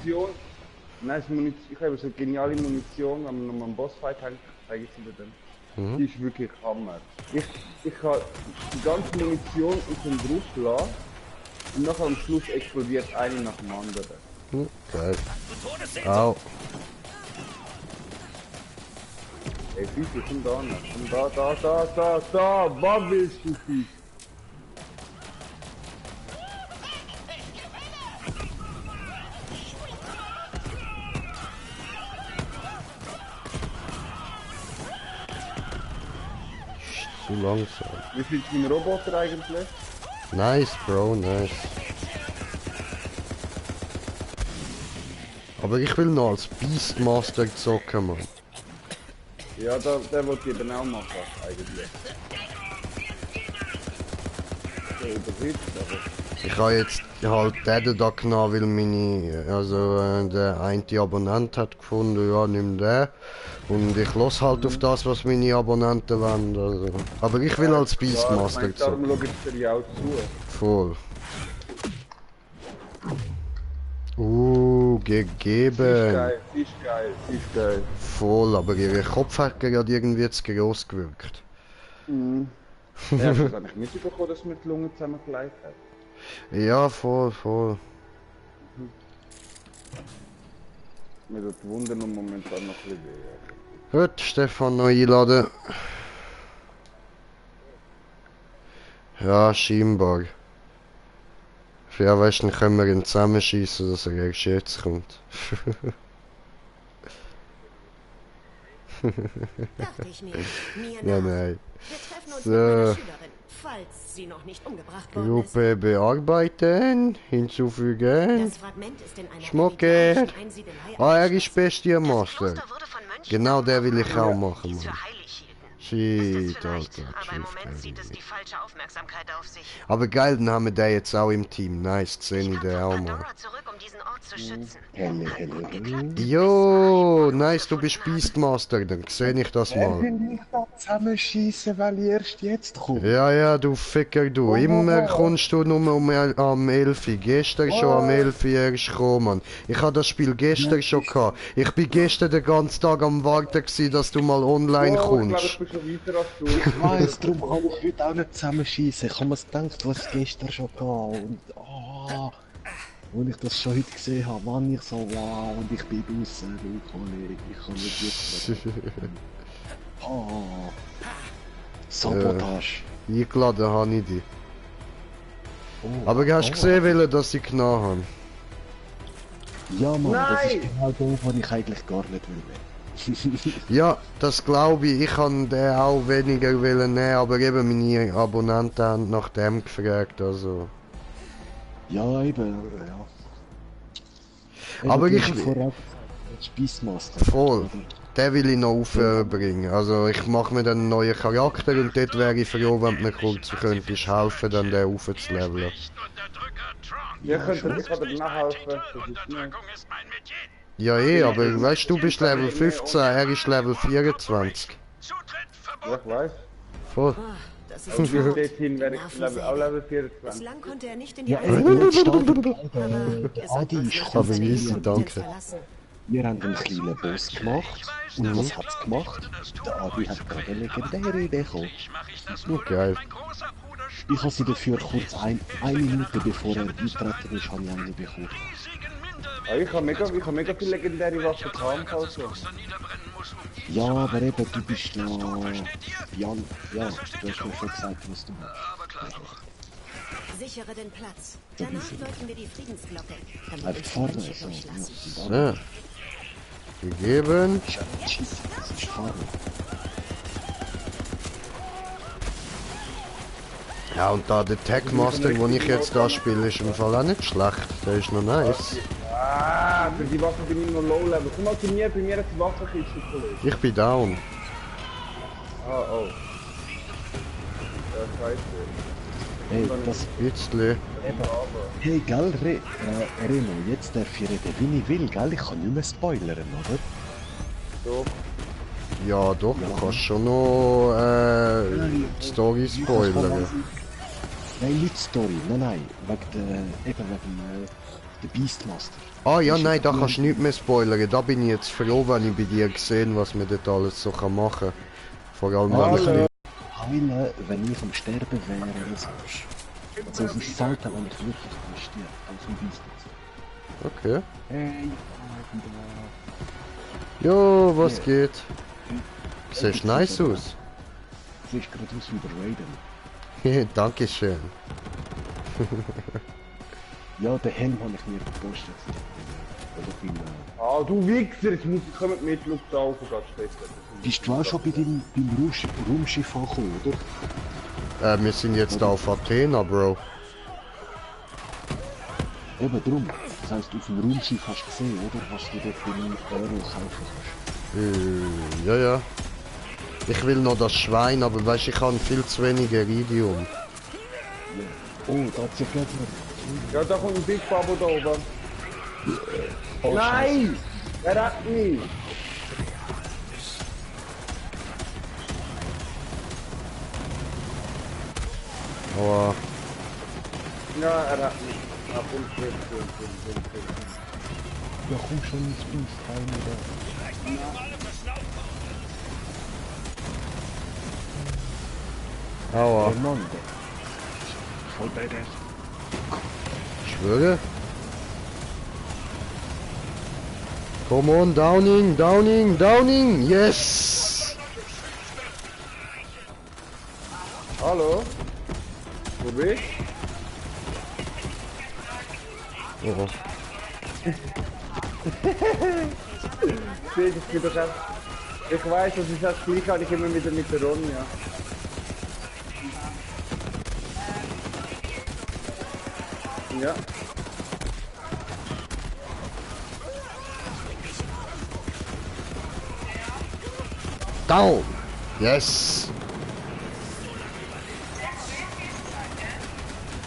Nein, ich habe so geniale Munition, wenn man nochmal einen Bossfight hat, zeige ich sie dir dann. Die ist wirklich Hammer. Ich kann die ganze Munition in den drauflassen Und nachher am Schluss explodiert eine nach dem anderen. Geil. Au. Ey, Füße, komm da noch. Komm da. Was willst du, Füße? Zu langsam. Wie viel ist mein Roboter eigentlich? Nice, Bro, nice. Aber ich will noch als Beastmaster zocken, Mann. Ja, der wollte ich eben auch machen, eigentlich. Der überhitzt, aber... Ich habe jetzt halt den da genommen, weil meine, der eine Abonnent hat gefunden, ja, nimm den. Und ich los halt auf das, was meine Abonnenten wollen. Also. Aber ich will als Beastmaster zocken. Darum schaue ich dir auch zu. Voll. Gegeben. Ist geil. Voll, aber ihr Kopf hat gerade irgendwie zu gross gewirkt. Mhm. Ja, hast du eigentlich mitbekommen, dass wir die Lunge zusammengelegt haben? Ja, voll. Mir tut die Wunde noch momentan noch ein bisschen weh. Gut, Stefan noch einladen. Ja, scheinbar. Ja, weißt du, dann können wir ihn zusammenschießen, dass er erst jetzt kommt. Dachte ich mir. Nein. Wir treffen uns mit meiner Schülerin, falls sie noch nicht umgebracht worden ist. Gruppe bearbeiten, hinzufügen. Das Fragment ist in einer Schmucker. Er ist Bestienmaster. Genau der will ich auch machen, Mann. Shit, Alter. Aber im Moment zieht es die falsche Aufmerksamkeit auf sich. Aber geil, dann haben wir den jetzt auch im Team. Nice, sehe ich den auch mal. Zurück, um diesen Ort zu schützen. Jo, nice, du bist Beastmaster, dann sehe ich das mal. Ich da zusammenschießen, weil ich erst jetzt komme. Ja, du Ficker, du. Immer kommst du nur am 11. Gestern schon am 11. erst gekommen, Mann. Ich habe das Spiel gestern schon gehabt. Ich bin gestern den ganzen Tag am Warten gewesen, dass du mal online kommst. Ich weiss, darum kann ich heute auch nicht zusammenschießen. Ich habe mir gedacht, was gestern schon gab. Und als ich das schon heute gesehen habe, wann ich so wow und ich bin draußen, du Kollege, ich kann nicht jetzt. Sabotage. Eingeladen habe ich dich. Aber du hast gesehen, dass ich genommen habe. Ja, Mann, das ist genau das, was ich eigentlich gar nicht will. Ja, das glaube ich. Ich kann den auch weniger nehmen, aber eben meine Abonnenten haben nach dem gefragt, also... Ja, eben, ja. Aber ich... Beastmaster. Voll. Den will ich noch aufbringen. Also ich mache mir dann einen neuen Charakter und dort wäre ich froh, wenn du mir kurz könntest helfen, dann den aufzuleveln. Ja, ich kann dir nachhelfen. Ja aber weißt du, bist Level 15, er ist Level 24. Ja, ich weiß. Voll. Das ist dorthin werde ich auch Level 24. Bislang konnte er nicht in die Adi ist aber easy, danke. Wir haben einen kleinen Boss gemacht. Und was hat's gemacht? Der Adi hat gerade eine legendäre bekommen. Geil. Ich habe sie dafür kurz eine Minute bevor er eingetreten ist, habe ich eine bekommen. Ich habe mega viele legendäre Waffen gehabt. Ja, aber eben, du bist ja... Jan, ja, du hast mir schon gesagt, was du machst. Sichere den Platz. Danach läuten wir die Friedensglocke. Halt vorne, so. Gegeben. Ja, und da der Tagmaster, den ich jetzt da spiele, ist im Fall auch nicht schlecht. Der ist noch nice. Für die Waffe bin ich noch low level. Komm mal zu mir, bei mir hat die Waffenkiste, Kollege. Ich bin down. Oh. Ja, scheiße. Hey, das... Jetzt. Hey, gell, Remo, jetzt darf ich reden, wie ich will, gell? Ich kann nicht mehr spoilern, oder? Doch. Ja, doch, du kannst schon noch Story spoilern. Nein, nicht Story, nein, wegen der Beastmaster. Ah ja, nein, da kannst du nicht mehr spoilern. Da bin ich jetzt froh, wenn ich bei dir gesehen, was man dort alles so machen kann. Vor allem, wenn ich... Heile, wenn ich am Sterben wäre, das Also es ist selten, wenn ich wirklich investiere, als ein Dienst. Okay. Hey, Jo, was geht? Siehst nice aus. Siehst gerade aus wie der Raiden. Dankeschön. Ja, den Helm habe ich mir gepostet. Ah, du Wichser, jetzt muss ich kommen mit Luft auf und stecken. Bist du auch schon bei deinem Raumschiff angekommen, oder? Wir sind jetzt auf Athena, Bro. Eben drum. Das heisst, auf dem Raumschiff hast du gesehen, oder? Was du dort für einen Euro kaufen kannst. Ja. Ich will noch das Schwein, aber weißt ich habe viel zu wenig Iridium. Ja. Oh, da hat sich Gegner. Ja, da kommt ein Big Babo da oben. Oh, nein! Er hat mich! Aber... Ja, er hat mich. Ja, komm schon ins Boost rein, oder? Aua. Voll badass. Ich schwöre. Come on, Downing! Yes! Hallo? Wo bist du? Oh. Ich weiß, das ist das Spiel, kann ich immer wieder mit der Ronja. Ja. Down! Yes!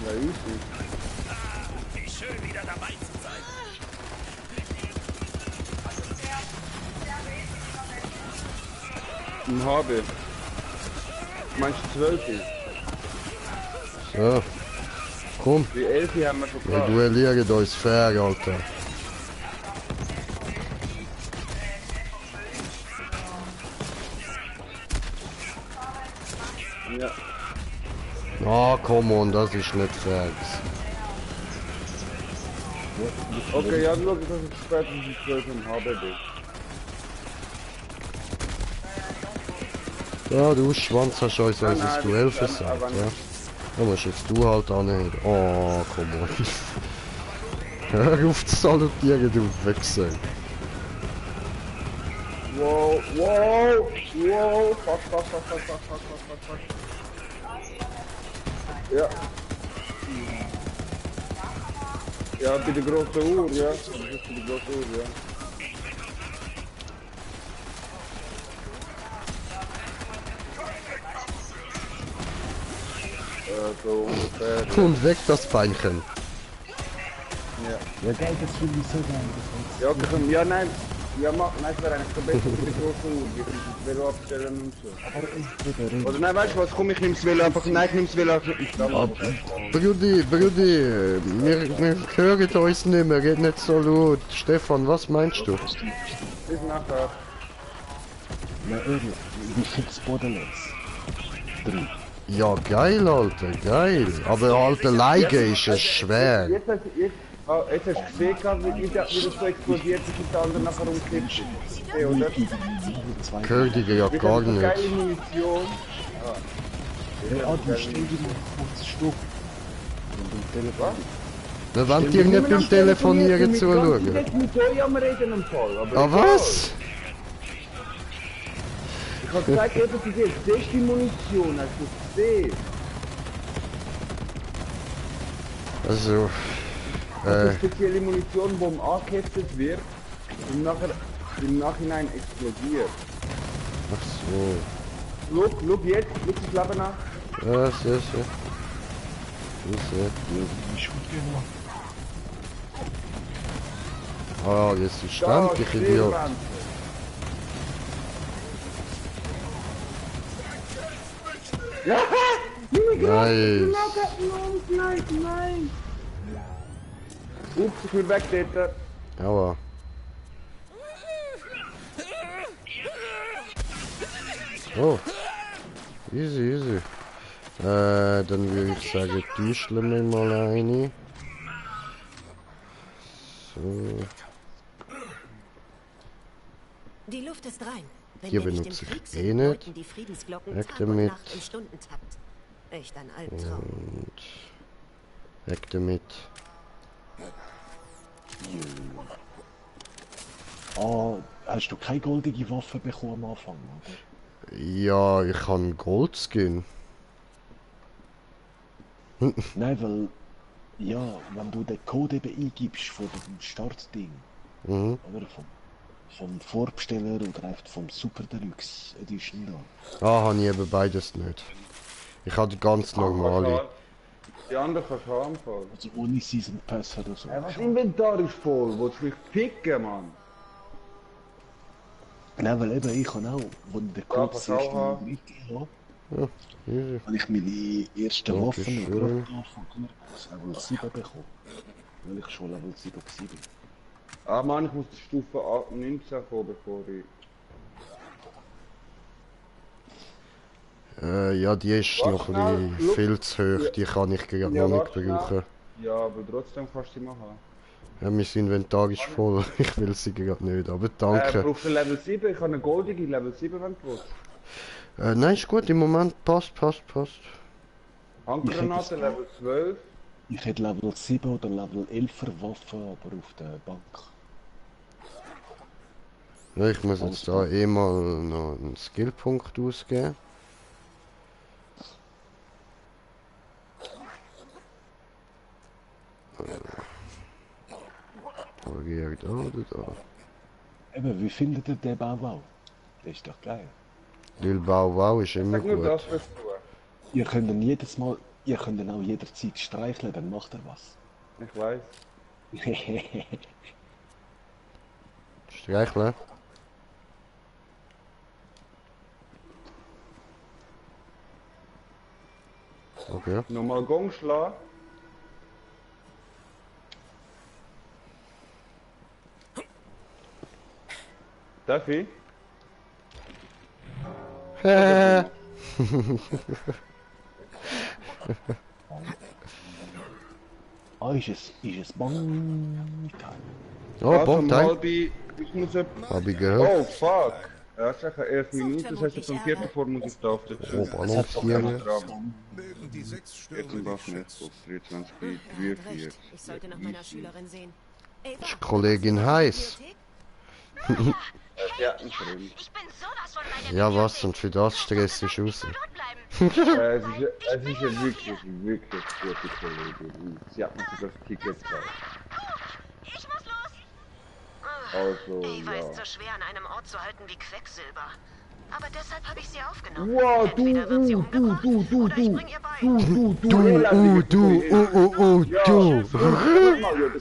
Ja, easy. Wie schön, wieder dabei zu sein. Ein Habe. Meinst du 12? So. Komm. Die 11 haben wir schon Wir duellieren uns fair, Alter. Ja. Ah, come on, das ist nicht fair. Okay, ja, schau, dass ich später die 12 im HB bin. Ja, du Schwanz hast uns unser Duell versagt, ja. Da musst jetzt du halt anheben. Oh, come on. Hör auf zu salutieren, du Wichser. Wow. Fuck. Ja. Ja, bei der großen Uhr, ja. Das ist bei der großen Uhr, ja. So ungefähr. Und weg das Beinchen. Ja. Ja, geil, das will ich so gerne. Ja, okay, komm, ja, nein. Ja, nein, es wäre eigentlich besser für die große Uhr. Ich will abstellen und so. Oder nein, weißt du was, komm, ich nehm's Velo einfach. Nein, ich nehm's Velo einfach nicht. Brudi, wir hören uns nicht mehr, red nicht so laut. Stefan, was meinst du? Bis nachher. Ja, wie fix Borderlands 3. Ja, geil, Alter, geil. Aber Alter, Leige ist es schwer. Jetzt hast du gesehen, wie das so explodiert ist und der andere nachher umkippt. Oder? Hör dich ja gar nicht. Geile Munition. Ja, die stehen wieder kurz Stück. Wir wollen dir nicht beim Telefonieren zuschauen. Ich bin mit euch am Reden im Fall. Ah, was? Ich hab gesagt, eben, du siehst die Munition, hast du gesehen? Also, Das ist spezielle Munition, die angeheftet wird und nachher im Nachhinein explodiert. Ach so. Schau jetzt, schau das Leben nach. Ja, sehr. Ah, jetzt ist Stand, ich Idiot. Ja! Nice. Nein! Ups, ich will weg dort. Aua. Oh. Easy. Dann würde ich sagen, tüscheln wir mal eine. So. Die Luft ist rein. Wenn Hier wir benutze nicht im Krieg ich sind, eh nicht. läuten die Friedensglocken Weg Tag und damit. Nacht im Stundentakt. Echt ein Albtraum. Und weg damit. Ah, hast du keine goldige Waffe bekommen am Anfang, oder? Ja, ich habe einen Goldskin. Nein, weil, ja, wenn du den Code eben eingibst von dem Startding, oder vom Vorbesteller oder einfach vom Super Deluxe Edition da. Ah, habe ich eben beides nicht. Ich habe die ganz normale. Die andere kannst du anfangen. Also ohne Season Pass oder so. Das Inventar ist voll, willst du mich ficken, Mann? Nein, weil eben ich kann auch, wo ich den Code das erste Mal eingegeben habe, habe ich meine ersten Waffen gerade angefangen, als Level 7 bekommen. Weil ich schon Level 7 war. Ah Mann, ich muss die Stufe 19 kommen, bevor ich... Ja, die ist noch ein bisschen viel zu hoch, die kann ich gerade noch nicht brauchen. Ja, aber trotzdem kannst du sie machen. Ja, mein Inventar ist voll, ich will sie gerade nicht, aber danke. Brauchst du Level 7? Ich habe eine goldige Level 7, wenn du willst. Nein, ist gut, im Moment passt. Handgranate Level 12. Ich hätte Level 7 oder Level 11 Waffen, aber auf der Bank. Ja, ich muss jetzt da eh mal noch einen Skillpunkt ausgeben. Da oder da? Eben, wie findet ihr den Bauwau? Der ist doch geil. Der Bauwau ist immer gut. Ihr könnt ihn jedes Mal, ihr könnt ihn auch jederzeit streicheln, dann macht er was. Ich weiß. Streicheln? Okay. Nochmal Gong schlagen. Darf ich? Ah, ist es Bong? Oh, Bong-Time. Hab ich gehört. Oh, fuck. Ja, ich sage 11 Minuten, das heißt, um Viertel vor muss ich da auf der Tür. Oh, balancieren. Jetzt im Waffennetz, 23 Speed, 43. Ich sollte nach meiner Schülerin sehen. Ist Kollegin heiß. Ja, ich bin Ja, was? Und für das Stress ist raus. Es ist ja wirklich gute Kollegin. Sie hat mir sogar das Ticket gezeigt. Ich muss los! Also, Eva ist so schwer an einem Ort zu halten wie Quecksilber. Aber deshalb habe ich sie aufgenommen. Wow, du. Ja,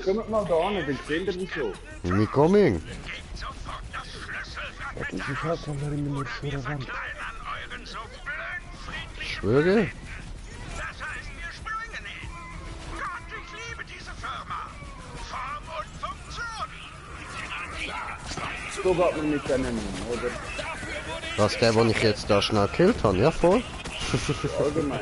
kommt mal da an, dann sehen wir wieso. We coming. Das ist halt von der immer vor der Wand. Schwöre? So geht man mit denen um, oder? Das ist der, den ich jetzt da schnell gekillt habe, ja voll? Allgemein.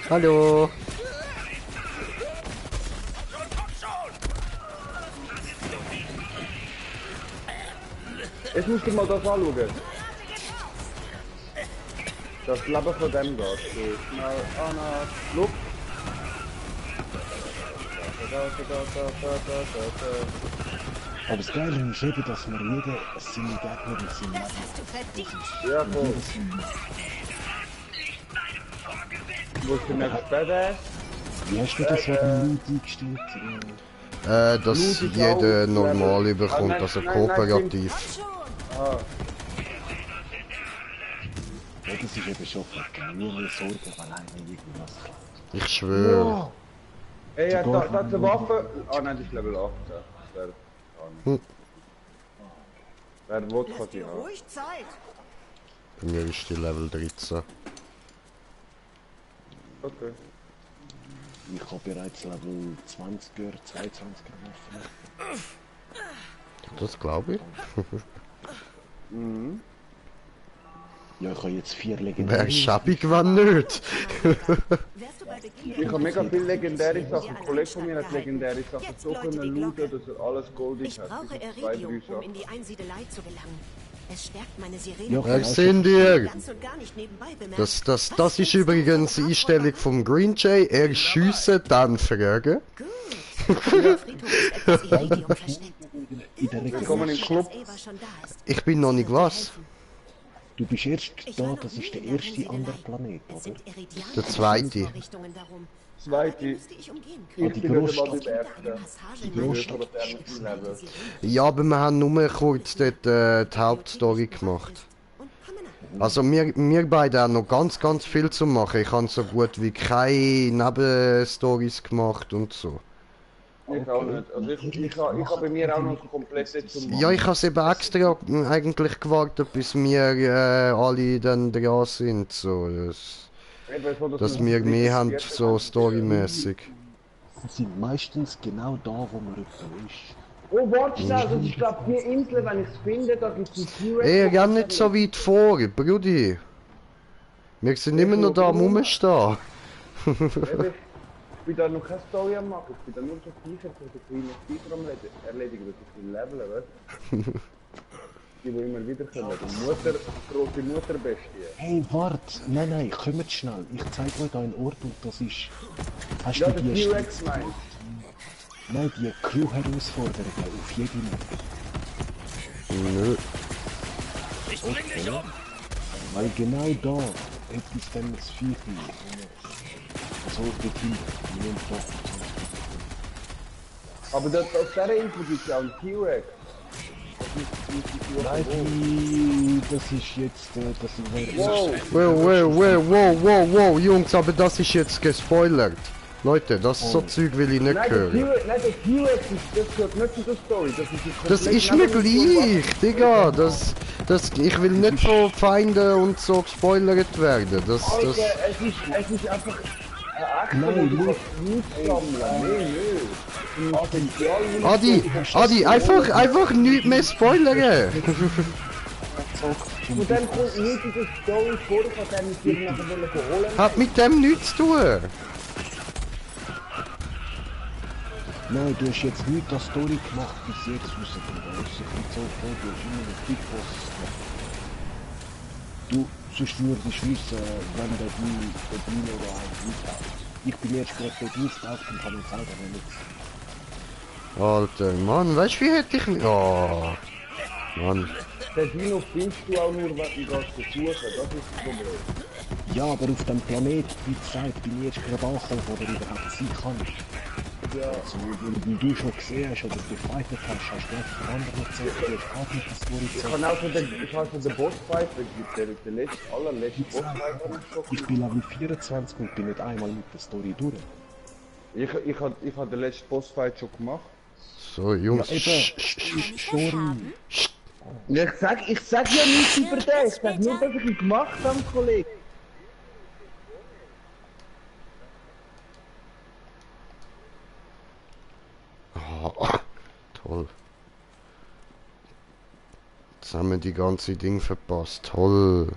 Hallo. Jetzt musst du mal das anschauen. Das Leben von dem da. Schnell Luft. Aber das Geile ist eben, dass wir jeder seine Gegner in seinem Leben... Das hast du verdient. Ja, voll. Wo ist der nächste Badass? Wie hast du das mit dem Loot eingestellt? Dass jeder normal bekommt, also kooperativ. Ah. Ja, das ist eben schon verkehrt. Nie mehr Sorgen, weil einer irgendwas klaut. Ich schwöre. Wow. Ey, ja, da hat eine Waffe. Ah nein, das ist Level 18. Wer will, kann die haben. Ruhig Zeit. Bei mir ist die Level 13. Okay. Ich habe bereits Level 20er, 22er Waffen. Das glaube ich. Mhm. Ja, ich habe jetzt 4 legendäre. Wer schäbig, wann nicht? Ich habe mega viele legendäre Sachen. Ein Kollege von mir hat legendäre Sachen so können looten, dass er alles goldig hat. Ich brauche Iridium, um in die Einsiedelei zu gelangen. Es stärkt meine Sirene. Ja, ich sehe dir. Das ist übrigens die Einstellung vom Green Jay. Er schiessen, dann fragen. Willkommen im Club. Ich bin noch nicht was. Du bist erst da, das ist der erste andere Planet, oder? Der zweite. Ich bin nicht mal der Erste. Ja, aber wir haben nur kurz dort die Hauptstory gemacht. Also wir beide haben noch ganz viel zu machen. Ich habe so gut wie keine Nebenstories gemacht und so. Ich auch nicht. Also ich habe bei mir auch noch komplett zu machen. Ja, ich habe es eben extra eigentlich gewartet, bis wir alle dann dran sind. So, dass wir mehr haben, so storymäßig. Wir sind meistens genau da, wo man ist. Oh, warte schnell, das ist glaube ich die Insel, wenn ich es finde, da gibt es die T-Rex. Ey, geh nicht so weit vor, Brudi. Wir sind immer noch da am Rumstehen. Ich bin da noch keine Story am machen, ich bin da nur so Viecher, so kleine Viecher am erledigen, dass ich will leveln, weißt du? Die immer wieder kommen, die große Mutterbestie. Hey, warte! Nein, kommt schnell. Ich zeige euch da einen Ort und das ist... Hast ja, du die T-Rex meinst? Nein, die Crew-Herausforderungen auf jede Nacht. Nö. Ich bring dich um! Weil genau da etwas dann das Viech so dorthin, aber das, auf dieser Insel gibt es ja auch einen T-Rex. Nein, das ist jetzt, das ist... Wow, Jungs, aber das ist jetzt gespoilert. Leute, das so Zeug will ich nicht hören. Nein, der T-Rex, das gehört nicht zu der Story. Das ist mir gleich, Digga. Ich will nicht von Feinden und so gespoilert werden. Alter, es ist einfach... Adi, einfach nichts mehr spoilern! Und dann kommt nicht diese Story vor, von dem ich dir nachher holen. Hat mit dem nichts zu tun! Nein, du hast jetzt nicht die Story gemacht bis jetzt rausgekommen. Ich bin so froh, du hast immer den Big Boss gemacht. Du, sonst würdest du wissen, wenn der Dino da auftaucht. Ich bin jetzt gerade dort auftaucht und kann mir selber nichts. Alter, Mann, weißt du, wie hätte ich mich... Oh, Mann. Den Dino findest du auch nur, wenn du das suchen, das ist das Problem. Ja, aber auf dem Planet, wie gesagt, bin ich jetzt gerade angekommen, wo der überhaupt sein kann. Ja. Also, wenn du schon gesehen hast oder gefightet hast, hast du einfach andere erzählt, du hast auch nicht das Story gezogen. Ich habe schon den Bossfight, der allerletzte Bossfight. Ich bin Level 24 und bin nicht einmal mit der Story durch. Ich hab den letzten Bossfight schon gemacht. So, Jungs. Ja, ich sag ja nichts über den, ich sag nur, dass ich ihn gemacht habe, Kollege. Oh, toll. Jetzt haben wir die ganze Ding verpasst. Toll.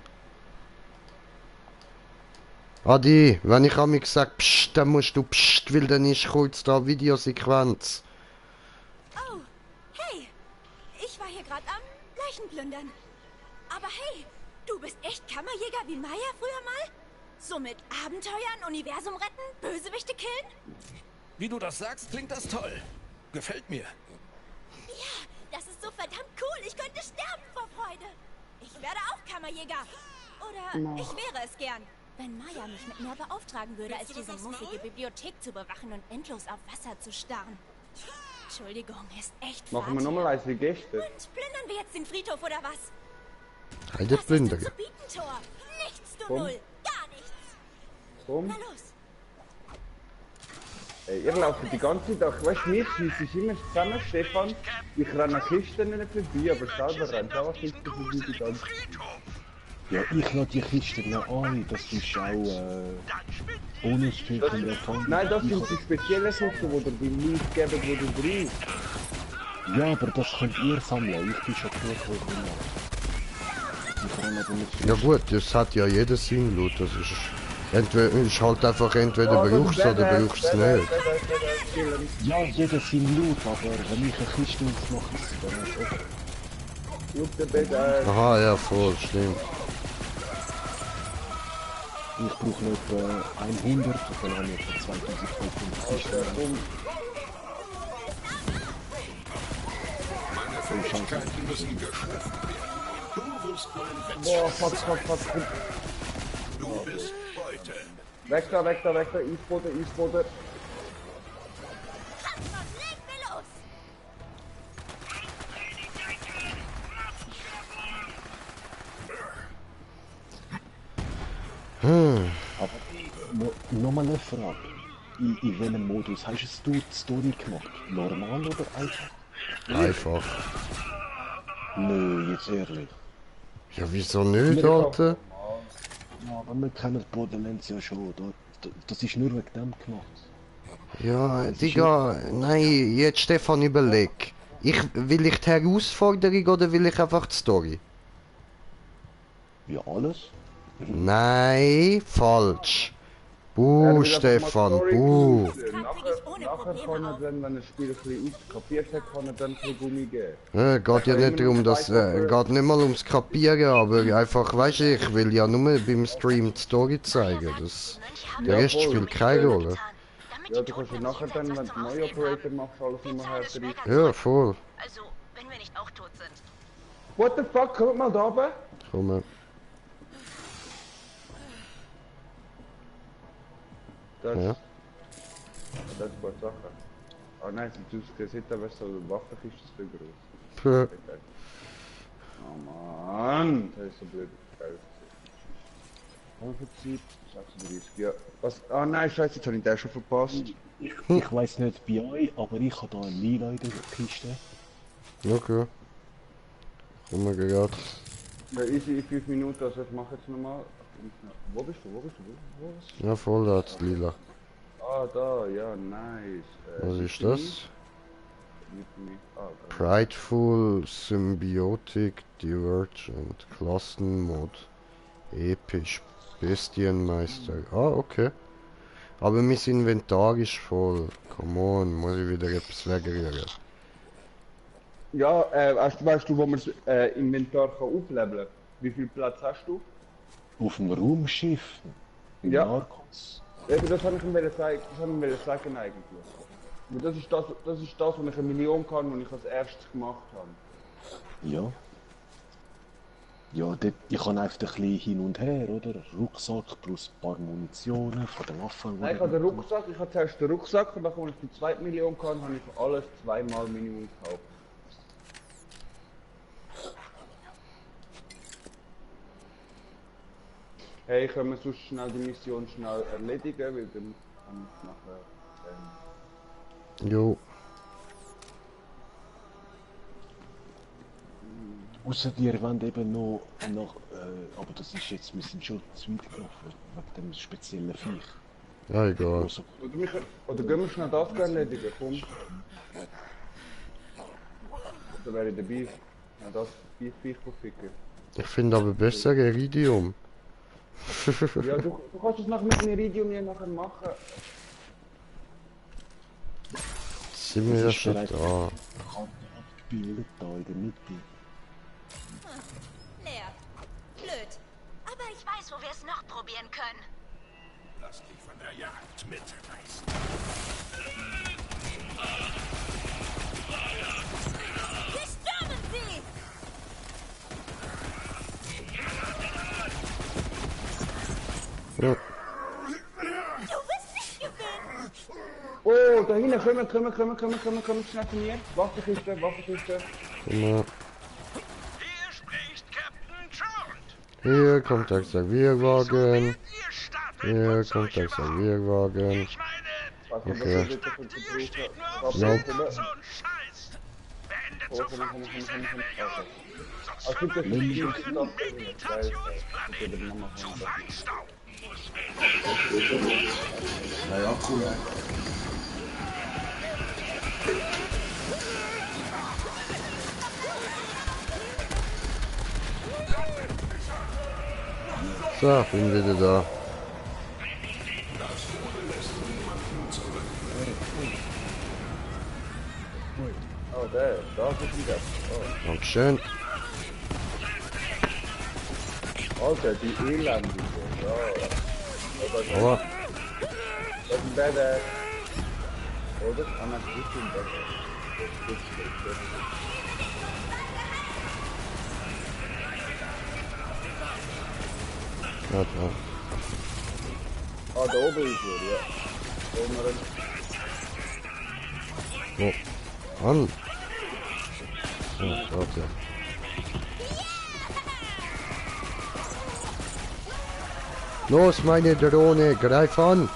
Adi, wenn ich mir gesagt psst, dann musst du psst, weil dann ist kurz da Videosequenz. Oh, hey. Ich war hier gerade am Leichenplündern. Aber hey, du bist echt Kammerjäger wie Maya früher mal? So mit Abenteuern, Universum retten, Bösewichte killen? Wie du das sagst, klingt das toll. Gefällt mir. Ja, das ist so verdammt cool. Ich könnte sterben vor Freude. Ich werde auch Kammerjäger. Oder ich wäre es gern. Wenn Maya mich mit mehr beauftragen würde, als diese muffige Bibliothek zu bewachen und endlos auf Wasser zu starren. Entschuldigung, ist echt Machen wir nochmal als wie gestern. Und plündern wir jetzt den Friedhof oder was? Halt das Plündern. Was hast du zu bieten, Thor? Nichts, du Null. Gar nichts. Komm. Na los. Ey, ihr lauft die ganze Zeit, weißt du, mir schießt es immer zusammen, Stefan. Ich renne an Kisten nicht vorbei, aber selber rennt auch was nicht vorbei die ganze Zeit. Ja, ich lade die Kisten noch ein, das ist auch Bonus-Typ von der Fond. Nein, das sind die speziellen Kisten, die dir die nicht geben, die du brauchst. Ja, aber das könnt ihr sammeln, ich bin schon gut hoch. Ja gut, das hat ja jeder Sinn, Loot, das ist... Entweder ist halt einfach entweder brauchst du oder brauchst es nicht. Ja, jeder sein Loot, aber wenn ich eine Kiste aufmache, dann ist es okay. Aha, ja, voll, stimmt. Ich brauche noch etwa 100 und dann habe ich etwa 2500 Kisten. Meine Fähigkeiten müssen geschliffen werden. Du wirst mein Boah, fuck. Du bist Beute. Weg da, Eastbote. Aber nochmal eine Frage. In welchem Modus hast du die Story gemacht? Normal oder einfach? Einfach. Nö, jetzt ehrlich. Ja, wieso nicht, Alter? Ja, aber wir kennen Borderlands ja schon, das ist nur wegen dem gemacht. Ja, Digga, nein, jetzt Stefan, überleg. Will ich die Herausforderung oder will ich einfach die Story? Ja, alles. Nein, falsch. Stefan, Nachher kann er dann, wenn das Spiel ein bisschen kapiert hat, kann er dann ein bisschen Gummi geben. Geht ja nicht darum, dass, geht nicht mal ums Kapieren, aber einfach, weißt du, ich will ja nur beim Stream die Story zeigen, der Rest spielt keine Rolle. Ja, du kannst ja nachher dann, wenn du neue Operator machst, alles immer härter. Ja, voll. Also, wenn wir nicht auch tot sind. What the fuck, kommt mal da oben? Komm mal. Das, ja. Das ist eine Sache. Ah nein, du siehst aber so eine Waffenkiste ist viel groß. Oh Mann, das ist so blöd. Zeit, 36, ja. Was? Ah nein, scheiße, jetzt habe ich den schon verpasst. Ich weiß nicht bei euch, aber ich habe da eine Lila in der Kiste. Okay. Komm mal gerade. Ja, easy in 5 Minuten, also ich mache jetzt nochmal. Wo bist du? Ja, voll, da hat's lila. Ah, da, ja, nice. Was ist das? Prideful, Symbiotic, Divergent, Klassenmod, Episch, Bestienmeister. Ah, okay. Aber mein Inventar ist voll. Come on, muss ich wieder etwas wegrühren. Ja, weißt du, wo man das Inventar kann aufleveln? Wie viel Platz hast du? Auf dem Raumschiff. Ja. Narcos. Eben, das habe ich ihm sagen eigentlich. Aber das ist das, was ich 1 Million kann, was ich als erstes gemacht habe. Ja. Ja, dort, ich kann einfach ein bisschen hin und her, oder? Rucksack plus ein paar Munitionen von der Waffe. Nein, ich habe den Rucksack, ich habe zuerst den Rucksack und dann, als ich die 2 Millionen kann, habe ich alles 2-mal Minimum gekauft. Hey, können wir sonst schnell die Mission schnell erledigen, weil dann kann ich nachher... Jo. Außer dir wollen eben noch, aber das ist jetzt, wir sind schon zu weit gelaufen, wegen dem speziellen Viech. Ja, egal. Oder gehen wir schnell das erledigen, komm. Da wäre ich dabei, das Viech ficken. Ich finde aber besser Iridium. Ja, du kannst es nach mit dem Iridium ja nachher machen. Sind wir ja schon da. Abgebildet da in der Mitte. Leer. Blöd. Aber ich weiß, wo wir es noch probieren können. Lass dich von der Jagd mitreißen. Wir stürmen sie! Ja. Du wirst nicht gewinnen! Oh, da hinten, kommen, schnell zu mir. Waffenkiste. Komm mal. Hier spricht Captain Trond. Hier kommt der Servierwagen. Hier kommt der Servierwagen. Okay. Du Nope. so ein Scheiß. Wenn Ende zu Fraktis in der Million. Sonst verwandle ich euren Meditationsplaneten zu Feinstaub. Naja, cool. So, bin wieder da. Oh, da ist wieder. Oh. Dankeschön. Alter, die Elendige. Ja. Aber. Das ist ein Badass. Oder? Anna, das ist ein Badass. Ja, da. Ah, da oben ist er, ja. Da oben. Oh. An. Ja, warte. Los, meine Drohne, greif an!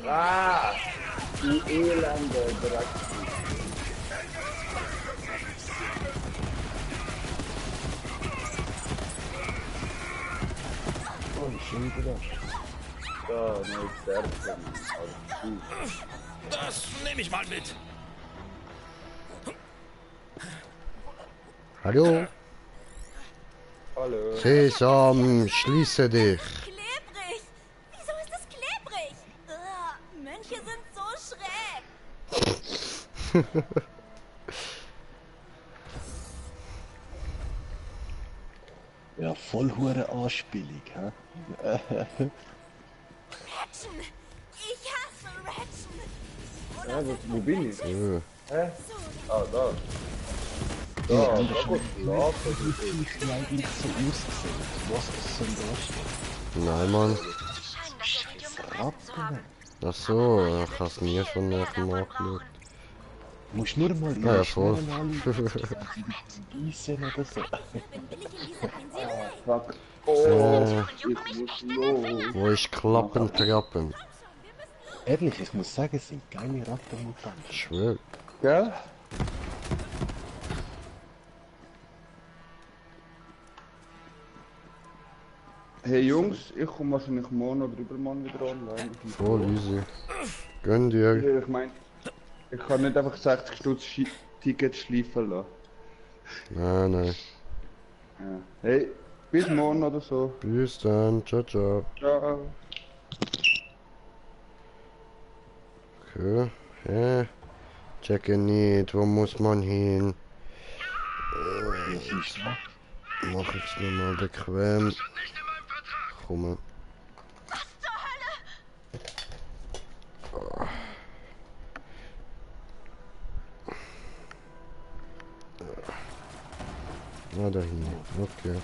Ah! Die elende Dreck. Oh, schon wieder. Da, ne, Stärke. Das nehme ich mal mit. Hallo? Hallo. Sesam, schließe dich. Klebrig! Wieso ist es klebrig? Mönche sind so schräg. Ja, voll hure Anspielung, hä? Ratchen! Ich hasse Ratchen! Ja, wo bin ich? Ja. Hä? Ah, da. Ja, Da, und da das kommt Lava. ist eigentlich so ausgesehen. Was ist denn das? Nein, Mann. Rappen. Ach so, ich hab's nie von näher angeschaut. Du musst nur mal Ja, voll. Gießen oder so. Ah, fuck. Oh, Wo ist Klappentrappen? Ehrlich, ich muss sagen, es sind geile Rattenmutanten. Ich schwör. Gell? Hey Jungs, ich komme wahrscheinlich morgen oder übermorgen wieder online. Voll easy. Gönn dir. Ich mein, ich kann nicht einfach 60 Stutz Tickets schleifen lassen. Nein, nein. Ja. Hey, bis morgen oder so. Bis dann. Ciao, ciao. Ciao. Okay. Hä? Checke nicht. Wo muss man hin? Mach ich's mir mal bequem. Komm. Ah, dahin. Okay.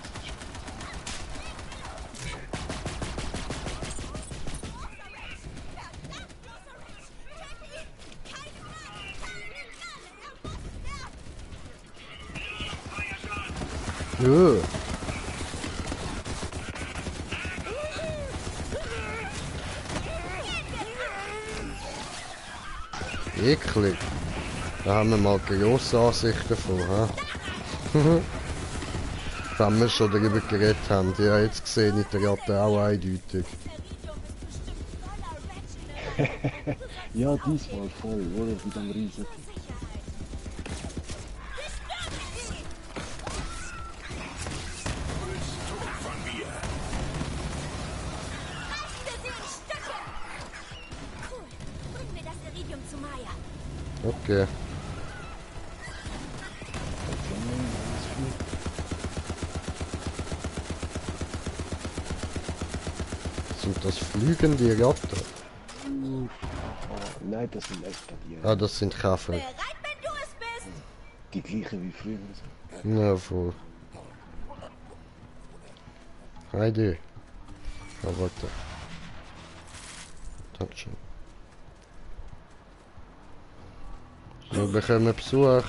Eklig. Da haben wir mal grosse Ansichten von, ha? Wenn wir schon darüber geredet haben, ja, jetzt sehe ich den Ratten auch eindeutig. Ja, diesmal voll, oder? Mit dem riesen. Okay. Sind das fliegende Ratten? Oh, nein, das sind echte die. Ah, das sind Käfer. Bereit, wenn du es bist! Die gleichen wie früher. Ja, voll. Heidi. Ja, warte. Dankeschön. Wir bekommen Besuch.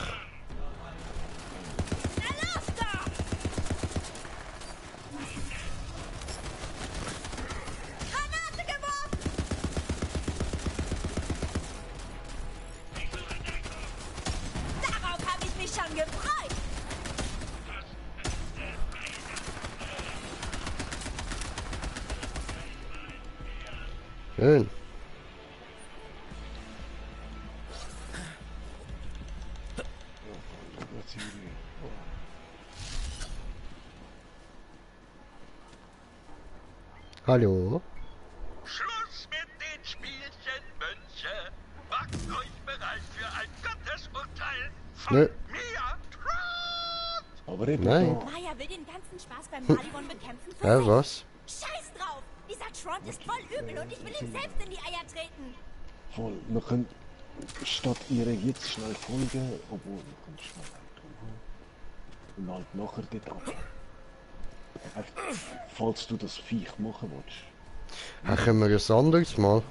Schön. Hallo? Schluss mit den Spielchen, Mönche. Macht euch bereit für ein Gottesurteil von mir. Aber eben nein. Maya will den ganzen Spaß beim Maliwon bekämpfen. Ja, was? Scheiß drauf! Dieser Trond ist voll übel und ich will ihm selbst in die Eier treten. Voll, wir können statt ihr jetzt schnell folgen, obwohl wir können schnell tun. Und halt nachher dort ab. Falls du das Viech machen willst. Ja, können wir ein anderes Mal?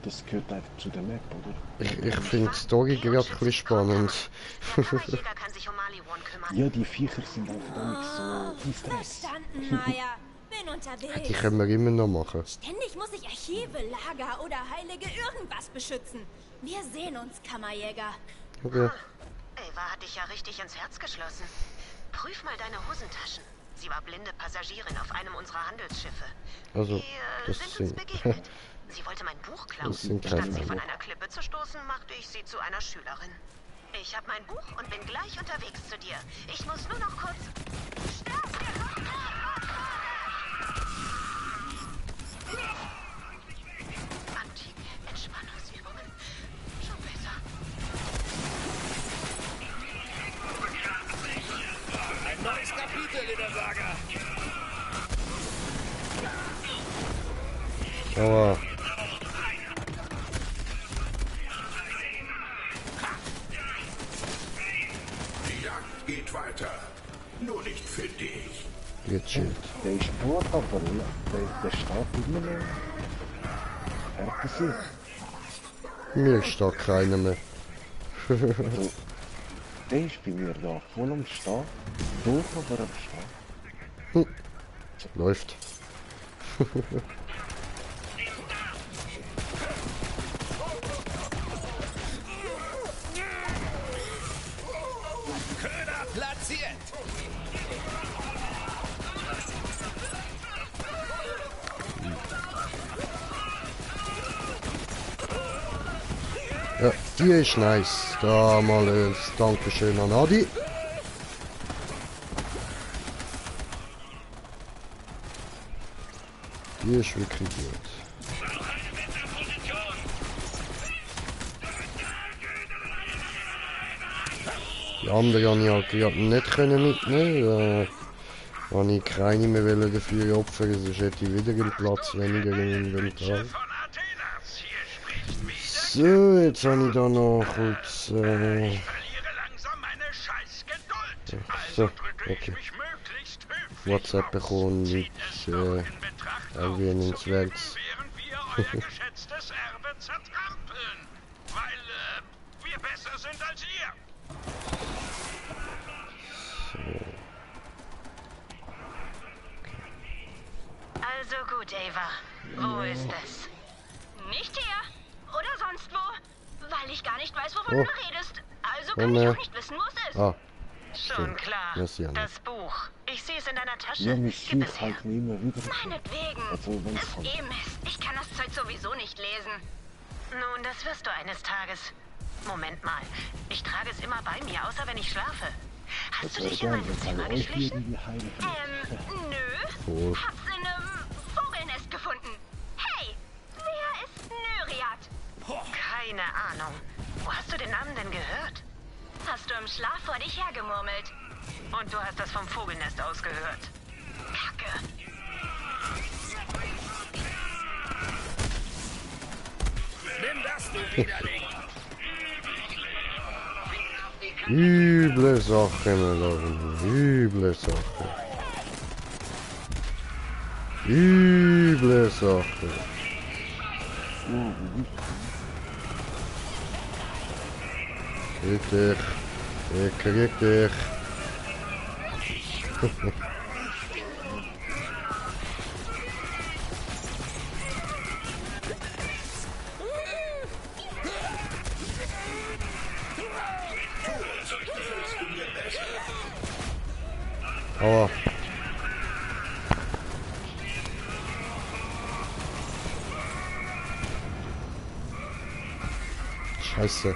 Das gehört einfach zu der Map, oder? Ich finde die Story gerade ein bisschen spannend. Ja, die Viecher sind einfach nicht so Stress. Verstanden, Maya. Bin unterwegs. Die können wir immer noch machen. Ständig muss ich Archive, Lager oder heilige irgendwas beschützen. Wir sehen uns, Kammerjäger. Okay. Ava hat dich ja richtig ins Herz geschlossen. Prüf mal deine Hosentaschen. Sie war blinde Passagierin auf einem unserer Handelsschiffe. Also, das sind uns sind... begegnet. Sie wollte mein Buch klauen. Das sind Statt keine sie von Ahnung. einer Klippe zu stoßen, machte ich sie zu einer Schülerin. Ich habe mein Buch und bin gleich unterwegs zu dir. Ich muss nur noch kurz... Antike Entspannungsübungen. Schon besser. Ein neues Kapitel in der Saga. Aber... Die Jagd geht weiter. Nur nicht für dich. Gechillt. Der ist tot, aber der steht immer noch. Er sich. Mir steht keiner mehr. Also, der ist bei mir da, voll am Start. Tot, aber am Start. Läuft. Köder platziert. Ja, die ist nice. Da mal ein Dankeschön an Adi. Die ist wirklich gut. Die andere habe ich halt gerade nicht können mitnehmen. Habe ich keine mehr dafür opfern, sonst hätte ich wieder einen Platz weniger im Inventar. So, jetzt habe ich da noch kurz... so, okay. WhatsApp bekommen mit erwähnenswertes. Also gut, Ava. Wo ist es? Nicht hier. Oder sonst wo. Weil ich gar nicht weiß, wovon Oh. du redest. Also kann ich auch nicht wissen, wo es ist. Ah. Schon klar. Merci, Anna. Das Buch. Ich sehe es in deiner Tasche. Ja, mich Gib es sucht her. halt immer wieder. Meinetwegen. Also, wenn's Ist kommt. eh Mist. Ich kann das Zeug sowieso nicht lesen. Nun, das wirst du eines Tages. Moment mal. Ich trage es immer bei mir, außer wenn ich schlafe. Hast du dich in mein Zimmer geschlichen? Nö. Hab's in einem Vogelnest gefunden. Hey, wer ist Nyriat? Keine Ahnung. Wo hast du den Namen denn gehört? Hast du im Schlaf vor dich hergemurmelt? Und du hast das vom Vogelnest aus gehört. Kacke. Nimm das, du Widerling. Üble Sache, mein Lieber. Üble Sache. Üble Sache. Krieg dich. Ich krieg dich. Scheiße.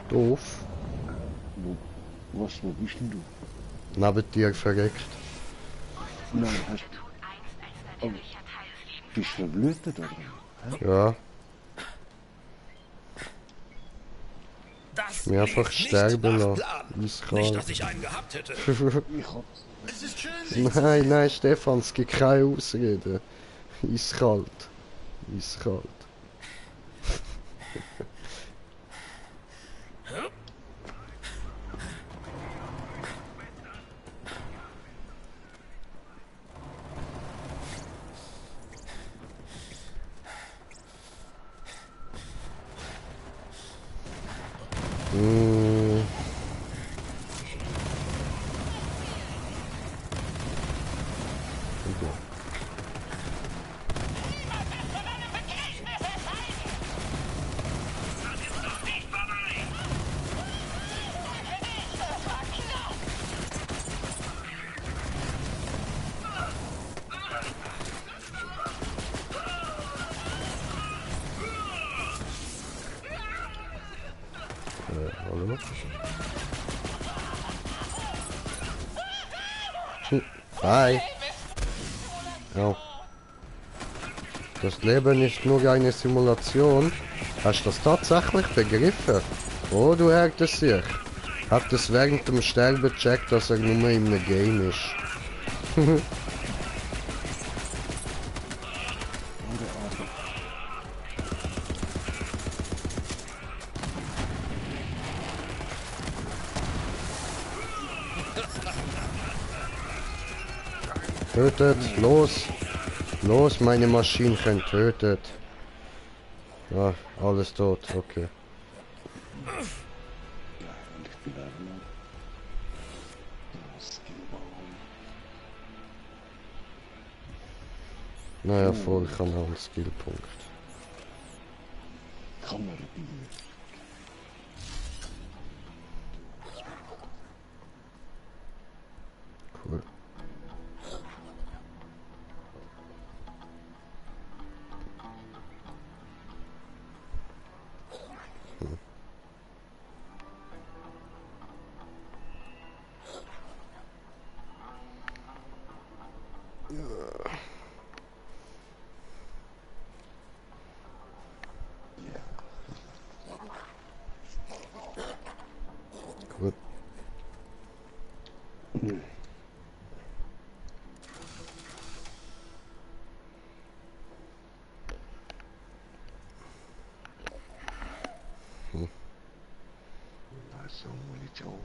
Doof. Wo bist denn du? Neben dir verreckt. Nein, hast du... Oh. Bist du verblühtet oder? Ja. Das mir einfach sterben lassen. Nicht, dass ich einen gehabt hätte. Es ist schön, nein, nein, Stefan, es gibt keine Ausrede. Eiskalt. Eiskalt. Hallo? Hi. Ja. Das Leben ist nur eine Simulation. Hast du das tatsächlich begriffen? Oh, du ärgerst dich. Hat es während dem Sterben gecheckt, dass er nur in einem Game ist. Tötet, los! Los, meine Maschinchen, tötet! Ja, alles tot, okay. Naja, voll, ich habe auch einen Skillpunkt. Cool. Gut. Also Munition.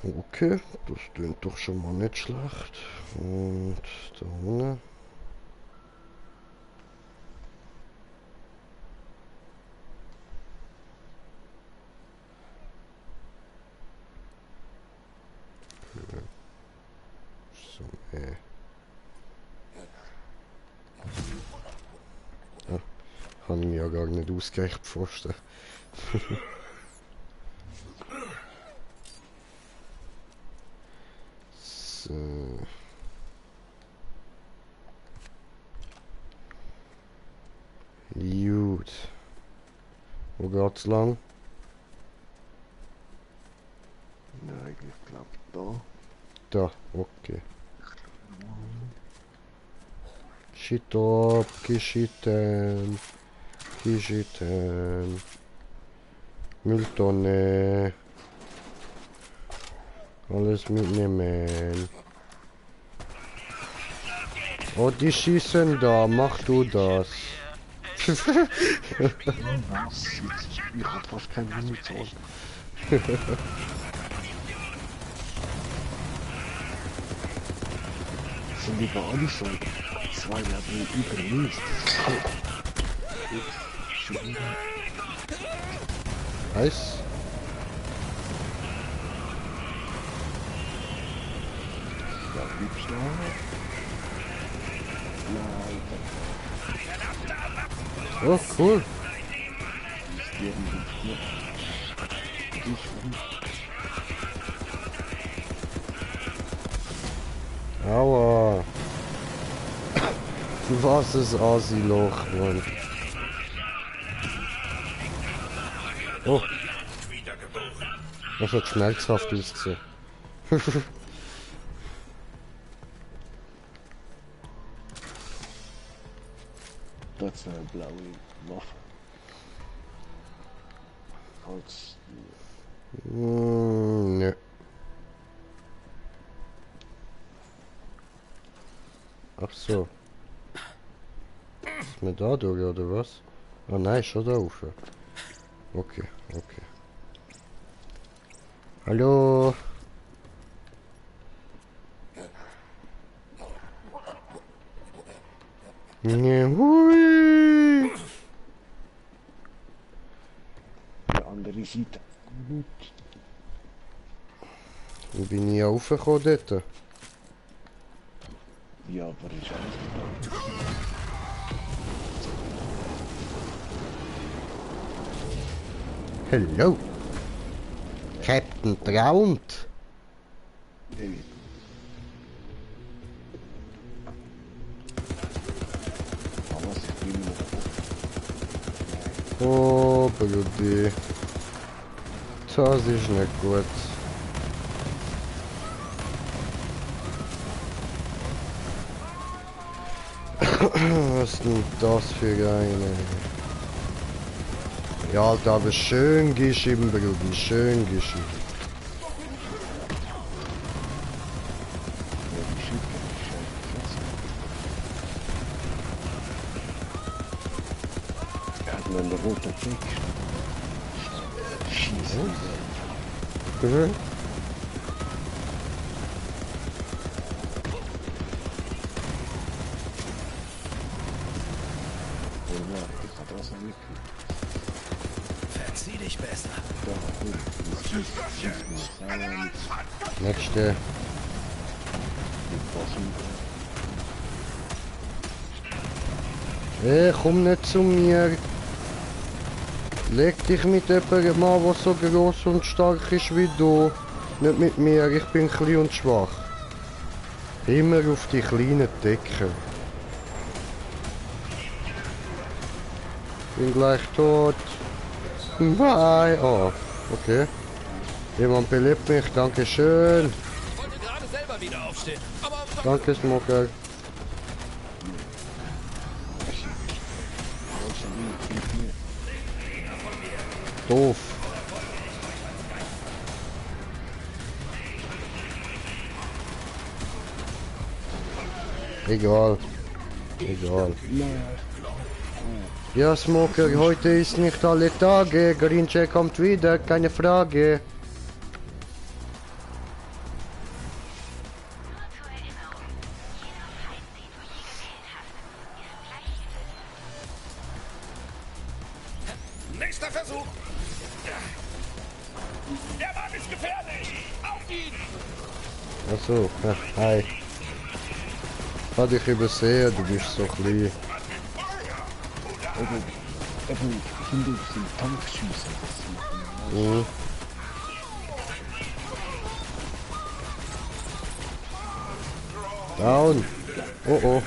Okay, das klingt doch schon mal nicht schlecht. Und da unten. Okay. So, ja, kann ich mir ja gar nicht ausgereicht vorstellen. Gut. Wo geht's lang? Nein, ich glaube da. Da, okay. Shit ab, geschitten. Geschitten. Mülltonne. Alles mitnehmen. Oh, die schießen da, mach du das. Ich hab fast keine Munition. Sind die alle schon? Zwei werden übermisst. Nice. Oh, cool. Aua. Was ist Asi-Loch, Mann? Oh. Das hat schmerzhaft ausgesehen. Das ist eine blaue Waffe. Holz. Ne. Ach so. Ist mir da durch, oder was? Ah nein, schon da rauf. Okay, okay. Hallo? Ne, hui! Die andere Seite. Gut. Wie bin ich raufgekommen dort? Ja, aber ist alles gut. Hello! Captain Traunt! Hey. Oh, Brudi. Das ist nicht gut. Was ist denn das für eine? Ja, Alter, aber schön geschrieben, Brudi, schön geschrieben. Wenn der rote Fleck schießen. Mhm. Verzieh dich besser. Nächste. Hey, komm nicht zu mir. Leg dich mit jemandem an, der so groß und stark ist wie du. Nicht mit mir, ich bin klein und schwach. Immer auf die kleinen Decken. Bin gleich tot. Bye. Oh, okay. Jemand belebt mich, danke schön. Ich wollte gerade selber wieder aufstehen, aber... Danke, Smoker. Doof. Egal. Egal. Ja, Smoker, heute ist nicht alle Tage. Grinche kommt wieder, keine Frage. Nächster Versuch. Der Mann ist gefährlich. Auf ihn. Achso, ja, hi. Hat dich übersehen, du bist so klein. Ich finde, es sind Tankschüsse. Mhm. Down. Oh oh.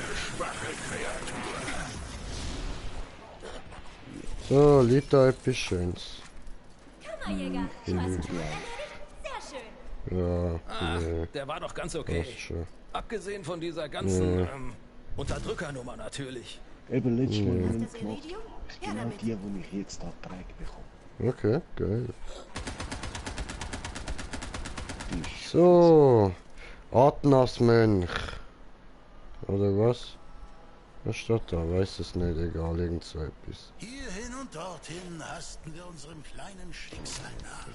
So, liegt da etwas Schönes. Kammerjäger, Sehr schön. Ja, Ach, nee. der war doch ganz okay. Das ist schön. Abgesehen von dieser ganzen Nee. Unterdrückernummer natürlich. Eben letztes Mal Mhm. gemacht. Ist genau die, die ich jetzt da Dreieck bekomme. Okay, geil. So, Atnas-Mönch. Oder was? Was steht da? Weiß es nicht, egal, irgend so etwas. Hierhin und dorthin hasten wir unserem kleinen Schicksal nach.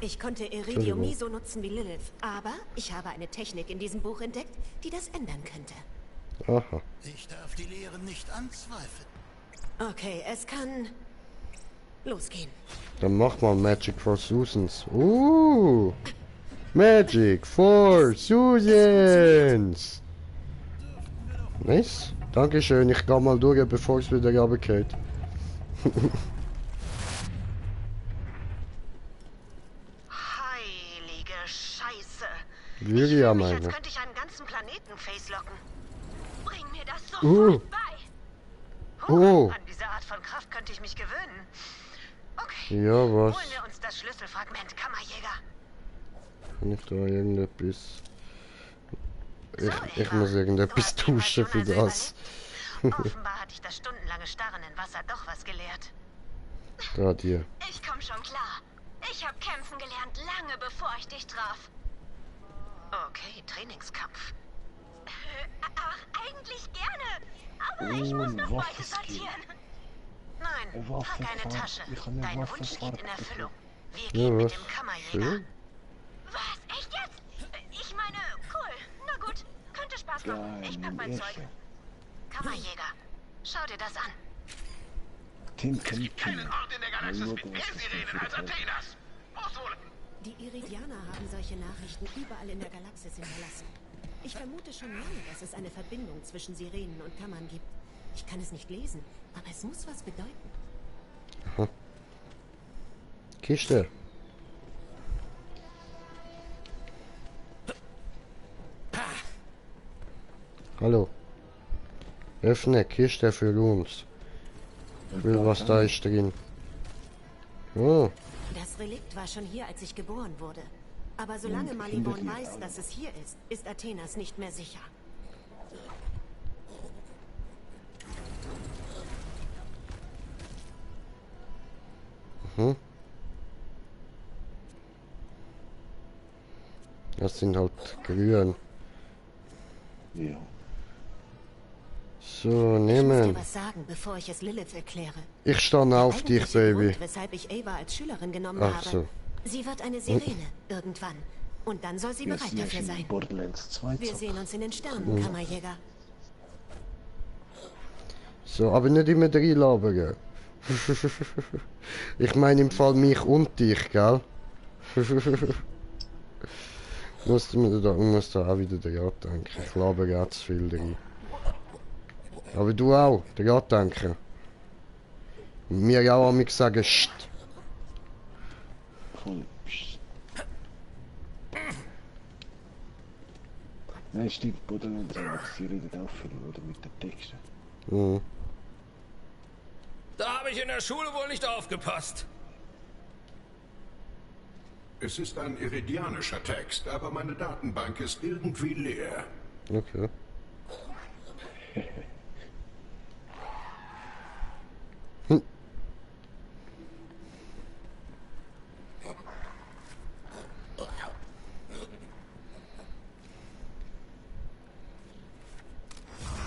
Ich konnte Iridium nie so nutzen wie Lilith, aber ich habe eine Technik in diesem Buch entdeckt, die das ändern könnte. Aha. Ich darf die Lehren nicht anzweifeln. Okay, es kann losgehen. Dann mach mal Magic for Susans. Magic for Susans. Nice. Dankeschön, ich gehe mal durch, bevor es wieder runtergeht. Heilige Scheiße. Würde ich ja fühle mich, meinen. als könnte ich einen ganzen Planeten facelocken. Bring mir das sofort bei. An diese Art von Kraft könnte ich mich gewöhnen. Okay. Ja, was? Holen wir uns das Schlüsselfragment, Kammerjäger. Kann ich da irgendetwas... Ich muss irgendetwas tauschen für das. Offenbar hat dich das stundenlange Starren in Wasser doch was gelehrt. Da dir. Ich komm schon klar. Ich habe kämpfen gelernt, lange bevor ich dich traf. Okay, Trainingskampf. Ach, eigentlich gerne. Aber ich muss noch Beute sortieren. Nein, pack eine Tasche. Dein Wunsch geht in Erfüllung. Wir Ja, gehen mit was? dem Kammerjäger. Schön. Was? Echt jetzt? Ich meine, cool. Na gut, könnte Spaß machen. Ich pack mein Zeug. Kammerjäger, schau dir das an. Es gibt keinen Ort in der Galaxis mit mehr Sirenen als Athenas. Ausholen! Die Iridianer haben solche Nachrichten überall in der Galaxis hinterlassen. Ich vermute schon lange, dass es eine Verbindung zwischen Sirenen und Kammern gibt. Ich kann es nicht lesen, aber es muss was bedeuten. Aha. Kiste. Hallo. Öffne Kiste für uns. Ich will, was da ist drin. Oh. Das Relikt war schon hier, als ich geboren wurde. Aber solange Malivon weiß, dass es hier ist, ist Athenas nicht mehr sicher. Mhm. Das sind halt grün. Ja. So, Ich muss nehmen. dir was sagen, bevor ich es Lilith erkläre. Ich stand auf dich, Eigentliche Baby. Grund, weshalb ich Ava als Schülerin genommen Ach habe. so. Sie wird eine Sirene, irgendwann. Und dann soll sie bereit dafür sein. Borderlands 2 Wir sehen uns in den Sternen, Kammerjäger. So, aber nicht immer reinlabern. Ich meine im Fall mich und dich, gell? muss da auch wieder dran denken. Ich laber gerade zu viel drin. Aber du auch, dran denken. Mir auch einmal sagen, Sst. Nein, stimmt, Borderlands, sie redet auch viel, oder? Mit den Texten. Mhm. Da habe ich in der Schule wohl nicht aufgepasst. Es ist ein iridianischer Text, aber meine Datenbank ist irgendwie leer. Okay.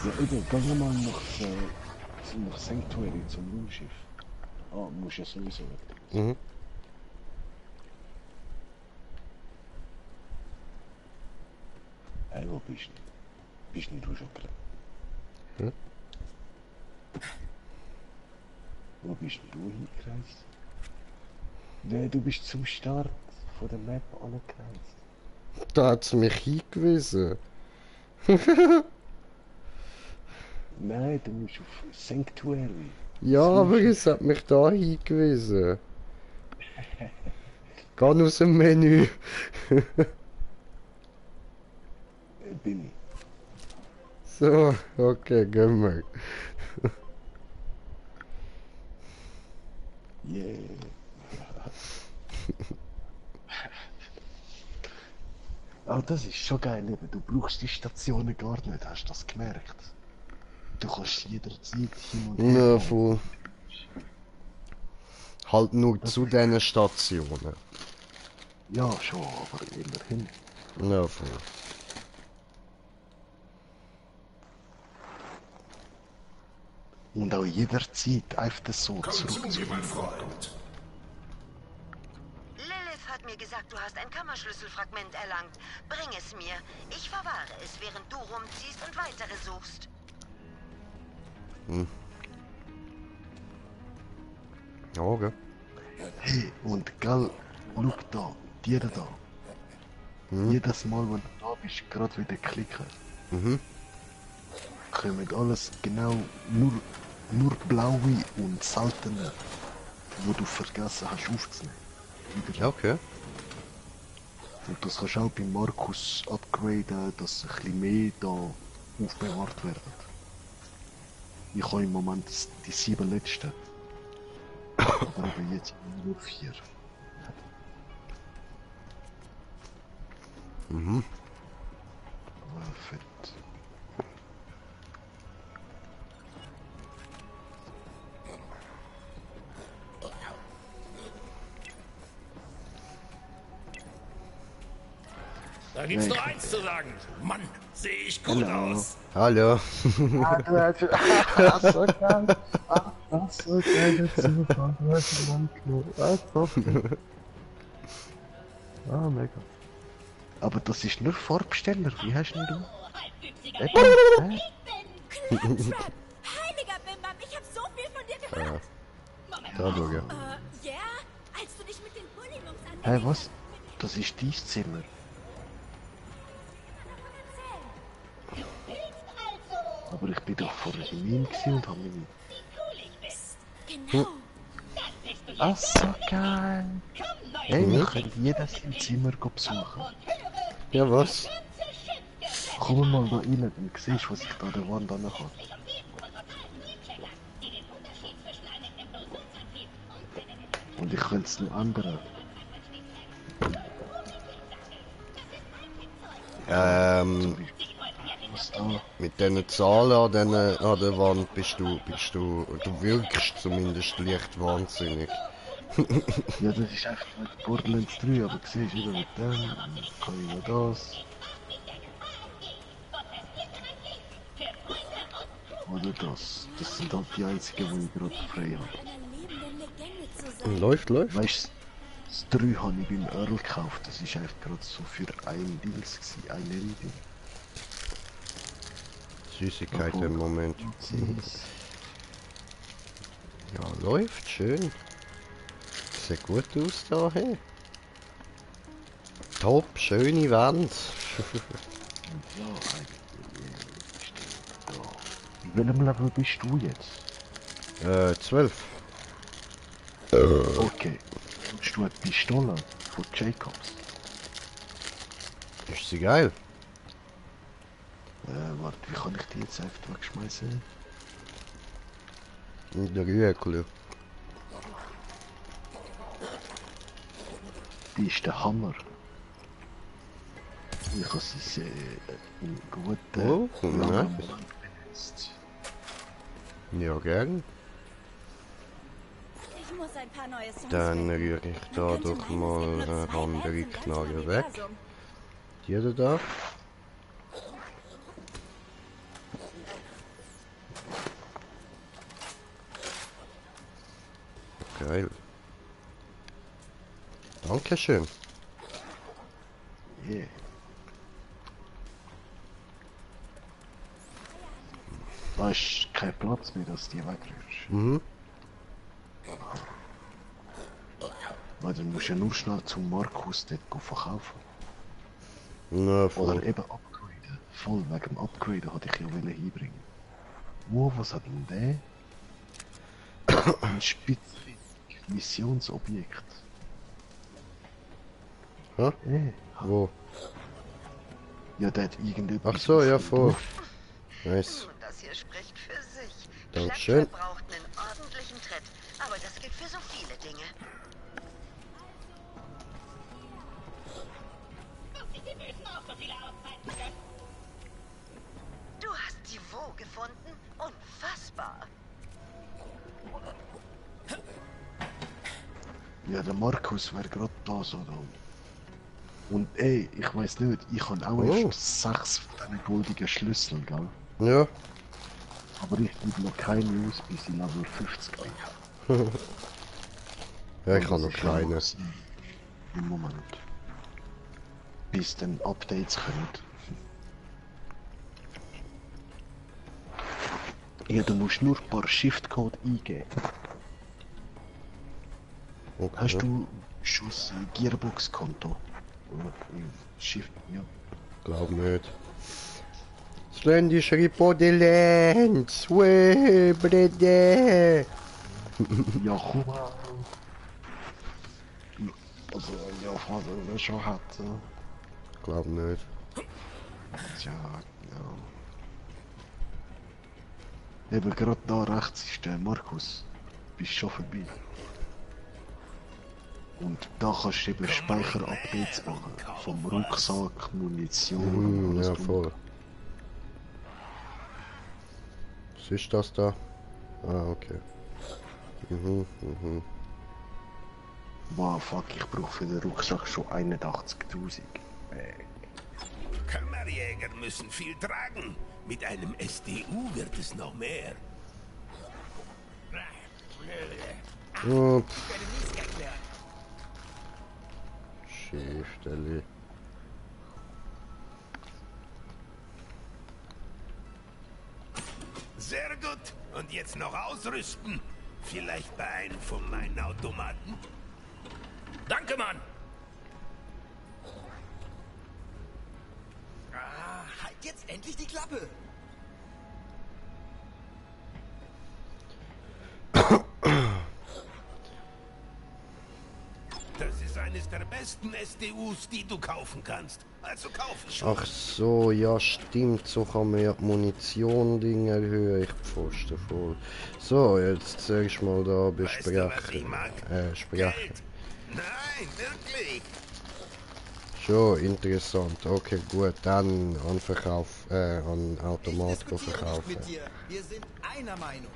Ja, Ede, gehen wir mal nach Sanctuary zum Raumschiff. Ah, muss ja sowieso weg. Mhm. Hey, wo bist du? Bist nicht du schon klar? Hm? Wo bist du hingereist? Nee, du bist zum Start von der Map angereist. Da hat sie mich hingewiesen. Nein, du musst auf Sanctuary. Ja, aber es hat mich da hingewiesen. Geh aus dem Menü. Bin ich. So, okay, gehen wir. Yeah. Oh, das ist schon geil, eben. Du brauchst die Stationen gar nicht, hast du das gemerkt? Du kannst jederzeit hin und her. Ja, voll. Halt nur zu diesen Stationen. Ja, schon, aber immerhin. Ja, voll. Und auch jederzeit einfach so Komm zu mir, mein Freund. Lilith hat mir gesagt, du hast ein Kammerschlüsselfragment erlangt. Bring es mir. Ich verwahre es, während du rumziehst und weitere suchst. Hm. Ja, okay. Hey, und gell, schau da, dir da. Jedes Mal, wenn du da bist, gerade wieder klicken. Kommen alles genau nur blaue und seltene, wo du vergessen hast aufzunehmen. Ja, okay. Und das kannst du auch bei Markus upgraden, dass ein bisschen mehr da aufbewahrt werden. Ich habe im Moment die 7 letzten. Aber eben jetzt nur 4. Fett. Da gibt's nur eins zu sagen. Mann, sehe ich gut aus. Hallo. Ah, mega. Aber das ist nur Farbsteller, wie hast du denn? Heiliger Bimbam, ich hab so viel von dir gehört. Da, schau. Ja, als du dich mit den Bulli-Jungs anlegst. Hey, was? Das ist dein Zimmer. Aber ich bin doch vorher in Wien und habe mich... Genau. Ach so geil. Hey, wir können jedes im Zimmer besuchen. Ja, was? Komm mal da rein, dann siehst du, was ich da an der Wand habe. Und ich könnte es noch ändern. Mit diesen Zahlen an der Wand du wirkst zumindest leicht wahnsinnig. Ja, das ist echt mit Borderlands 3, aber siehst du, mit dem kann ich noch das. Oder das. Das sind halt die einzigen, die ich gerade frei habe. Läuft. Weißt du, das 3 habe ich beim Earl gekauft, das ist echt gerade so für ein Deals gewesen, ein Ende. Süßigkeit im Moment. Ja, läuft schön. Sieht gut aus da, hey. Top, schöne Wand. In welchem Level bist du jetzt? 12. Okay. Hast du eine Pistole von Jacobs? Ist sie geil? Warte, wie kann ich die jetzt einfach wegschmeißen? In der Rüegel. Die ist der Hammer. Ich habe sie in guten... Oh, nice. Ja, gern. Ich muss ein paar neue Songs Dann rühre ich da doch mal andere Knarre weg. Jeder da? Geil. Dankeschön. Yeah. Da ist kein Platz mehr, dass du die wegrührst. Weil dann musst du ja nur schnell zum Markus dort verkaufen. Na, voll. Oder eben upgraden. Voll, wegen dem Upgraden hatte ich ja hinbringen. Wow, was hat denn der? Ein Missionsobjekt. Hä? Wo? Ja, der hat irgendetwas... Ach so, ja, voll. Nice. Das hier spricht für sich. Dankeschön. Klepper braucht einen ordentlichen Tritt, aber das gilt für so viele Dinge. Du hast die wo gefunden? Unfassbar. Ja, der Markus wäre gerade da so da. Und ey, ich weiß nicht, ich habe auch erst 6 von diesen goldigen Schlüsseln, gell? Ja. Aber ich gebe noch keine aus, bis ich Level 50 bin. Ja, ich habe noch keine. Im Moment. Bis dann Updates kommen. Ja, du musst nur ein paar Shift-Code eingeben. Okay. Hast du schon das Gearbox-Konto? Schiff, ja. Glaub nicht. Sländisch Ripodellenz, weh, Brede. Ja, guck mal. Also, ja, Vater, wer schon hat. Glaub nicht. Tja, ja. Eben gerade da rechts ist der Markus. Bist schon vorbei. Und da kannst du eben Speicher-Updates machen. Vom Rucksack, Munition. Ja, voll. Was ist das da? Ah, okay. Wow, fuck, ich brauche für den Rucksack schon 81.000. Kammerjäger müssen viel tragen. Mit einem SDU wird es noch mehr. Schiefstelle. Sehr gut. Und jetzt noch ausrüsten. Vielleicht bei einem von meinen Automaten. Danke, Mann. Halt jetzt endlich die Klappe. Das ist eines der besten SDUs, die du kaufen kannst. Also kauf es schon. Ach so, ja stimmt, so kann man ja die Munition-Dinge erhöhen, ich pfoste voll. So, jetzt zuerst mal da besprechen. Sprechen. Nein, wirklich. Schon interessant, okay gut, dann an Verkauf, an Automat verkaufen. Mit dir. Wir sind einer Meinung.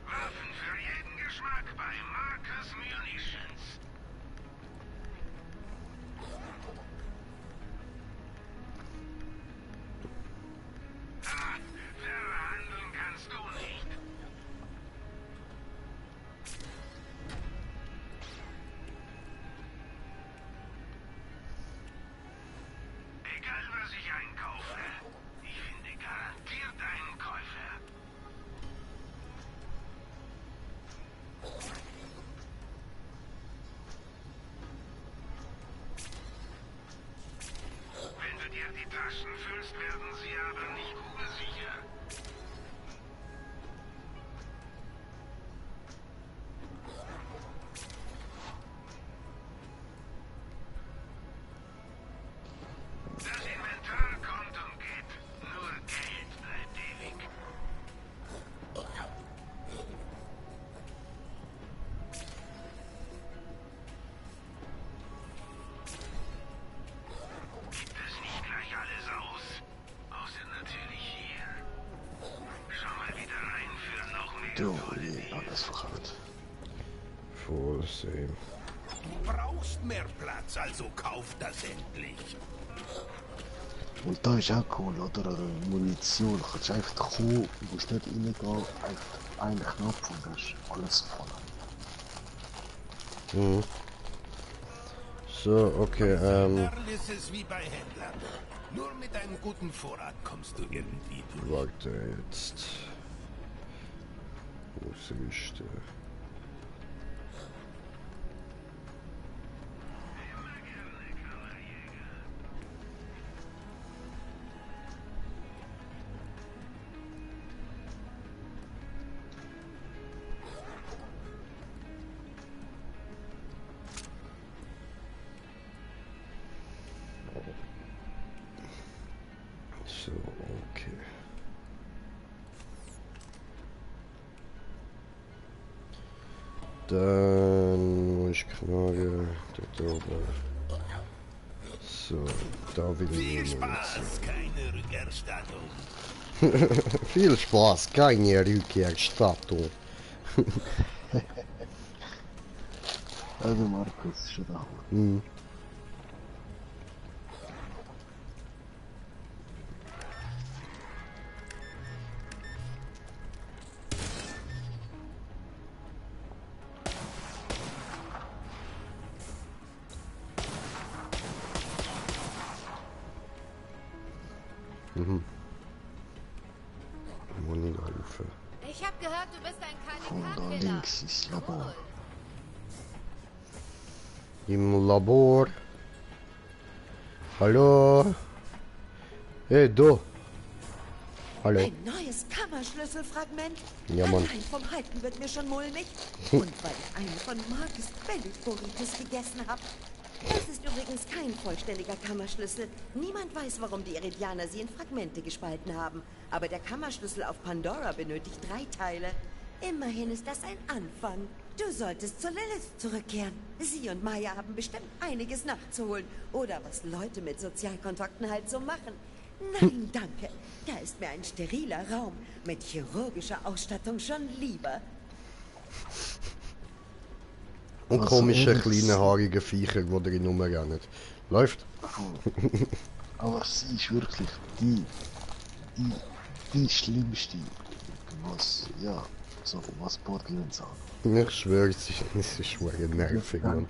Waffen für jeden Geschmack bei Marcus Munitions. Verhandeln kannst du nicht. Egal was ich einkaufe, ich finde garantiert einen Käufer. Wenn du dir die Taschen füllst, werden sie aber nicht kugelsicher. Das Inventar kommt und geht. Nur Geld bleibt ewig. Gibt es nicht gleich alles aus? Außer natürlich hier. Schau mal wieder rein für noch mehr. Du, alles verkauft. Voll same. Du brauchst mehr Platz, also kauf das endlich. Und da ist auch cool, oder? Munition. Du kannst einfach kommen, du musst nicht reingehen, einfach einen Knopf und dann ist alles voll. Mhm. So, okay, Ist es wie bei Händlern. Nur mit einem guten Vorrat kommst du irgendwie durch. warte jetzt. Ausrüsten. So, okay. Dann muss ich Knarre dort oben. So, da will ich Viel Spaß, keine Rückerstattung. Viel Spaß, keine Rückerstattung. Also Markus, schon da. Moni laufen. Ich habe gehört, du bist ein Von da Kandidat. links ins Labor. Im Labor. Hallo? Hey, du. Hallo. Ein neues Kammerschlüsselfragment? Ja, Mann. Allein vom Halten wird mir schon mulmig. Und weil ich einen von Marcus Bellic-Burritos gegessen habe. Es ist übrigens kein vollständiger Kammerschlüssel. Niemand weiß, warum die Iridianer sie in Fragmente gespalten haben. Aber der Kammerschlüssel auf Pandora benötigt 3 Teile. Immerhin ist das ein Anfang. Du solltest zu Lilith zurückkehren. Sie und Maya haben bestimmt einiges nachzuholen. Oder was Leute mit Sozialkontakten halt so machen. Nein, danke. Da ist mir ein steriler Raum mit chirurgischer Ausstattung schon lieber. Und Also komische, kleine, haarige Viecher, die drin rumrennen. Läuft? Aber sie ist wirklich die schlimmste, was, ja, so was Borderlands angeht. Ich schwöre, es ist schwer nervig, Mann.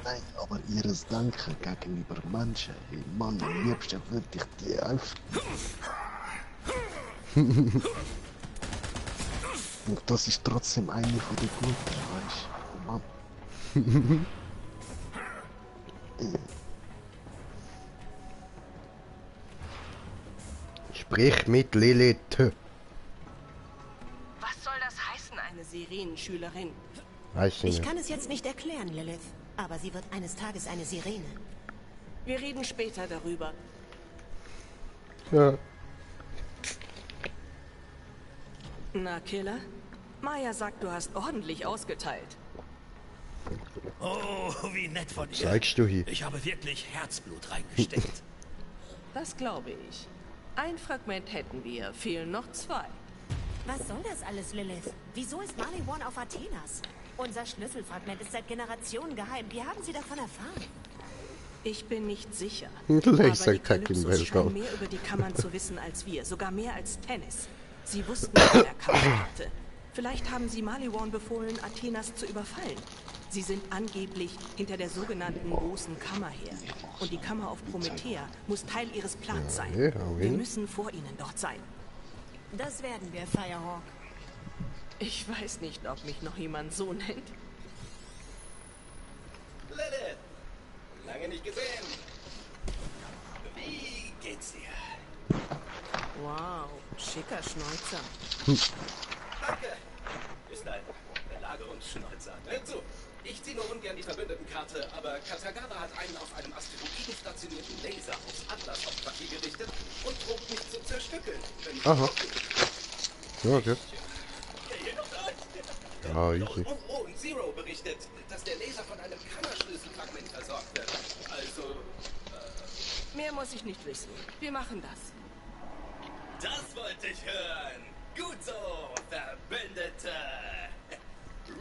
Nein, aber ihres Denken gegenüber Menschen, hey Mann, am liebsten würde ich die helfen. Und das ist trotzdem eine von den Guten, weißt du, Mann. Sprich mit Lilith. Was soll das heißen, eine Sirenenschülerin? Weiß Ich kann es jetzt nicht erklären, Lilith. Aber sie wird eines Tages eine Sirene. Wir reden später darüber. Ja. Na, Killer? Maya sagt, du hast ordentlich ausgeteilt. Oh, wie nett von dir. Zeigst du hier? Ich habe wirklich Herzblut reingesteckt. Das glaube ich. Ein Fragment hätten wir, fehlen noch 2. Was soll das alles, Lilith? Wieso ist Maliwan auf Athenas? Unser Schlüsselfragment ist seit Generationen geheim. Wie haben Sie davon erfahren? Ich bin nicht sicher. Lasertag im Kalypsos scheinen Weltraum. mehr über die Kammern zu wissen als wir. Sogar mehr als Tennis. Sie wussten von der Kammerkarte. Vielleicht haben sie Maliwan befohlen, Athenas zu überfallen. Sie sind angeblich hinter der sogenannten großen Kammer her. Und die Kammer auf Promethea muss Teil ihres Plans sein. Wir müssen vor ihnen dort sein. Das werden wir, Firehawk. Ich weiß nicht, ob mich noch jemand so nennt. Lilith! Lange nicht gesehen. Wie geht's dir? Wow, schicker Schnäuzer. Danke. Ist ein Belagerungsschnäuzer. Hör zu. Ich ziehe nur ungern die Verbündetenkarte, aber Katagawa hat einen auf einem Asteroiden stationierten Laser aufs Atlas-Hauptquartier gerichtet und droht mich zu zerstückeln. Aha. Ja, okay. Ja, easy. Und Zero berichtet, dass der Laser von einem Kammerschlüsselfragment versorgt wird. Also, Mehr muss ich nicht wissen. Wir machen das. das wollte ich hören. Gut so, Verbündete.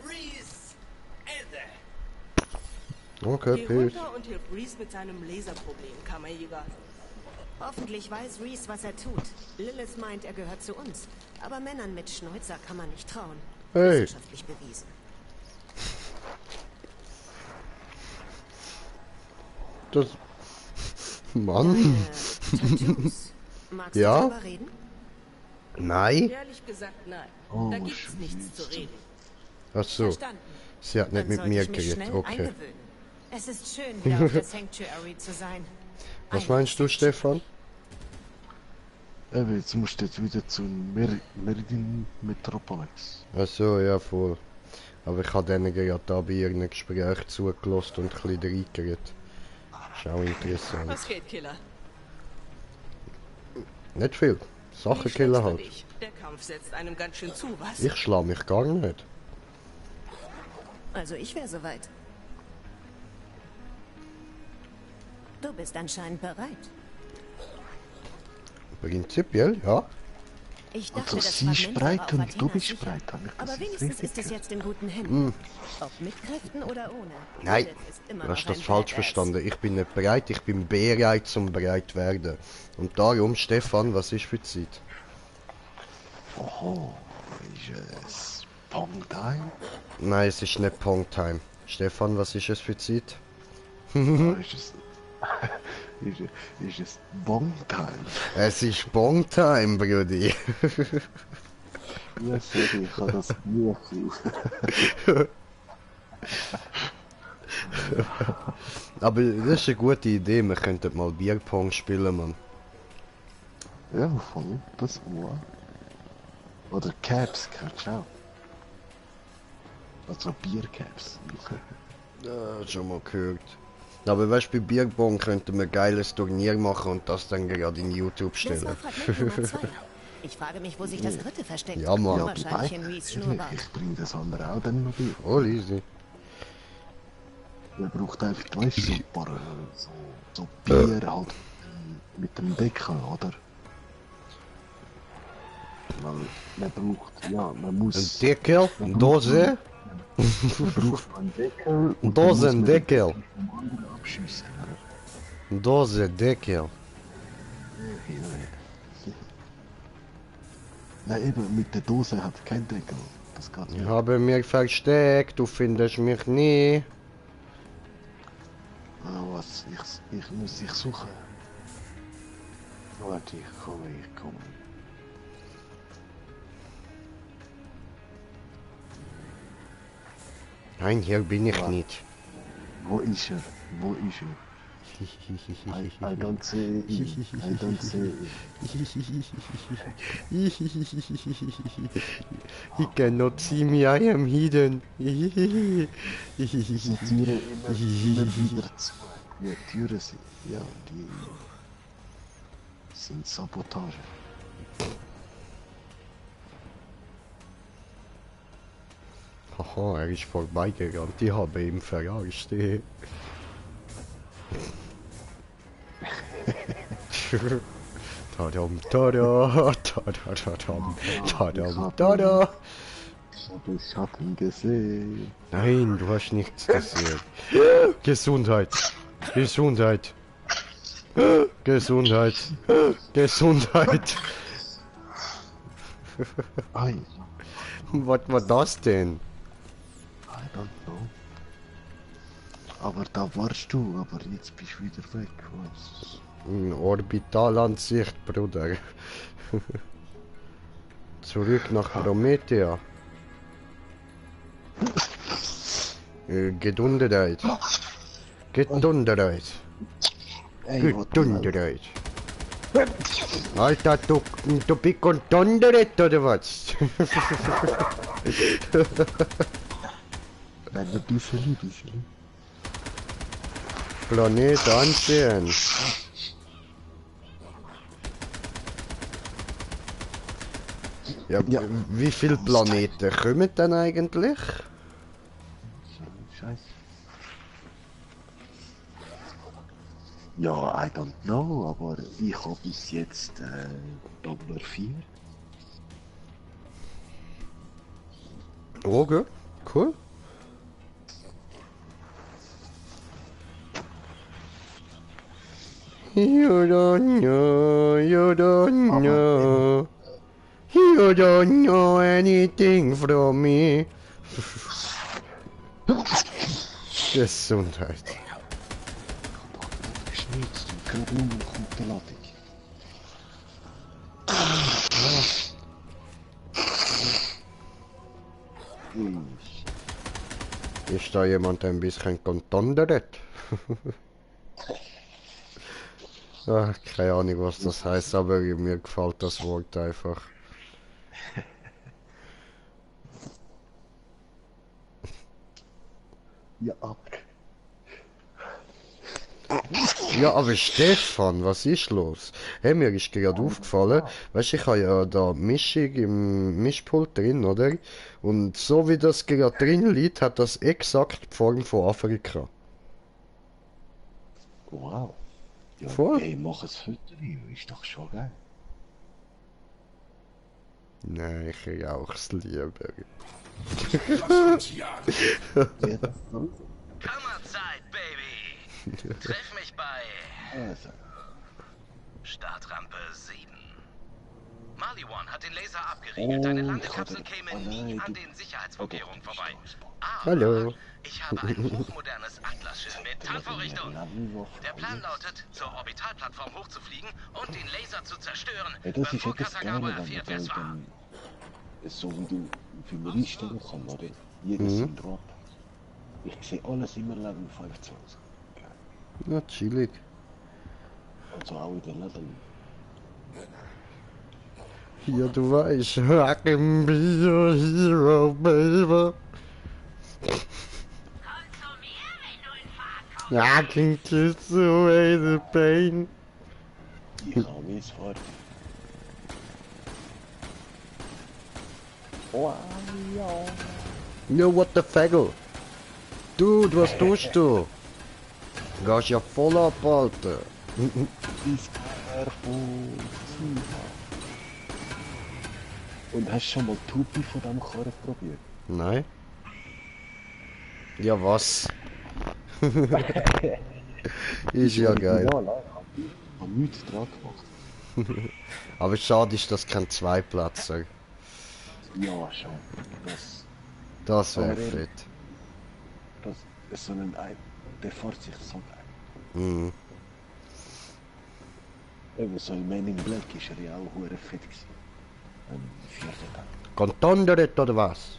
Reese Ende. Okay, Geh peace. runter und hilf Reese mit seinem Laserproblem, Kammerjäger. Hoffentlich weiß Reese, was er tut. Lilith meint, er gehört zu uns. Aber Männern mit Schnäuzer kann man nicht trauen. Hey. Wissenschaftlich bewiesen. Das... Mann. Magst Ja? du darüber reden? Nein? Ehrlich gesagt, nein. Oh, Da gibt's nichts zu reden. Ach so. Verstanden. Sie hat nicht Dann mit sollte mir ich mich geredet. schnell Okay. eingewöhnen. Es ist schön, wieder auf der Sanctuary zu sein. Was meinst du, Stefan? Eben, jetzt musst du jetzt wieder zu Meridian Metropolis. Ach so, ja, voll. Aber ich habe denen gerade da bei ihren Gespräch zugelassen und ein bisschen reingeredet. Ist auch interessant. Was geht, Killer? Nicht viel. Sachenkiller halt. Dich. Der Kampf setzt einem ganz schön zu, was? Ich schlage mich gar nicht. Also ich wäre soweit. Du bist anscheinend bereit. Prinzipiell, ja. Ich dachte, Also das sie ist Fragment bereit war auf und du Athenas bist sicher. bereit. Habe ich das Aber jetzt wenigstens richtig ist es gehört? jetzt in guten Händen. Mm. Ob mit Kräften oder ohne. Nein, Lilith ist immer du hast noch das ein falsch Badass. verstanden. Ich bin nicht bereit, ich bin bereit zum bereit werden. Und darum, Stefan, was ist für die Zeit? Oho, ist es Pong-Time? Nein, es ist nicht Pong-Time. Stefan, was ist es für die Zeit? Ist es Bong-Time? Es ist Bong-Time, Brudi. Ja, sorry, ich habe das nie gesehen. Aber das ist eine gute Idee, wir könnten mal Bierpong spielen, Mann. Ja, voll, das auch. Oder Caps, kennst du auch? Also Biercaps. Ja, schon mal gehört. Aber weißt du, bei Bierpong könnten wir ein geiles Turnier machen und das dann gerade in YouTube stellen. Ich frage mich, wo sich das dritte versteckt. Ja, Mann. Ja, wahrscheinlich in Reese Schnurrbart. Ich bringe das andere auch dann noch bei. Oh, easy. Man braucht einfach, weißt du, so ein paar so Bier halt mit dem Deckel, oder? Man braucht, ja, man muss... Ein Deckel? Eine Dose? Man braucht einen Deckel und Dose, ein Deckel. Abschiessen. Dose, Deckel. Nein, eben, mit der Dose hat kein Deckel. Das geht nicht. Ich habe mich versteckt, du findest mich nie. Ah, was? Ich muss dich suchen. Warte, ich komme. Nein, hier bin ich nicht. Wo ist er? I don't see him. I don't see him. He cannot see me, I am hidden. Die Türen immer wieder zu. Die Türen sind, ja, die sind Sabotage. Haha, er ist vorbeigerannt, ich habe ihn verarscht. Tadam, tada, tadam, tadam, tada. Ich hab ihn gesehen. Nein, du hast nichts gesehen. Gesundheit. Gesundheit. Gesundheit. Gesundheit. Was war das denn? I don't know. Aber da warst du, aber jetzt bist du wieder weg, was? Orbitalansicht, Bruder. Zurück nach Promethea. Gedunderheit. Gedunderheit. Gedunderheit. Alter, du bist gedundert oder was? Nein, ein bisschen. Planet ansehen. Ja, wie viele Planeten kommen denn eigentlich? Scheiße. Ja, I don't know, aber ich habe bis jetzt Nummer 4. Okay, cool. You don't know, you don't know. You don't know anything from me. Gesundheit. Ist da jemand ein bisschen kontondert? Ach, keine Ahnung, was das heißt, aber mir gefällt das Wort einfach. Ja, ab. Ja, aber Stefan, was ist los? Hey, mir ist gerade aufgefallen, weißt du, ich habe ja da Mischung im Mischpult drin, oder? Und so wie das gerade drin liegt, hat das exakt die Form von Afrika. Wow. Ja, Voll. Ey, mach ein Foto, ist doch schon geil. Nein, ich rauch's lieber. Kammerzeit, Baby! Treff mich bei Startrampe 7. Maliwan hat den Laser abgeriegelt. Deine Landekapsel käme nie an den Sicherheitsvorkehrungen vorbei. Aber hallo. Ich habe ein hochmodernes Atlas-Schiff mit Tankvorrichtung. Der Plan lautet, zur Orbitalplattform hochzufliegen und den Laser zu zerstören, bevor Katagawa erfährt, wer es war. so wie du für mich einstellen kannst, oder? Jedes ein Drop. Ich sehe alles immer Level 25. Ja, chillig. Also auch in den Level. Ja, du weißt, I can be your hero, baby. I can kiss away the pain. Ich hab mich fort. Oh, ja. No, what the fagel? Dude, was tust du? Gehst ja voll ab, Alter. Und hast du schon mal Tupi von diesem Karren probiert? Nein. Ja, was? Ist ja geil. Ich habe nichts dran gemacht. Aber schade ist, dass kein Zweiplatzer. Ja, schon. Das wäre fett. Das ist so ein der fährt sich so geil. Mhm. Eben so ein Man in Black ist er ja auch hure fett gewesen. Am 4. Tag. Contonderet oder was?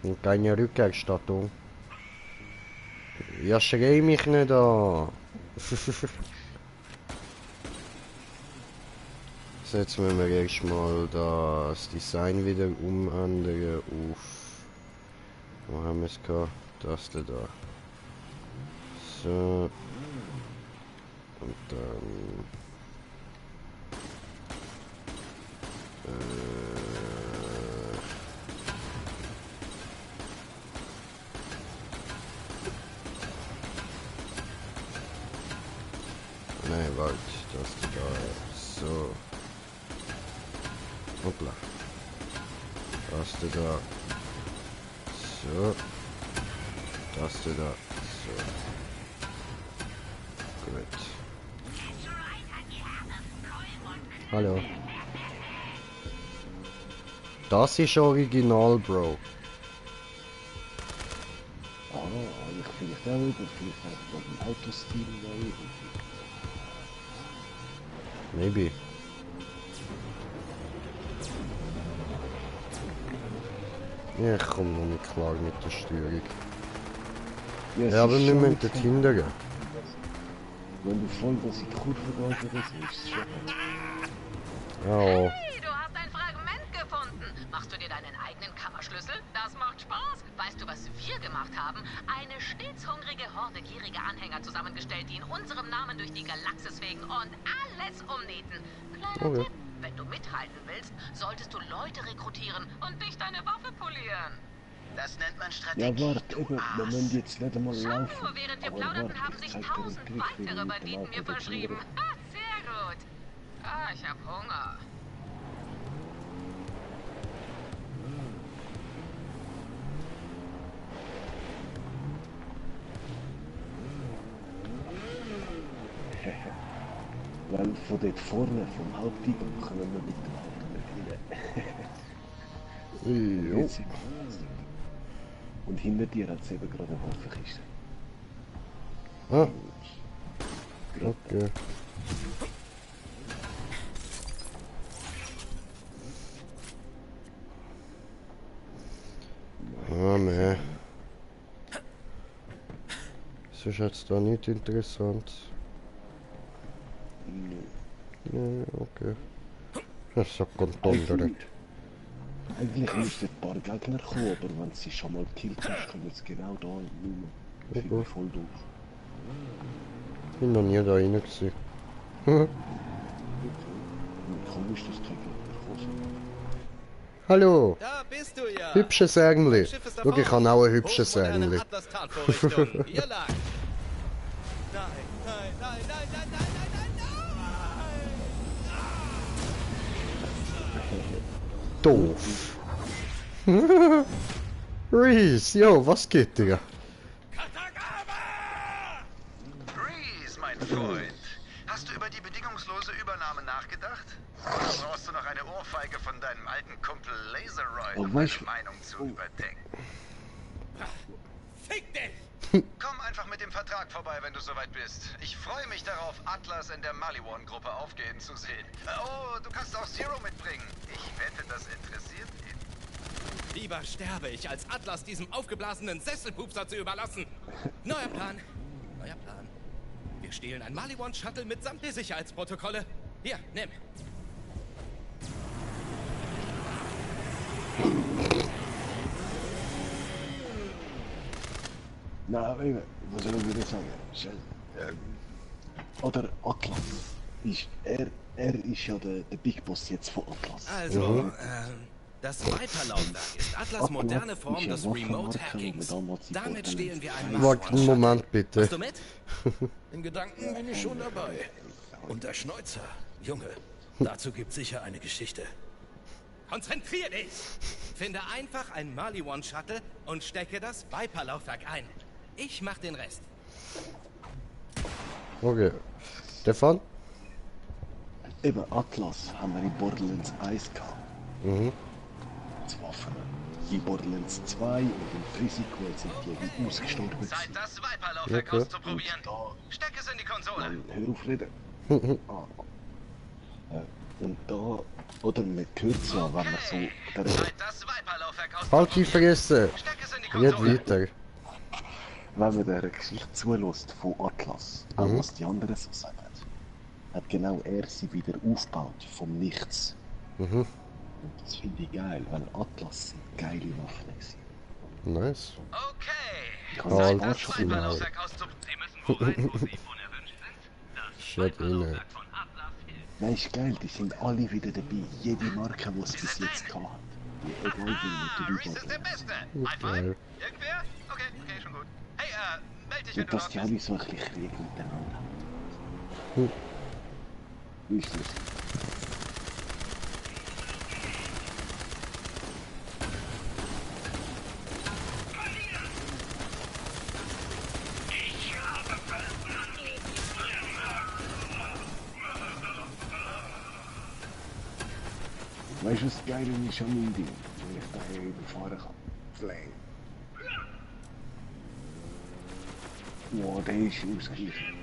Und keine Rückerstattung. Ja, schrei mich nicht an. So, jetzt müssen wir erstmal das Design wieder umändern auf... Wo haben wir es gehabt? Das da. So. Und dann... Nein, warte, das da, so. Hoppla. Das da. So. Das da. So. Gut. Hallo. Das ist original, Bro. Ah, ich vielleicht auch wieder, vielleicht auch ein Autostil neu. Maybe. Ja, ich komme noch nicht klar mit der Steuerung. Ja, aber wir müssen dort hindern. Wenn du voll das in die Kurve gehst, ist es schon. Ja. Hey, du hast ein Fragment gefunden. Machst du dir deinen eigenen Kammerschlüssel? Das macht Spaß. Weißt du, was wir gemacht haben? Eine stets hungrige Horde gieriger Anhänger zusammengestellt, die in unserem Namen durch die Galaxis fegen und alles umnieten. Kleiner Tipp, wenn du mithalten willst, solltest du Leute rekrutieren und nicht deine Waffe polieren. Das nennt man Strategie. Ja, warte, eben, wir müssen jetzt nicht einmal laufen. Schau nur, während wir plauderten, haben sich 1000 weitere Banditen mir verschrieben. Ah, sehr gut. Ah, ich hab Hunger. Weil von dort vorne, vom Haupteingang, können wir mit dem Auto nicht rein. Jo. Und hinter dir hat es eben gerade eine Waffenkiste. Ah. Okay. Ah, ne. Das ist jetzt da nicht interessant. Ja, okay. Das ist ja Contonderet. Eigentlich müssten ein paar Gegner kommen, aber wenn sie schon mal gekillt hast, kommen sie genau da in die Nummer. Ich bin voll doof. Ich bin noch nie da rein gewesen. Komm, ist das kein Gegner. Hallo! Da bist du ja! Hübsches Ärmli! Schau, ich habe auch ein hübsches Ärmli. Hier lang! Nein, nein, nein, nein, nein, nein, Doof. Reese, yo, was geht dir? Reese, mein Freund. Hast du über die bedingungslose Übernahme nachgedacht? Oder brauchst du noch eine Ohrfeige von deinem alten Kumpel Laseroid, um deine Meinung zu überdenken? Fick dich! Komm einfach mit dem Vertrag vorbei, wenn du soweit bist. Ich freue mich darauf, Atlas in der Maliwan-Gruppe aufgehen zu sehen. Oh, du kannst auch Zero mitbringen. Ich wette, das interessiert ihn. Lieber sterbe ich, als Atlas diesem aufgeblasenen Sesselpupser zu überlassen. Neuer Plan. Neuer Plan. Wir stehlen ein Maliwan-Shuttle mitsamt der Sicherheitsprotokolle. Hier, nimm. Na, was soll ich sagen? Oder Atlas. Er ist ja der Big Boss jetzt von Atlas. Also, das Viper-Laufwerk ist Atlas moderne Form des Remote Hackings. Damit stehlen wir einen Einen Moment bitte. Hast du mit? In Gedanken bin ich schon dabei. Und der Schneuzer, Junge, dazu gibt's sicher eine Geschichte. Konzentrier dich! Finde einfach ein Maliwan-Shuttle und stecke das Viper-Laufwerk ein. Ich mach den Rest. Okay. Stefan? Eben, Atlas haben wir in Borderlands 1 gehabt. Mhm. Die Waffen. In Borderlands 2 und im Pre-Sequel sind die wie ausgestorben. Zeit, das Viper-Laufwerk auszuprobieren. Steck es in die Konsole. Mann, hör auf reden. Und da, oder man hört es ja, wenn man so... Halt die Fresse! Nicht weiter. Wenn man der Geschichte zulässt von Atlas, auch was die anderen so sagen, hat genau er sie wieder aufgebaut vom Nichts. Und das finde ich geil, weil Atlas sind geile Waffen sind. Nice. Okay. Das Viper-Laufwerk auszuprobieren. Shut in. Nein, ist geil, die sind alle wieder dabei. Jede Marke, die es bis jetzt gehabt hat. Egal wie Reese ist der Beste. High five. Irgendwer? Okay, schon gut. Hey, meld dich, wenn und du dass die alle so ein bisschen Krieg miteinander haben. Wie ist das? Weißt du, was geil ist an meinem Ding? Wenn ich daher überfahren kann. Flame. Ja, der ist ausgeglichen.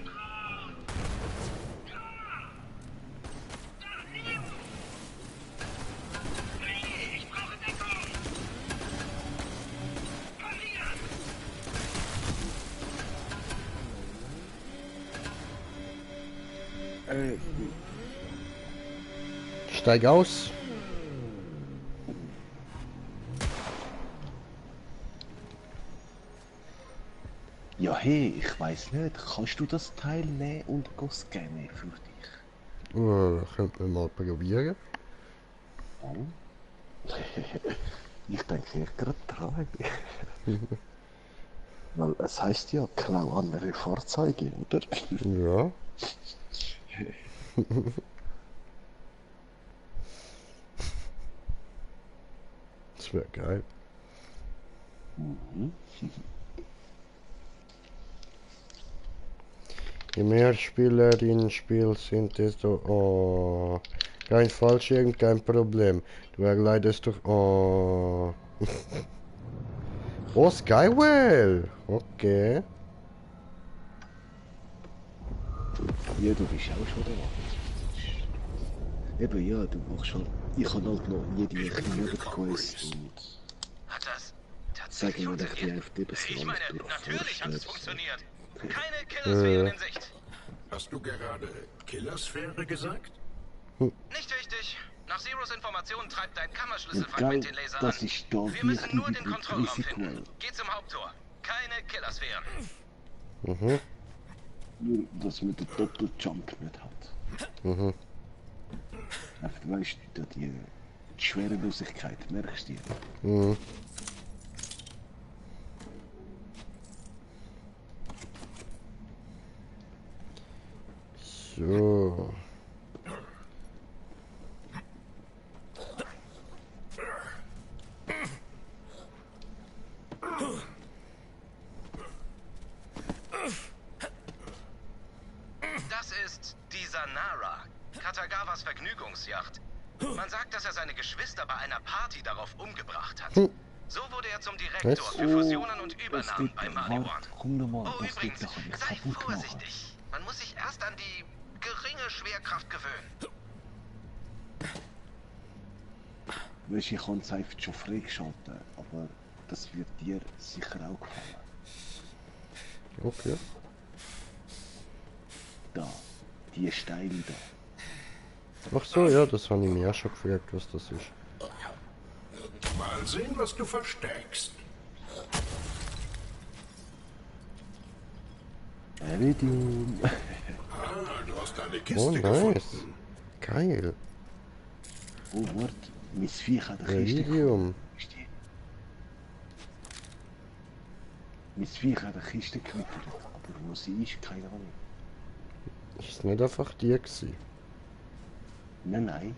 Steig aus. Ja, hey, ich weiß nicht, kannst du das Teil nehmen und scannen für dich? Könnten wir mal probieren. Oh. Ich denke gerade dran. Weil es heisst ja, klau andere Fahrzeuge, oder? Ja. Das wäre geil. Je mehr Spieler in Spiel sind, desto... Oh, kein Fallschirm, kein Problem. Du erleidest doch... Oh. Oh, Skywell! Okay. Ja, du bist auch schon da. Eben, ja, du machst halt... Ich kann halt noch jede Nebenquest und... Hat das tatsächlich funktioniert? Ich meine, natürlich hat es funktioniert. Keine Killersphären in Sicht. Hast du gerade Killersphäre gesagt? Nicht wichtig. Nach Zeros Informationen treibt dein Kammerschlüsselfragment den Laser an. Wir müssen nur den Kontrollraum finden. Geh zum Haupttor. Keine Killersphären. Nur, dass man den Doppeljump nicht hat. Einfach, weißt du, die Schwerelosigkeit, merkst du die? So. Das ist die Sanara, Katagawas Vergnügungsjacht. Man sagt, dass er seine Geschwister bei einer Party darauf umgebracht hat. So wurde er zum Direktor für Fusionen und Übernahmen bei Mali One. Oh, übrigens, sei vorsichtig. Man muss sich erst an die geringe Schwerkraft gewöhnen. Weißt du, ich kann es einfach schon freigeschalten, aber das wird dir sicher auch gefallen. Okay. Da, die Steine da. Ach so, ja, das habe ich mir auch schon gefragt, was das ist. Mal sehen, was du versteckst. Iridium. Du hast eine Kiste gefunden. Gefunden. Geil. Oh, warte. Mein Viech hat eine Kiste gefunden. Mein Viech hat eine Kiste gewittert. Aber wo sie ist, keine Ahnung. Ist es nicht einfach die gewesen? Nein, nein.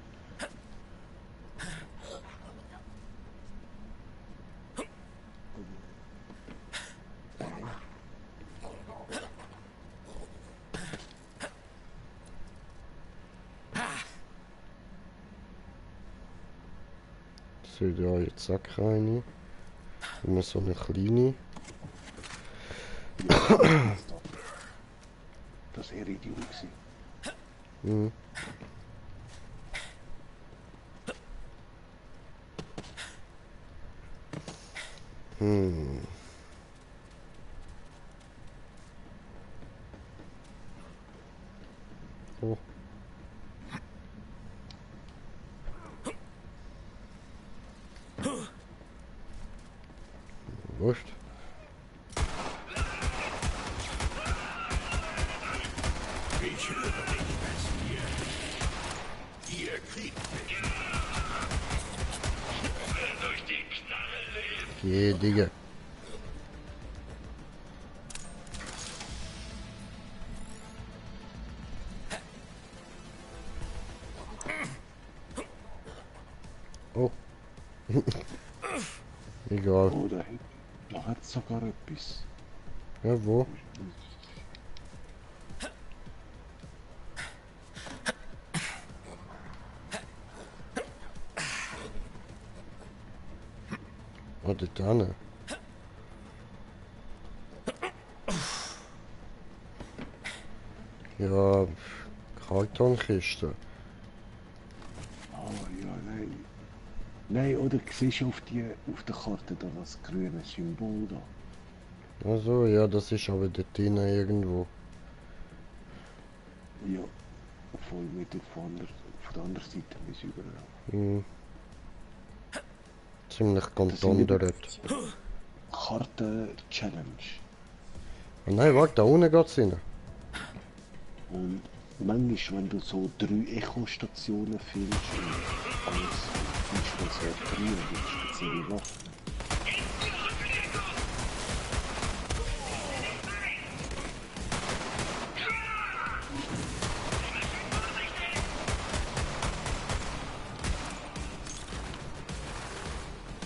So, da jetzt Sack rein. Immer so eine kleine. Das Iridium gewesen. Mhm. Oh. Wurscht. Ich höre dich, Bestie. Ihr kriegt mich. Durch die Knarre lebt. Geh, Digga. Oh. Egal. Oh, da hat es sogar etwas. Ja, wo? Warte, da ne? Ja, Kartonkiste. Oh ja, nein. Nein, oder siehst du auf der Karte da das grüne Symbol da? Also ja, das ist aber dort drinnen irgendwo. Ja, voll mit von der anderen Seite bis überall. Hm. Ziemlich kontondert. Karte Challenge. Oh nein, warte, da unten geht's rein. Und manchmal, wenn du so 3 Echo-Stationen findest und alles findest du so 3 und spezielle Waffen.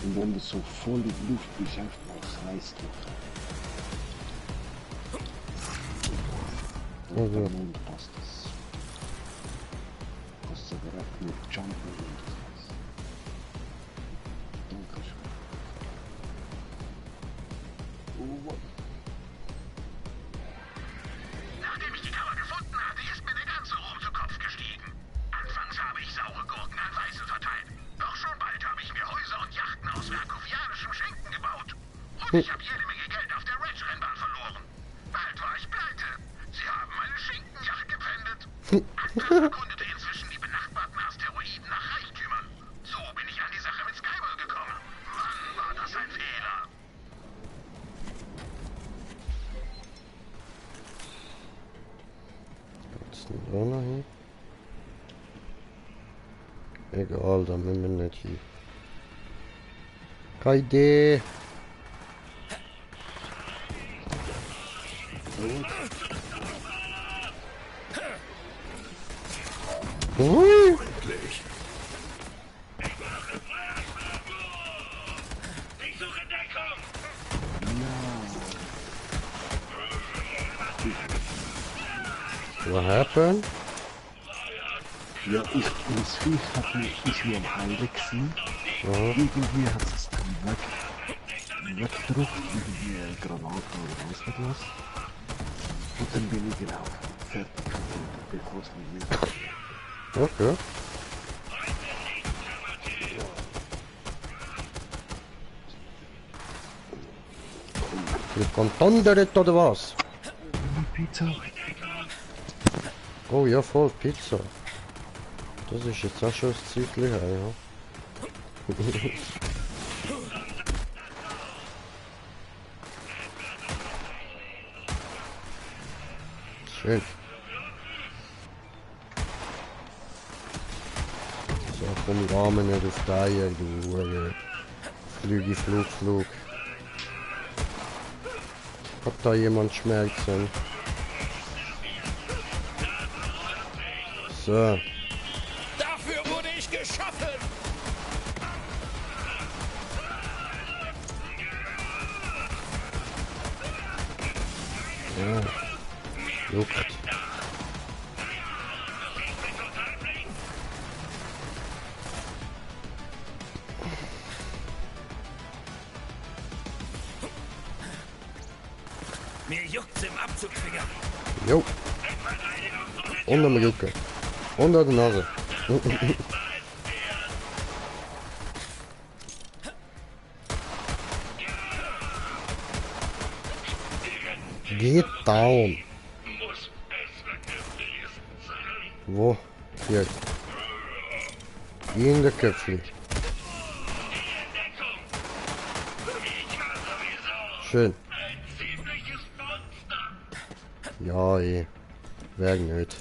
Und wenn du so voll in der Luft bist, einfach mal Kreis drücken. Und dann passt das. Kannst du direkt nur jumpen und Kreis. Dankeschön. Oh, Nachdem ich die Kammer gefunden hatte, ist mir der ganze Ruhm zu Kopf gestiegen. Anfangs habe ich saure Gurken an Weiße verteilt. Doch schon bald habe ich mir Häuser und Yachten aus verkovianischem Schinken gebaut. Und ich habe jede Menge Geld auf der Reg-Rennbahn verloren. Bald war ich pleite. Sie haben meine Schinkenjacht gepfändet. Atlas erkundete inzwischen die benachbarten Asteroiden nach Reichtümern. So bin ich an die Sache mit Skywall gekommen. Mann, war das ein Fehler. Was ist denn da noch hin? Egal, da müssen wir nicht hin. Keine Idee. Ui. What happened? Ja, das Viech ist mir am Heilen gewesen. Irgendwie hat es dann weg. weggedrückt, irgendwie Granate oder was nicht was. Und dann bin ich gelaufen. Fertig. Bevor es mir nicht. Okay. Wird kontondert oder was? Pizza. Oh ja, voll Pizza. Das ist jetzt auch schon ein Zeitchen her, ja. Schön. So, komm, Rahmen nicht auf die Eier, du Flug. Hat da jemand Schmerzen? So. Dafür wurde ich geschaffen! Ja. Juckt. Mir juckt's im Abzugfinger. Jo. Und am Jucken. Und an der Nase. Geht down. Wo? Hier. In der Köpfli. Schön. Ja, eh. Wäre nicht.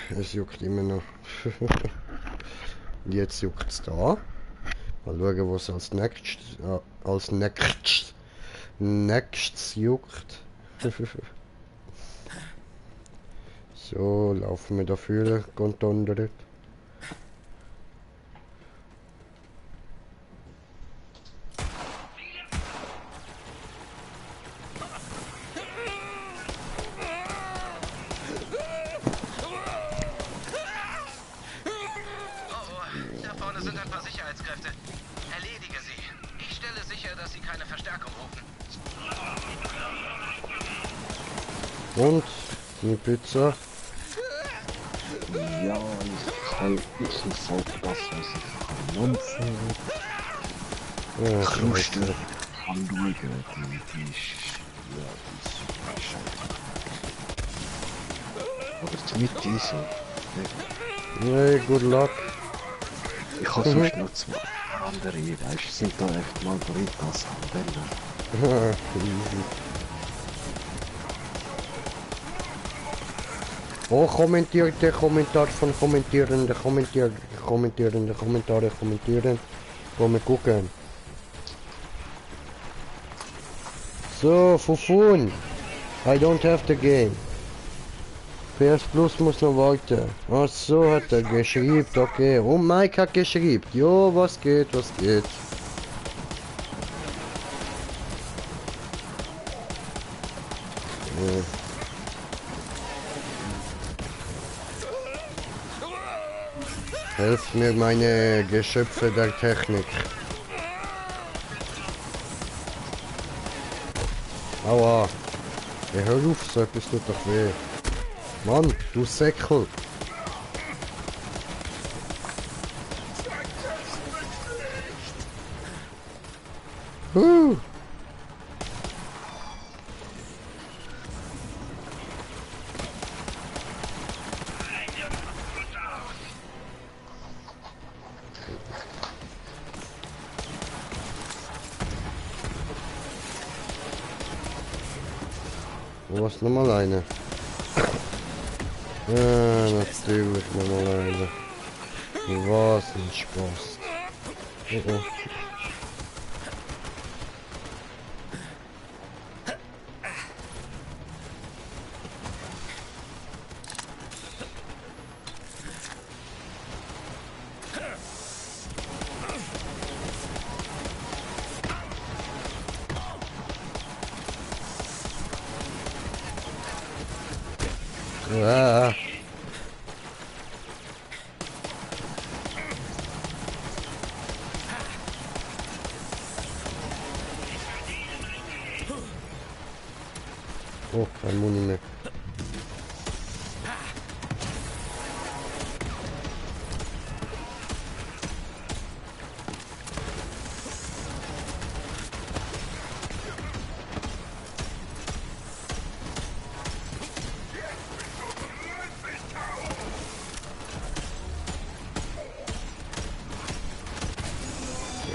Es juckt immer noch. Jetzt juckt es da. Mal schauen, was als nächstes juckt. So, laufen wir dafür, kontondert. Und die Pizza. Ja, ich halt nicht so das, was ich verlanze. Ja, Kruste anschauen, die ja, die ist super scheiße. Aber die Mitte ist so. Nee, good luck. Ich habe sonst noch zwei andere, weißt du, sind da echt Margaritas am Bänder. Oh, kommentiert der Kommentar von Kommentierende. Kommentare. Wollen wir gucken. So, Fufun. I don't have the game. PS Plus muss noch warten. Ach so, hat er geschrieben, okay. Und Mike hat geschrieben. Jo, was geht. Ja. Helft mir meine Geschöpfe der Technik. Aua. Ja, hör auf, so etwas tut doch weh. Mann, du Säckel. Was nochmal eine? Ja, natürlich nochmal eine. Was ein Spaß. Oh. Ah. Oh, kein Muni mehr.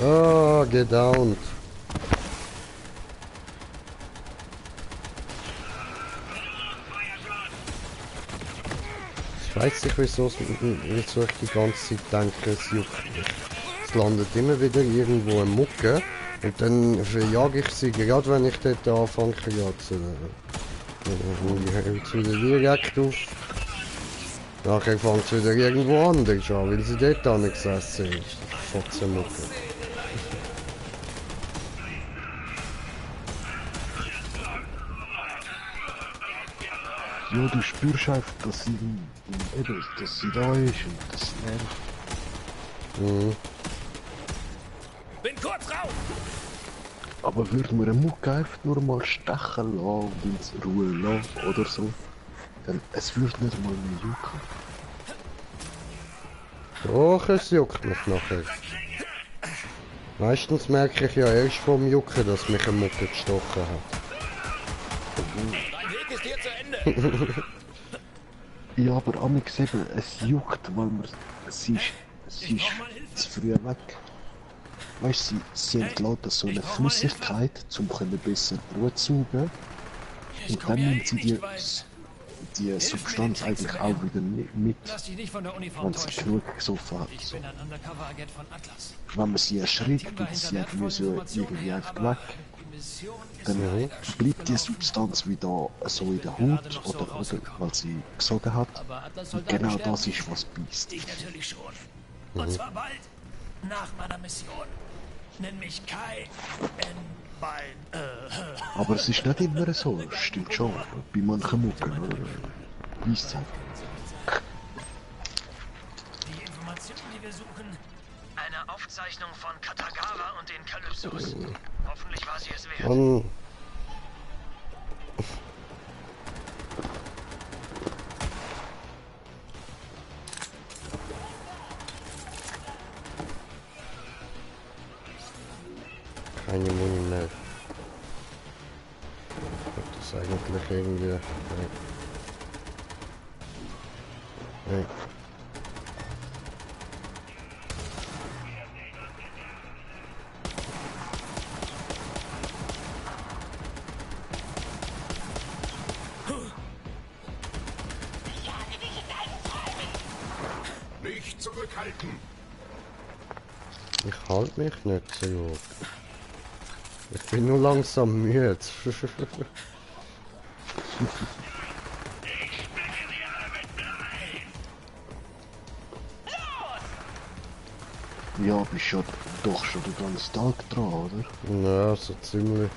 Oh, gedownt. Ich weiß nicht, wieso ich die ganze Zeit denke, es juckt mich. Es landet immer wieder irgendwo eine Mucke und dann verjage ich sie, gerade wenn ich dort anfange zu jagen. Dann hört es wieder direkt auf. Nachher fängt es wieder irgendwo anders an, weil sie dort angesessen ist. Fotzenmucke. Ja, du spürst einfach, dass sie, dass sie da ist und das nervt. Mhm. Bin kurz raus! Aber würde man eine Mucke einfach nur mal stechen lassen und ins Ruhe lassen oder so, dann es würde nicht mal mehr jucken. Doch, es juckt mich nachher. Meistens merke ich ja erst vom Jucken, dass mich eine Mucke gestochen hat. Dein Weg ist hier zu Ende! Ja, aber amix eben, es juckt, weil man, sie ist zu früh weg. Weißt du, sie entlädt so eine Flüssigkeit, um besser Blut zu saugen. Und dann nimmt sie die Substanz eigentlich auch wieder mit, wenn sie genug gesoffen hat. So. Wenn man sie erschrickt und sie irgendwie einfach weg, dann bleibt die Substanz wieder so in der Haut oder weil sie gesogen hat. Und genau das ist, was beißt. Ich natürlich schon. Und zwar bald nach meiner Mission. Nenn mich Kai Bein. Aber es ist nicht immer so, stimmt schon. Bei manchen Mucken, oder? Weißt du? Die Informationen, die wir suchen. Eine Aufzeichnung von Katagawa und den Kalypsos. Hoffentlich war sie es wert. Keine Muni mehr. Das ist eigentlich irgendwie... Nee. Nicht zurückhalten! Ich halte mich nicht so gut. Ich bin nur langsam müde. Ja, bist ja doch schon den ganzen Tag dran, oder? Ja, so ziemlich.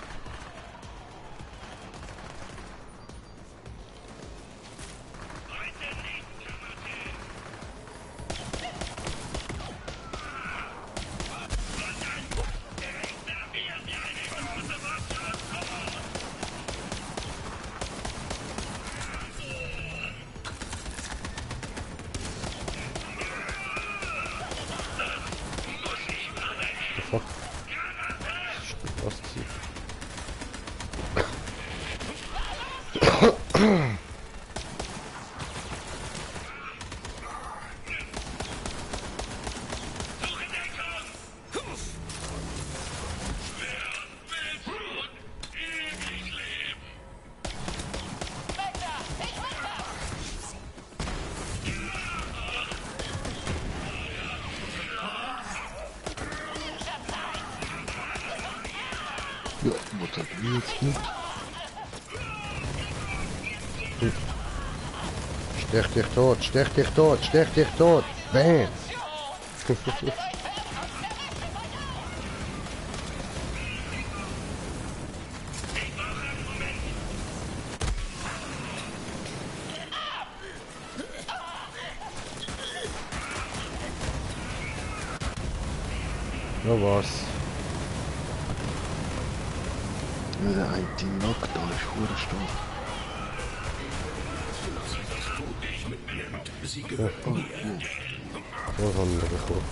Ja, Mutter, du jetzt nicht. Stech dich tot, stech dich tot, stech dich tot. Bam! Ja, was? Ja, der eine Knockdown ist verdammt stark. Sie gehört mir. Was andere kommen.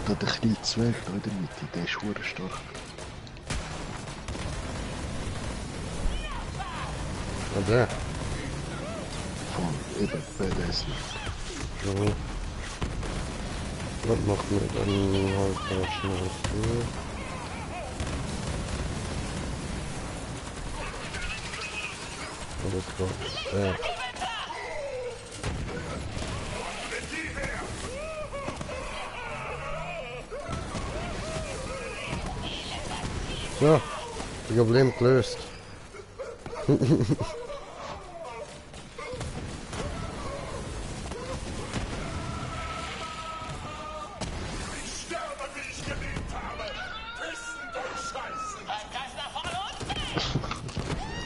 Da der kleine Zwerg da in der Mitte, der ist hure stark. Was der? Von eben Badass. Mhm. Was macht mir dann halt da schnell zu? Alles klar. Ja. Ja, Problem gelöst.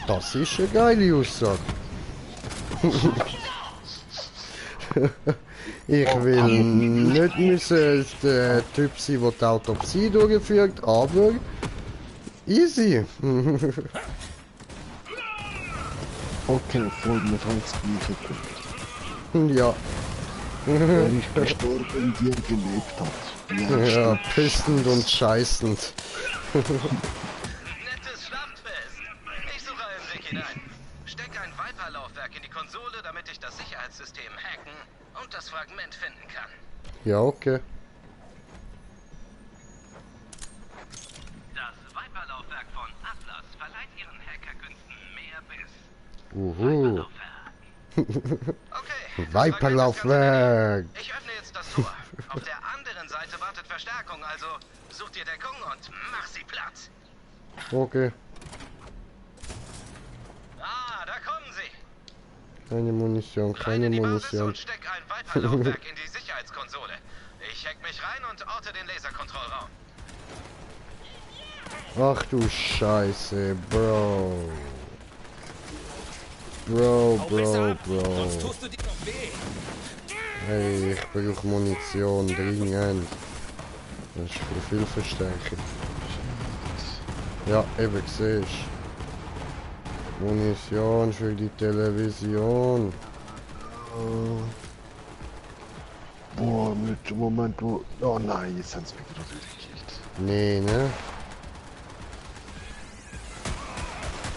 Das ist eine geile Aussage. Ich will nicht müssen der Typ sein, der die Autopsie durchführt, aber easy. Okay, folgt mir als Gleiche. Ja. Wer ist gestorben und dir gelebt hat. Ja, pissend und scheißend. Nettes Schlachtfest. Ich suche einen Weg hinein. Steck ein Viper-Laufwerk in die Konsole, damit ich das Sicherheitssystem hacken und das Fragment finden kann. Ja, okay. Das Viper-Laufwerk von Atlas verleiht ihren Hackerkünsten mehr Biss. Okay. Viper-Laufwerk. Ich öffne jetzt das Tor. Auf der anderen Seite wartet Verstärkung, also such dir Deckung und mach sie platt. Okay. Ah, da kommen sie. Keine Munition, keine Munition. Und steck ein Viper-Laufwerk in die Sicherheitskonsole. Ich hack mich rein und orte den Laserkontrollraum. Ach du Scheiße, Bro. Bro. Hey, ich brauche Munition, dringend. Das ist für viel Verstärkung. Ja, eben siehst du. Munition für die Television. Boah, mit Moment, wo... Oh nein, jetzt haben sie mich wieder gekillt. Nee, ne?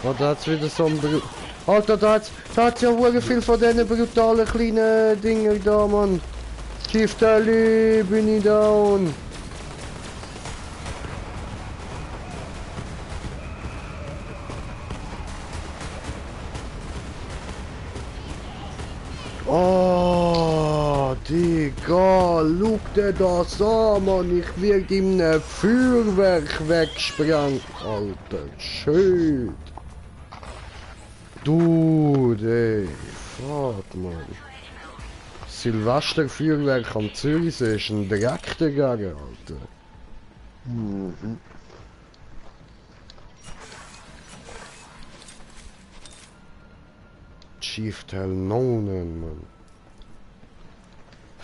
Oh, da hat's wieder so ein... Alter, da hat's ja wohl viel von diesen brutalen kleinen Dingen da, Mann. Shift Ali, bin ich down. Oh, Digga, schau dir das an, Mann. Ich werde in einem Feuerwerk weggesprengt. Alter, schön. Dude, ey, fuck, man. Silvesterfeuerwerk am Zürichsee ist ein Dreck dagegen, Alter. Mhm. Chief Talnonen, Mann.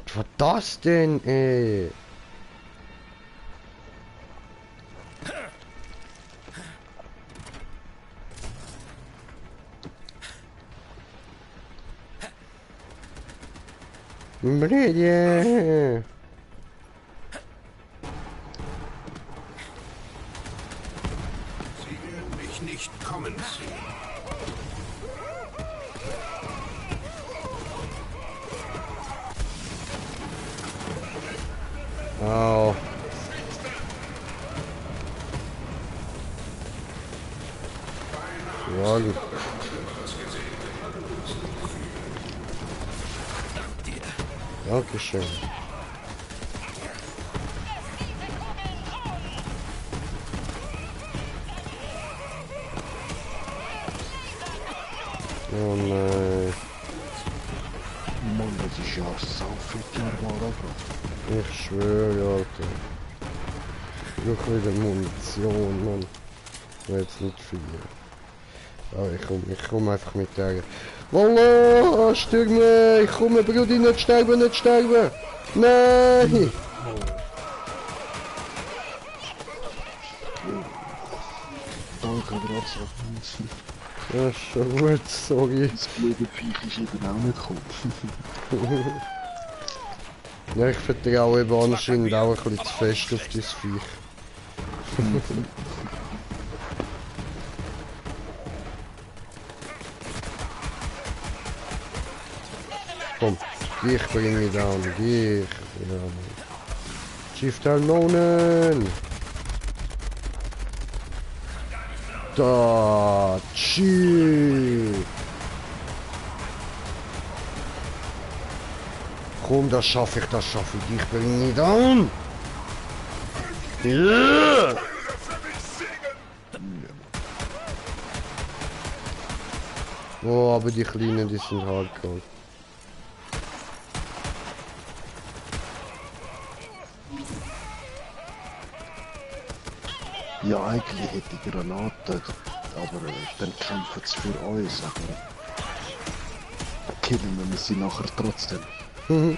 Was war das denn, ey? Brille. Sie werden mich nicht kommen sehen. Au. Ja. Dankeschön. Oh nein. Mann, das ist ja so viel normal, Ich schwöre, Alter. Ich brauche wieder Munition, Mann. Jetzt nicht viel. Aber ich komm einfach mit der. Wallah, Stürme! Ich komme, Brudi, nicht sterben, nicht sterben! Nein! Danke, grazie. Ja, ist schon gut, sorry. Das blöde Viech ist eben auch nicht gekommen. Ja, ich vertraue eben anscheinend auch ein bisschen zu fest auf dieses Viech. Komm, dich bring ich down, dich. Ja. Chief Talmonen! Da, Chief! Komm, das schaffe ich, dich bring ich down! Ja! Oh, aber die Kleinen, die sind hardcore. Ja, eigentlich hätte ich Granaten, aber dann kämpfen sie für uns, aber killen wir sie nachher trotzdem. Und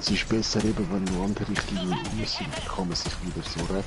es ist besser eben, wenn nur andere Richtlinien rum sind, kann man sich wieder so retten.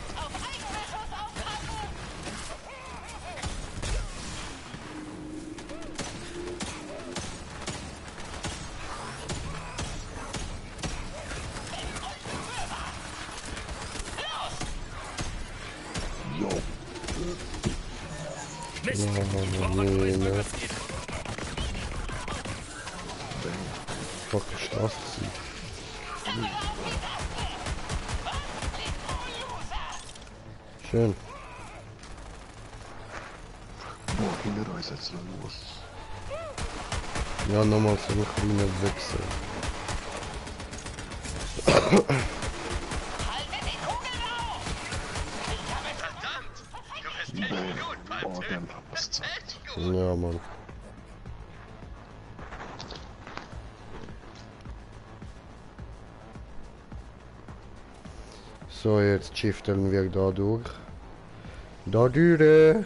Schön. Boah, hinter uns jetzt los. Ja, nochmal so ein kleiner Wechsel. Boah, dann was Zeit. Ja, Mann. So, jetzt shiften wir da durch. Da durch.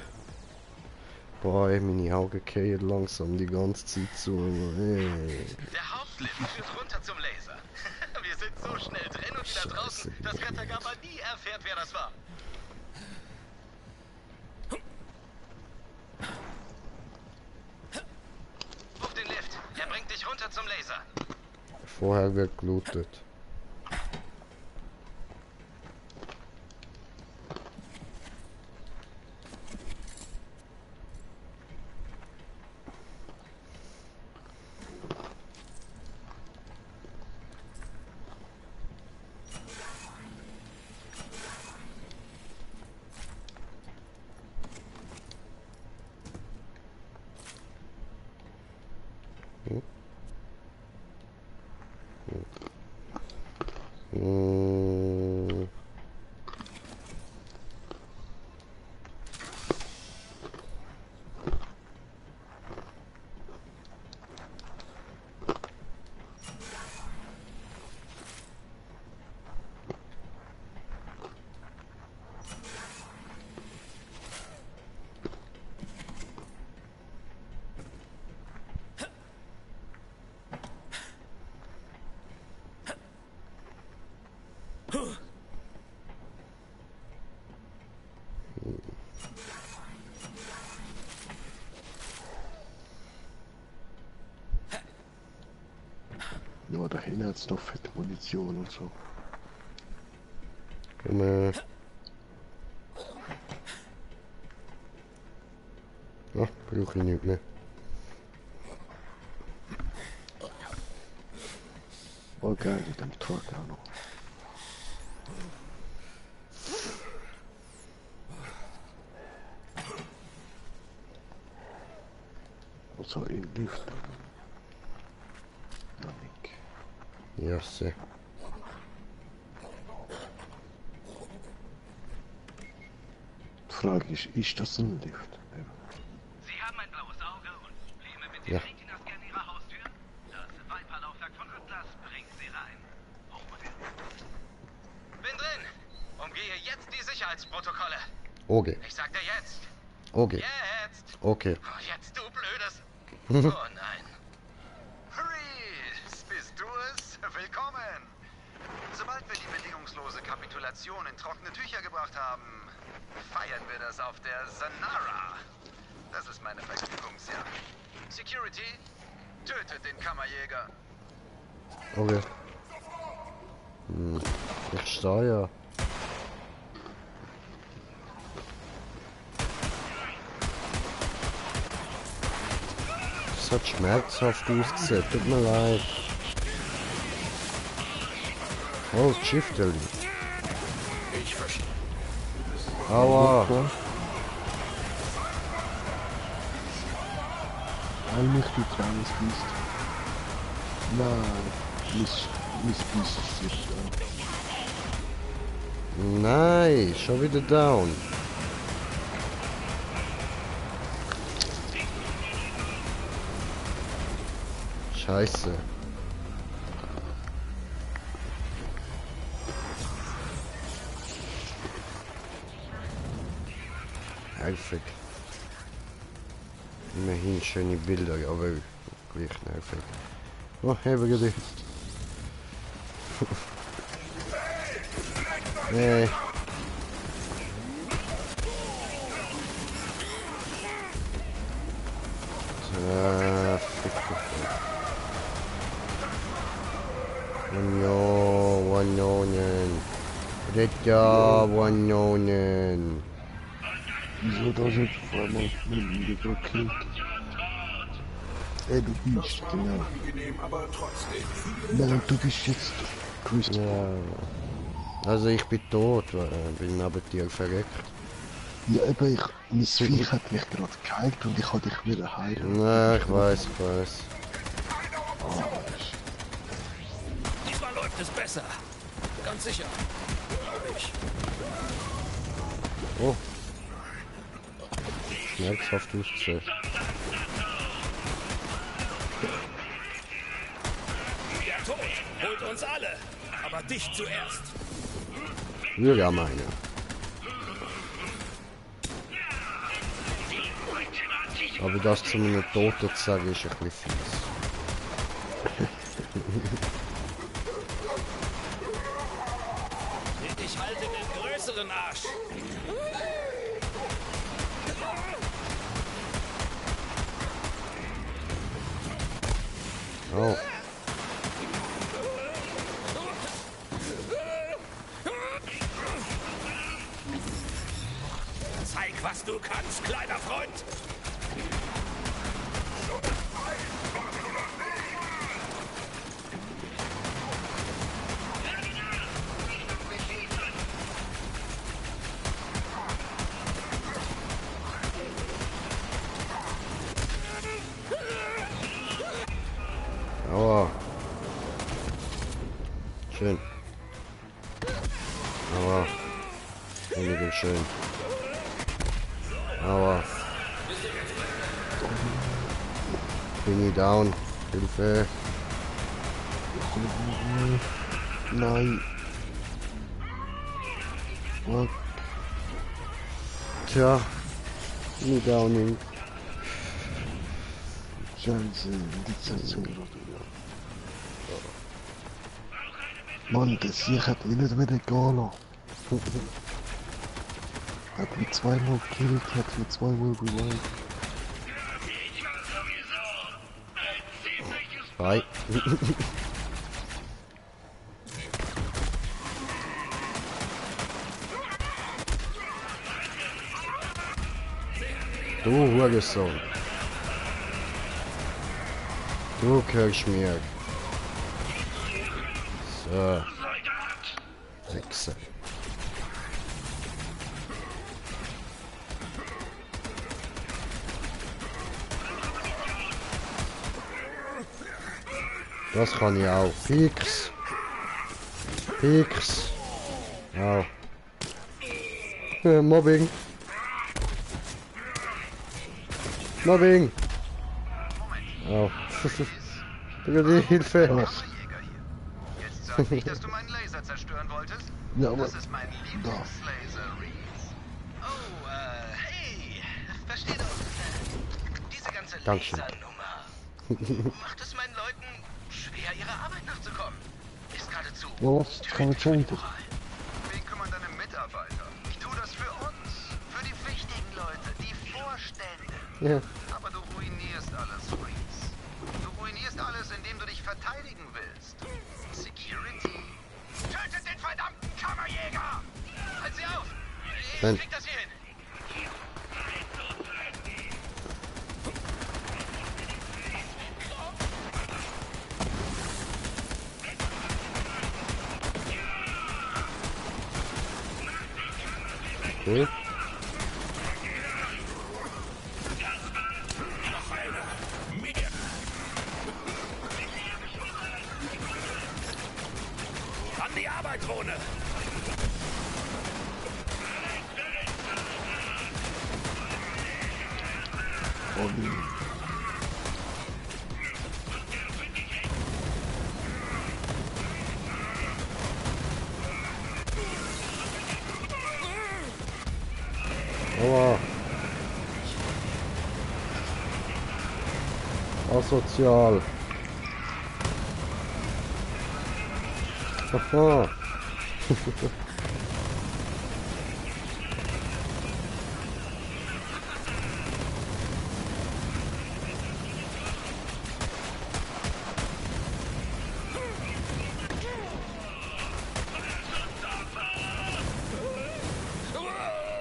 Boah, ey, meine Augen gehen langsam die ganze Zeit zu. Ey. Der Hauptlift führt runter zum Laser. Wir sind so schnell drin und wieder draußen, dass Katagama nie erfährt, wer das war. Ruf den Lift. Er bringt dich runter zum Laser. Vorher wird gelootet. Ja, da hinten hat es noch fette Munition und so. Genau. Ach, brauche ich nicht mehr. Oh geil, mit dem Truck auch noch. Also in Lift. Ja, sehr. Die Frage ist das ein Lift? Sie haben ein blaues Auge und Probleme mit dem Retina-Scan Ihrer Haustür? Das Viper-Laufwerk von Atlas bringt Sie rein. Bin drin. Umgehe jetzt die Sicherheitsprotokolle. Okay. Ich sag dir jetzt. Okay. Jetzt. Okay. Oh, jetzt, du Blödes. Oh nein. Reese, bist du es? Willkommen. Sobald wir die bedingungslose Kapitulation in trockene Tücher gebracht haben, feiern wir das auf der Zanara. Das ist meine Vergnügungsjagd. Security, tötet den Kammerjäger. Okay. Ich stehe. Das hat schmerzhaft ausgesehen, tut mir leid. Oh, Schifftel. Ich verstehe. Aua. Eigentlich du kleines Biest. Nein, nicht Biest ist jetzt Nein, schon wieder down. Scheiße. Nervig. Immerhin schöne Bilder, aber gleich nervig. Oh, hebben wir Nee. Fick dich. Wanonen. Redja, Wanonen. Wieso da sind vor allem mit dem gekillt? Du bist, genau. Nein, du bist jetzt Christopher. Ja. Also ich bin tot, bin neben dir verreckt. Ja, eben, mein Viech hat mich gerade geheilt und ich wollte dich wieder heilen. Nein, ich weiß. Diesmal läuft es besser. Ganz sicher. Glaube ich. Oh. Schmerzhaft ausgesehen. Der Tod holt uns alle, aber dich zuerst. Ja, meine. Aber das zu meinen Toten zu sagen, ist ein bisschen fies. Ich halte den größeren Arsch. Oh. Zeig, was du kannst, kleiner Freund. Aua. Schön. Aua. Weniger schön. Aua. Bin ich down. Hilfe. Nein. What? Tja. Bin ich down. Scheiße, die Zeit sind gerade. Mann, das hier hat mich nicht wieder gehen lassen. Hat mich zweimal gekillt, hat mich zweimal revived. Bye. Du Hurensohn. Du Kirchschmier. So. Wichser. Das kann ich auch. Pix. Pix. Au. Mobbing. Mobbing. Au. Die Hilfe. Jetzt sag nicht, dass du meinen Laser zerstören wolltest. Ja, aber das ist mein Lieblingslaser, Reese. Oh, hey. Versteh doch. Diese ganze Lasernummer macht es meinen Leuten schwer, ihrer Arbeit nachzukommen. Ist geradezu. Was? Kann ich schon. Wen kümmern deine Mitarbeiter? Ich tue das für uns. Ja. Aber du ruinierst alles, Reese. Du ruinierst alles, indem du dich verteidigen willst. Security. Tötet den verdammten Kammerjäger! Halt sie auf! Ich krieg das hier hin! Okay. An die Arbeit, Drohne! Aua. Asozial. Haha.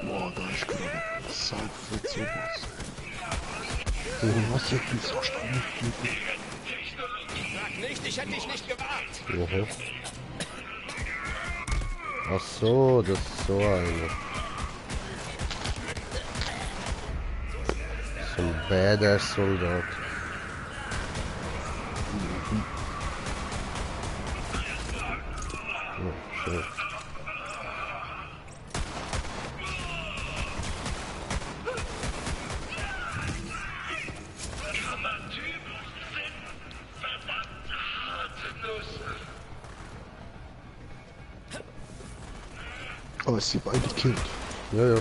Boah, da ist gerade Sau für sowas. Was ist das so stark? Sag nicht, ich hätte dich nicht gewarnt! Mhm. Ach so, das ist so eine. So ein Badass-Soldat. Oh, schön. Aber sie beide killt. Ja, ja.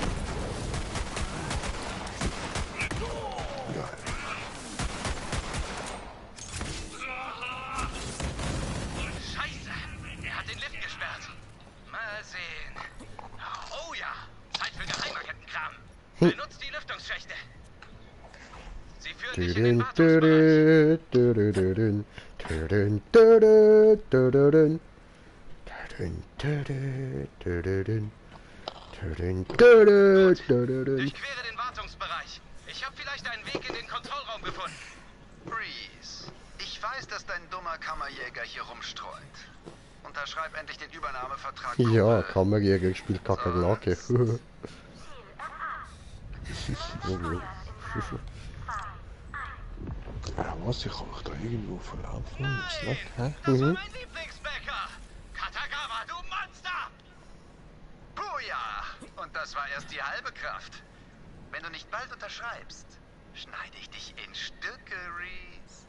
Scheiße! Er hat den Lift gesperrt. Mal sehen. Oh ja! Zeit für Geheimagentenkram. Benutzt die Lüftungsschächte. Sie führen dich in den Wartungsbereich. Durchquere den Wartungsbereich. Ich habe vielleicht einen Weg in den Kontrollraum gefunden. Reese, ich weiß, dass dein dummer Kammerjäger hier rumstreut. Unterschreib endlich den Übernahmevertrag. Ja, Kammerjäger spielt Kakerlake. Ja, was? Ich kann mich da irgendwo verlaufen. Ist das? Hä? Das war mein Lieblingsbäcker. Katagawa, du Monster! Puja! Und das war erst die halbe Kraft. Wenn du nicht bald unterschreibst, schneide ich dich in Stücke, Reese.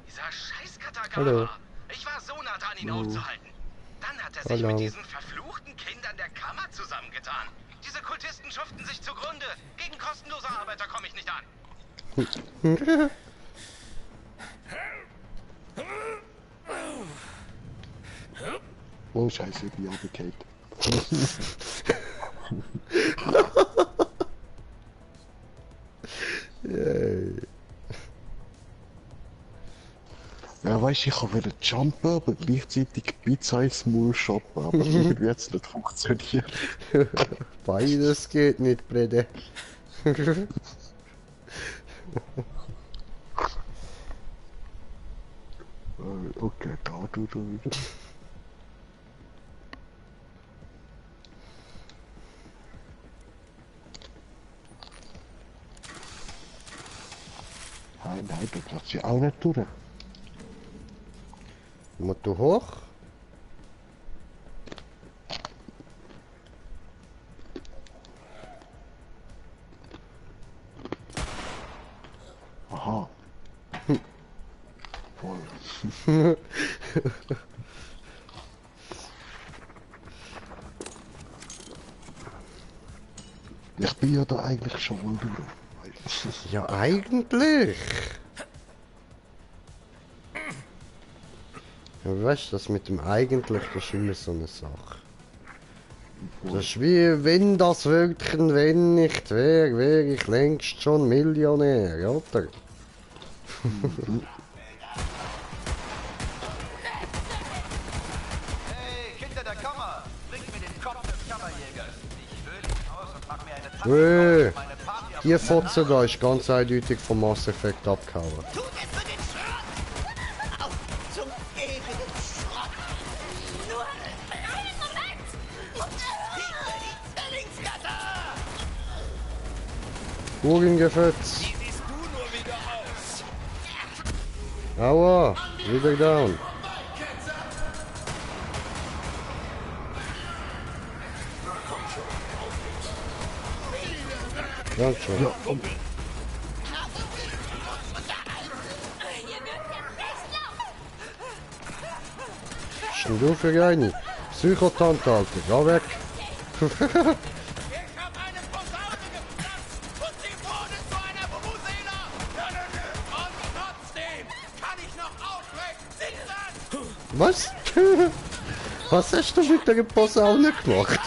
Dieser scheiß Katagawa. Hallo. Ich war so nah dran, ihn aufzuhalten. Dann hat er sich mit diesen verfluchten Kindern der Kammer zusammengetan. Diese Kultisten schuften sich zugrunde. Gegen kostenlose Arbeiter komme ich nicht an. Oh Scheiße, die abgekehrt. Yay. Ja, weißt du, ich kann wieder jumpen, aber gleichzeitig Pizza ins Maul shoppen, aber irgendwie hat es nicht funktioniert. Beides geht nicht, Brede. Okay, da du wieder. Nein, du kannst sie auch nicht durch. Musst du hoch? Aha. Voll. Ich bin ja da eigentlich schon mal durch. Ja, eigentlich. Ja, weißt du, das mit dem eigentlich, das ist immer so eine Sache. vor. Das ist wie, wenn das Wörtchen wenn nicht wäre, wäre ich längst schon Millionär, oder? Hey, Kinder der Kammer! Bringt mir den Kopf des Kammerjägers. Ich höhle ihn aus und mach mir eine Tasse für meine Party auf Die Fotze da ist ganz eindeutig vom Mass Effect abgehauen. Tut es für den Schrott! Auf zum ewigen Schrott! Nur einen Moment! Die Zwillingsgatter! Gurkengefetz. Wie siehst du nur wieder aus? Aua, wieder down. Dankeschön. Ja, komm. Was ist denn du für eine? Psychotant, Alter, geh weg. Ich hab eine Posaune gepflanzt und sie wurde zu einer Vuvuzela! Und trotzdem kann ich noch aufrecht sitzen! Was? Was hast du mit der Posaune gemacht?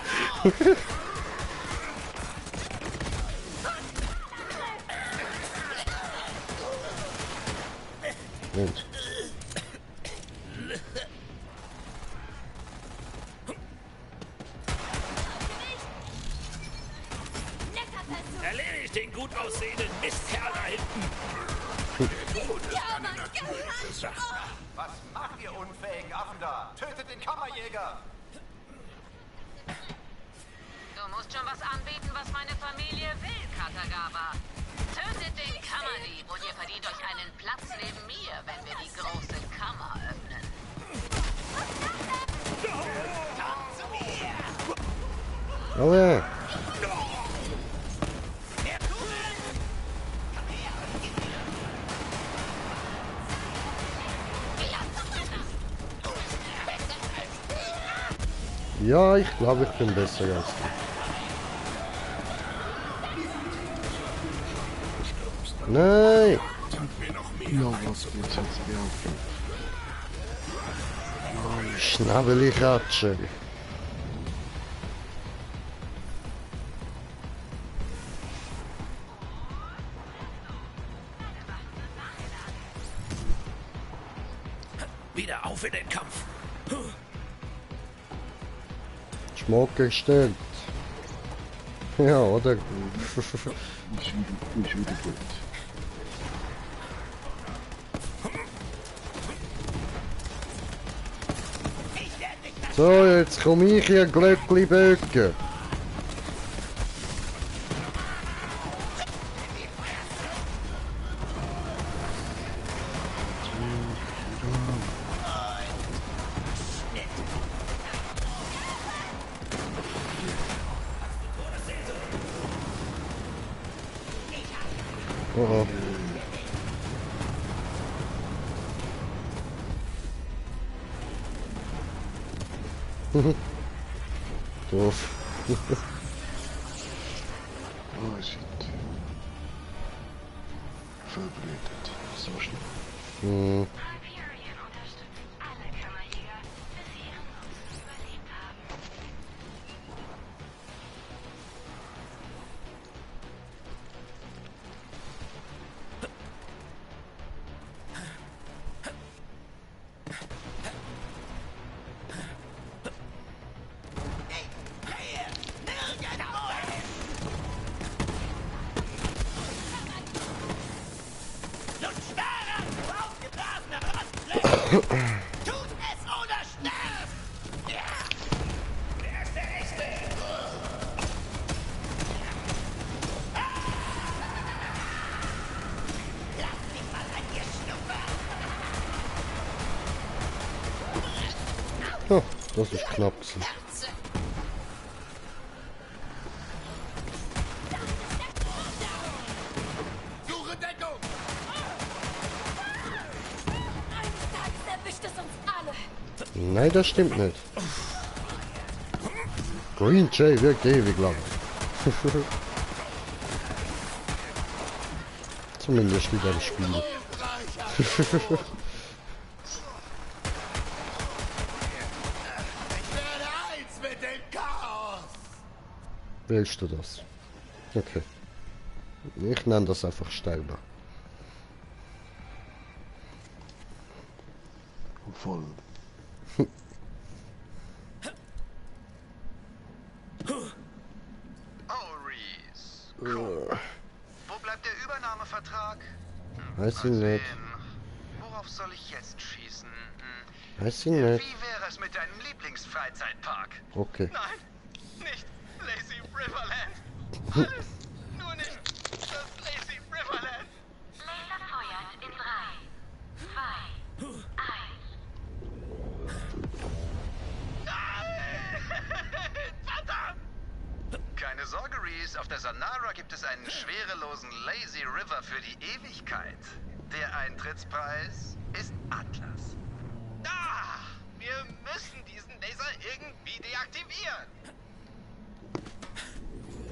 Mensch. Erledigt den gut aussehenden Mistkerl da hinten! Was macht ihr unfähigen Affen da? Tötet den Kammerjäger! Du musst schon was anbieten, was meine Familie will, Katagawa. Tötet den Kammerdieb und ihr verdient euch einen Platz neben mir, wenn wir die große Kammer öffnen. Oh ja. Ja, ich glaube, ich bin besser als du. Nein! Ja, was geht's jetzt wieder? Schnabeli-Ratsche. Wieder auf in den Kampf! Schmuck gestellt. Ja, oder? Ist wieder gut. So, jetzt komme ich hier Glöckli böcken. Oh oh. Doof. Oh shit. Verblendet. So schnell. Tut es oder sterbt! Ja! Wer ist der Echte? Lass mich mal an dir schnuppern! Oh, das ist knapp gewesen. Suche Deckung! Nein, das stimmt nicht. Green Jay wirkt ewig lang. Zumindest wieder im Spiel. Ich werde eins mit dem Chaos! Willst du das? Okay. Ich nenne das einfach sterben. Voll. Cool. Wo bleibt der Übernahmevertrag? Weiß ich nicht. Worauf soll ich jetzt schießen? Weiß ich nicht. Wie wäre es mit deinem Lieblingsfreizeitpark? Okay. Nein, nicht Lazy Riverland. Alles, nur nicht das Lazy Riverland. Laser feuert in 3, 2, 1. Verdammt! Keine Sorge, Reese. Auf der Sanara gibt es einen schwerelosen Lazy River für die Ewigkeit. Der Eintrittspreis ist Atlas. Ah! Wir müssen diesen Laser irgendwie deaktivieren.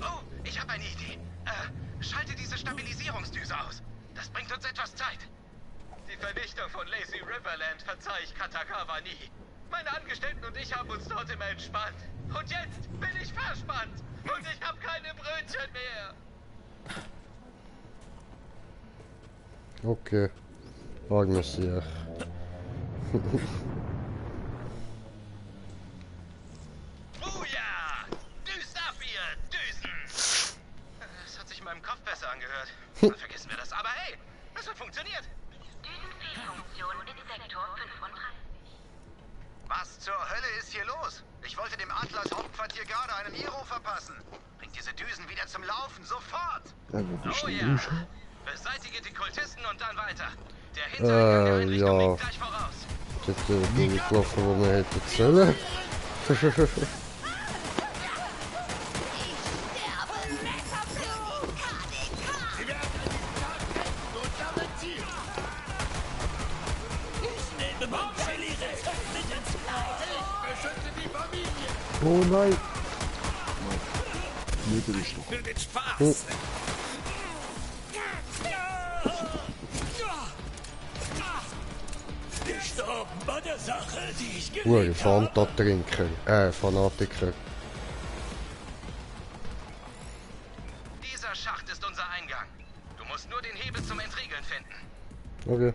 Oh, ich habe eine Idee. Schalte diese Stabilisierungsdüse aus. Das bringt uns etwas Zeit. Die Vernichtung von Lazy Riverland verzeih ich Katagawa nie. Meine Angestellten und ich haben uns dort immer entspannt. Und jetzt bin ich verspannt. Und ich habe keine Brötchen mehr. Okay. Wagen wir sie. Buja! Düs dafür, Düsen! Das hat sich in meinem Kopf besser angehört. Dann vergessen wir das. Aber hey, es hat funktioniert. Düsenfehlfunktion in Sektor 35. Was zur Hölle ist hier los? Ich wollte dem Atlas Hauptquartier gerade einen Iro verpassen. Bringt diese Düsen wieder zum Laufen, sofort! Oh ja! Beseitige die Kultisten und dann weiter. Der Hintereingang der Einrichtung liegt gleich voraus. Das ist der gelaufen, wo wir hätten sollen. Oh nein! Für den Spaß! Gestorben bei der Sache, die ich geliebt habe. Fanatiker. Dieser Schacht ist unser Eingang. Du musst nur den Hebel zum Entriegeln finden. Okay.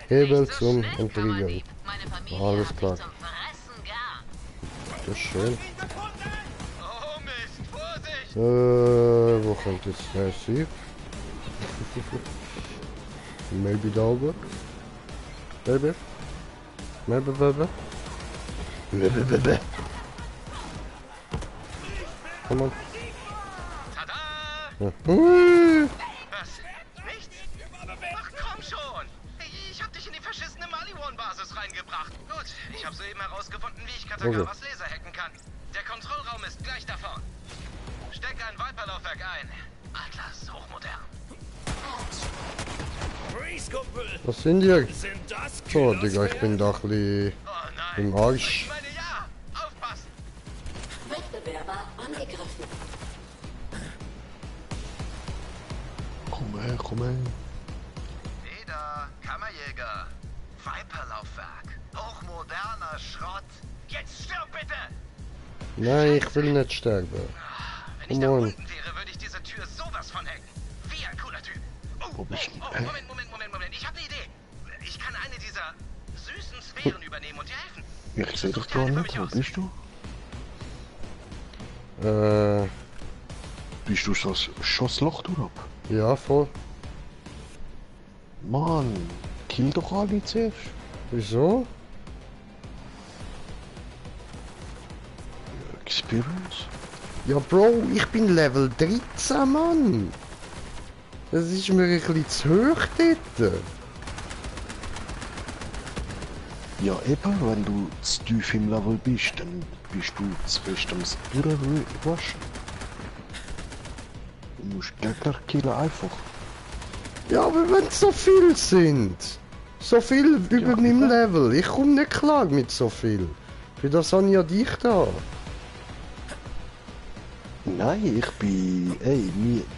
Hebel zum Entriegeln. Alles klar. Das ist schön. Oh Mist, Vorsicht! Wo kommt jetzt der Sieg? Maybe da oben? Baby? Maybe, baby? Maybe, baby? Komm on. Tada! Ja. Was? Nichts? Ach komm schon! Ich hab dich in die verschissene Maliwan-Basis reingebracht. Gut, ich habe soeben herausgefunden, wie ich Katagawas Laser hacken kann. Der Kontrollraum ist gleich da vorn. Steck ein Viper-Laufwerk ein. Atlas, hochmodern. Was sind die? So, Digga, ich bin doch ein bisschen im Arsch. Wettbewerber angegriffen. Komm her, komm her. Eda, Kammerjäger. Viper-Laufwerk. Hochmoderner Schrott. Jetzt stirb bitte! Nein, ich will nicht sterben. Wenn ich da unten wäre, würde ich diese Tür sowas von hacken. Wie ein cooler Typ. Moment. Ich habe eine Idee. Ich kann eine dieser süßen Sphären übernehmen und dir helfen. Ich sehe dich gar nicht. Wo bist du? Bist du das Schossloch durch? Ja, voll. Mann, kill doch alle zuerst. Wieso? Experience? Ja, Bro, ich bin Level 13, Mann. Das ist mir ein bisschen zu hoch dort. Ja, eben, wenn du zu tief im Level bist, dann bist du zu fest am Durchwaschen. Du musst Gegner killen einfach. Ja, aber wenn es so viel sind. So viel über meinem Level. Ich komme nicht klar mit so viel. Für das habe ich ja dich da. Nein, ich bin... Ey,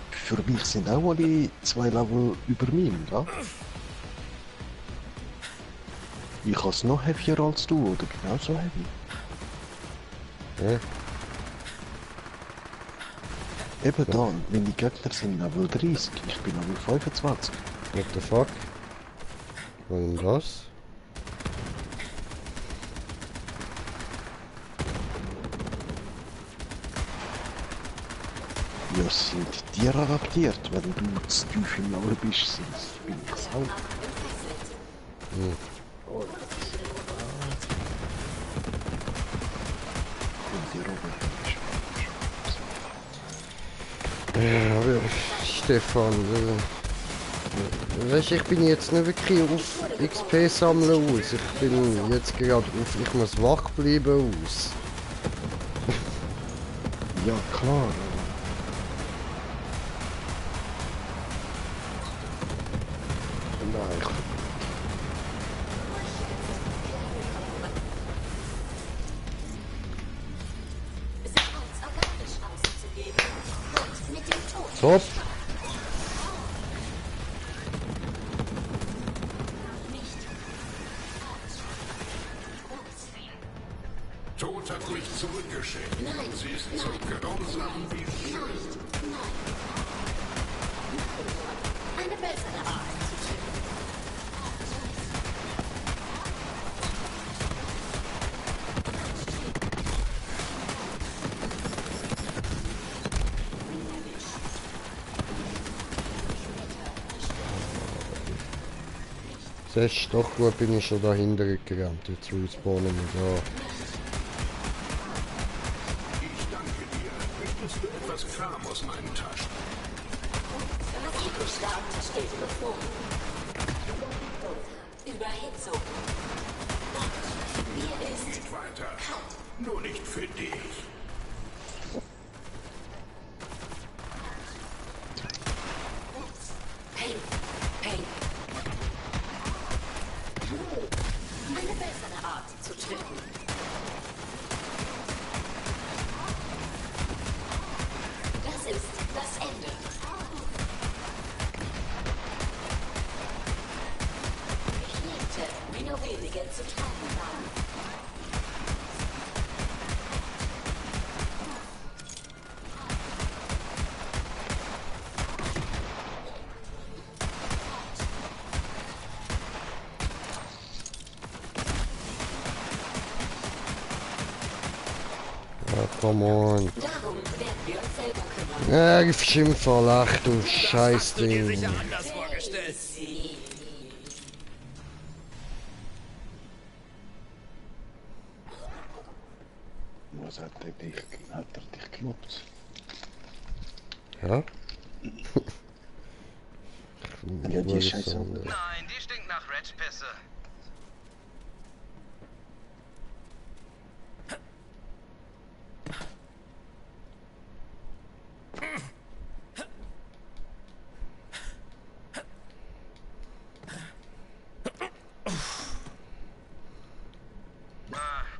für mich sind auch alle 2 Level über mir, ja? Ich habe es noch heavier als du, oder genauso heavy. Ja. Eben da, meine Gegner sind Level 30, ich bin Level 25. What the fuck? Warum das? Ja, sind die adaptiert, wenn du zu tief im Level bist, sind bin ich auch. Ja, aber Stefan, weißt, ich bin jetzt nicht wirklich auf XP sammeln aus. Ich bin jetzt gerade auf ich muss wach bleiben aus. Ja klar. Nein. Top. Tod hat mich zurückgeschickt. Sie ist so grausam wie Furcht. Eine bessere Art. Das ist doch gut, bin ich schon dahinter gerannt. Jetzt respawnen wir da. Ich danke dir. Möchtest du etwas Kram aus meinen Taschen? Raketenstarter steht bevor. Überhitzung. Mir ist Geht weiter. Nur nicht für dich. Hey, hey. Eine bessere Art zu töten. Das ist das Ende. Ich lebte, wie nur wenige zu tragen waren. Come on. Ja, ich schimpfe, ach du Scheißding. Was hat er dich gelobt? Ja? Ja, die Scheiße. Nein, die stinkt nach Ratchpisse.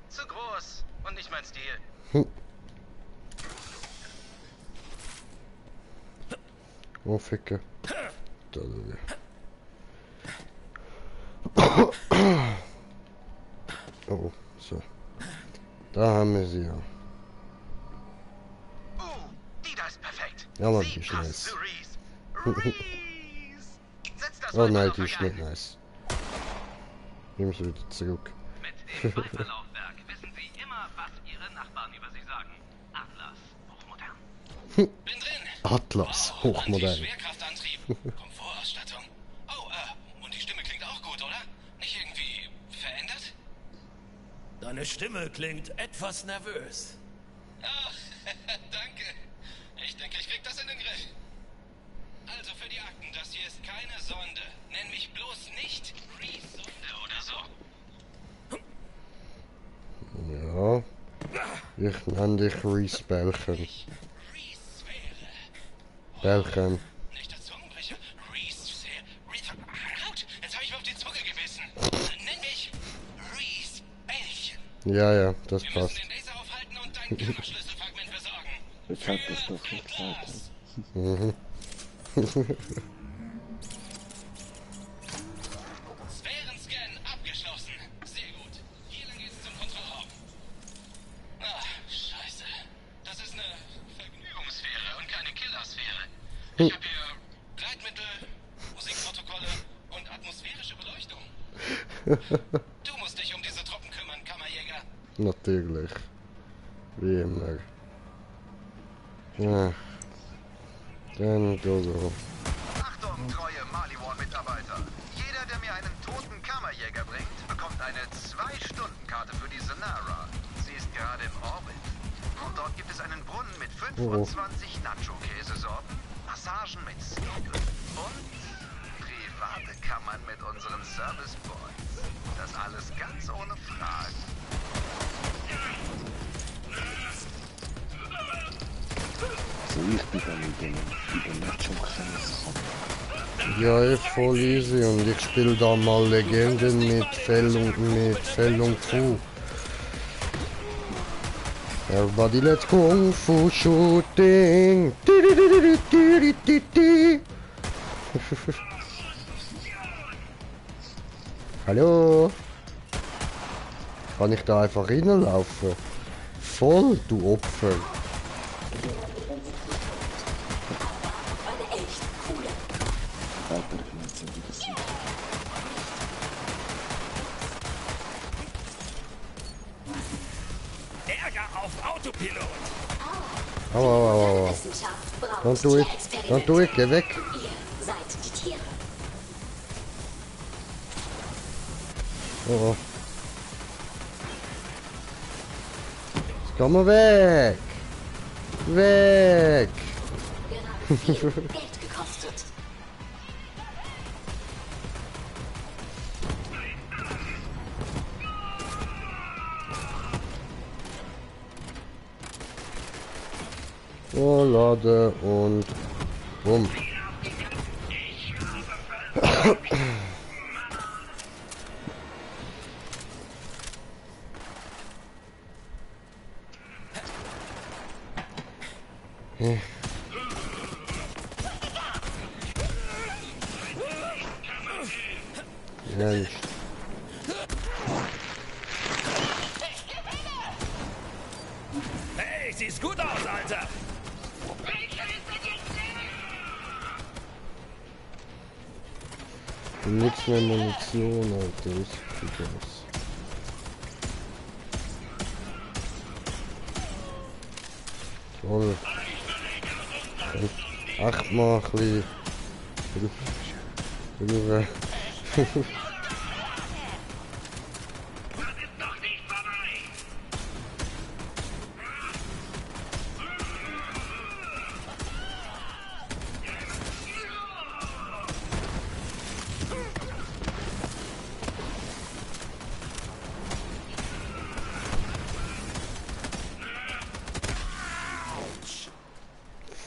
Zu groß und nicht mein Stil. Oh, Ficke. Da, oh, so. Da haben wir sie ja. Die da ist perfekt. Ja, Mann, die ist nice. Oh nein, die ist nicht nice. Nehmen sie wieder zurück. Mit dem Viper-Laufwerk wissen Sie immer, was Ihre Nachbarn über Sie sagen. Atlas, hochmodern. Bin drin. Atlas, hochmodern. Schwerkraftantrieb, Komfortausstattung. Oh, und die Stimme klingt auch gut, oder? Nicht irgendwie verändert? Deine Stimme klingt etwas nervös. Ach, danke. Ich denke, ich krieg das in den Griff. Also für die Akten, das hier ist keine Sonde. Nenn mich bloß nicht Reese-Sonde oder so. Ja. Ich nenne dich Reese Belchen. Belchen. Nicht der Zungenbrecher. Reese. Haut, jetzt habe ich mir auf die Zunge gebissen. Nenn mich Reese Belchen. Ja, das Wir passt. müssen den Laser aufhalten und dein Kammerschlüsselfragment besorgen. Ich hab das doch nicht gesagt. Mhm. Sphärenscan abgeschlossen. Sehr gut. Hier lang geht's zum Kontrollraum. Ah, scheiße. Das ist eine Vergnügungssphäre und keine Ich habe hier Gleitmittel, Musikprotokolle und atmosphärische Beleuchtung. Du musst dich um diese Truppen kümmern, Kammerjäger. Natürlich. Wie immer. Ja. Dann go. Achtung, treue Maliwan-Mitarbeiter. Jeder, der mir einen toten Kammerjäger bringt, bekommt eine 2-Stunden-Karte für die Sonara. Sie ist gerade im Orbit. Und dort gibt es einen Brunnen mit 25 Nacho-Käsesorten, Massagen mit Snorkel und private Kammern mit unseren Service Boys. Das alles ganz ohne Fragen. Also ich bin dann in den Nacho-Käse. Ja, voll easy und ich spiele da mal Legenden mit Fellung Fu. Everybody let's Kung Fu shooting. Hallo? Kann ich da einfach reinlaufen? Voll, du Opfer. Aua. Don't do it, geh weg. Oh. Jetzt komm mal weg. Weg. Oh, lade und bumm. Mensch. Hey, siehst gut aus, Alter! Nichts mehr Munition, Alter. Das sieht gut aus. Toll. Ach, mal ein bisschen. Rüber.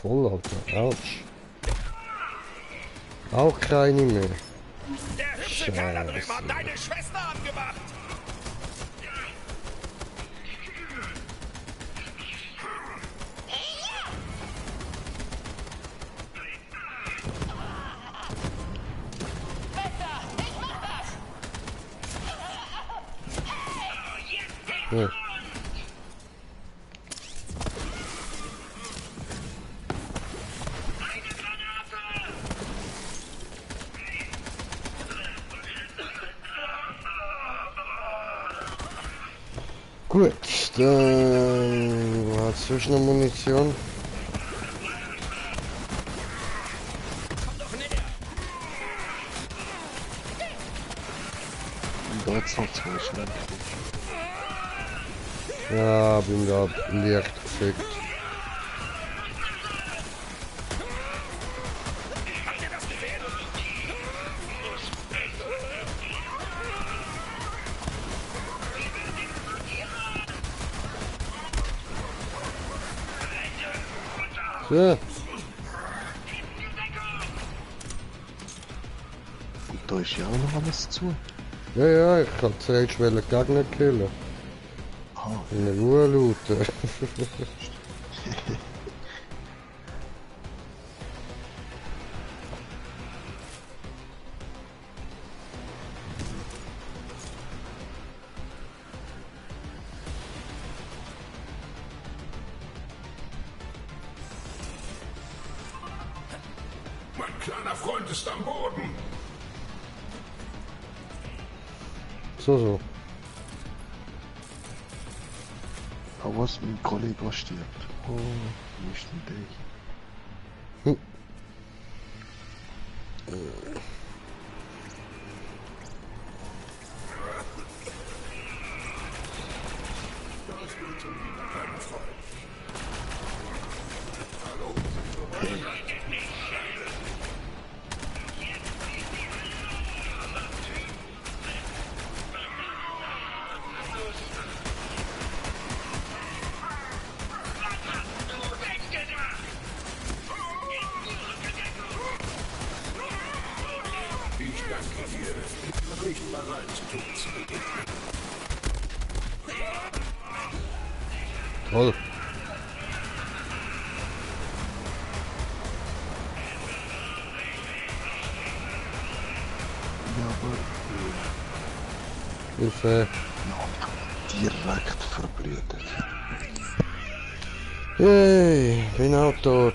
Voll, Alter. Autsch. Auch keine mehr. Der hübsche Kerl da drüben hat deine Schwester angemacht. Ja. Gut, dann hast du noch Munition? Da jetzt noch 2 schnell. Ja, bin da leicht gefickt. Ja. Und da ist ja auch noch alles zu. Ja, ich kann zuerst Gegner killen. In Ruhe looten. kleiner Freund ist am Boden. So. Aber was, mein Kollege stirbt? Oh, wo ist denn der? Toll. Hilfe. Direkt verblüht. Hey, bin auch tot.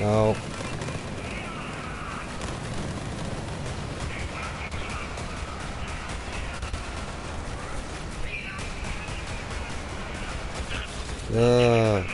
Au. Ja.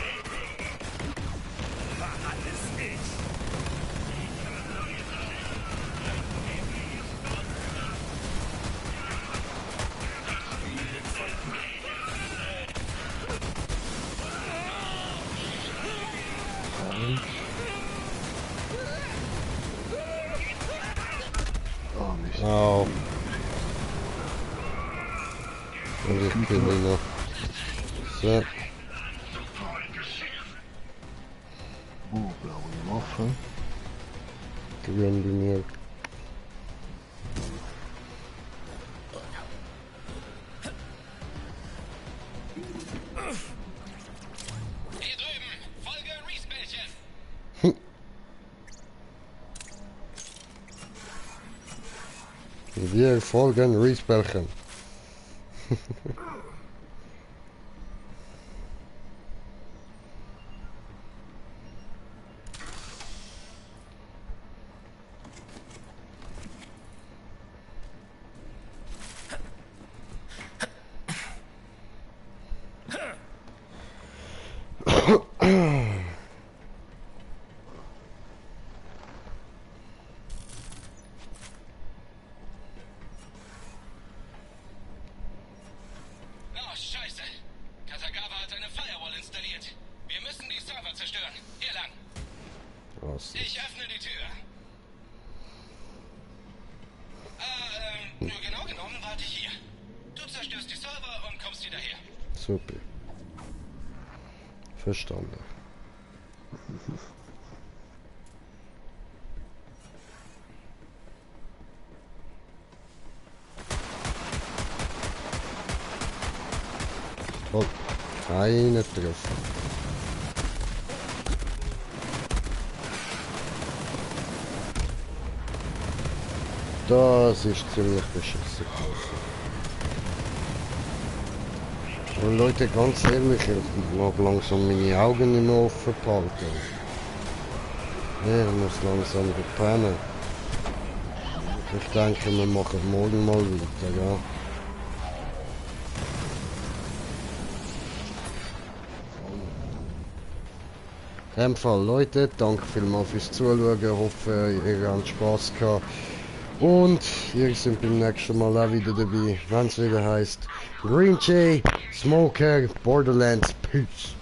Au. Und ich bin hier noch. So. Oh, blaue Waffe. Gewinn bei mir. Hier drüben, folge Reese-Bällchen. Wir folgen Reese-Bällchen. Ich öffne die Tür. Nur genau genommen warte ich hier. Du zerstörst die Server und kommst wieder her. Super. Verstanden. Oh, keine Treffer. Das ist ziemlich beschissen. Und Leute, ganz ehrlich, ich mag langsam meine Augen nicht mehr offen behalten. Ich muss langsam pennen. Ich denke, wir machen morgen mal weiter, ja. In dem Fall, Leute, danke vielmals fürs Zuschauen. Ich hoffe, ihr habt Spaß gehabt. Und ihr seid beim nächsten Mal auch wieder dabei, wenn es wieder heißt Green Jay, Smoker, Borderlands, Peace.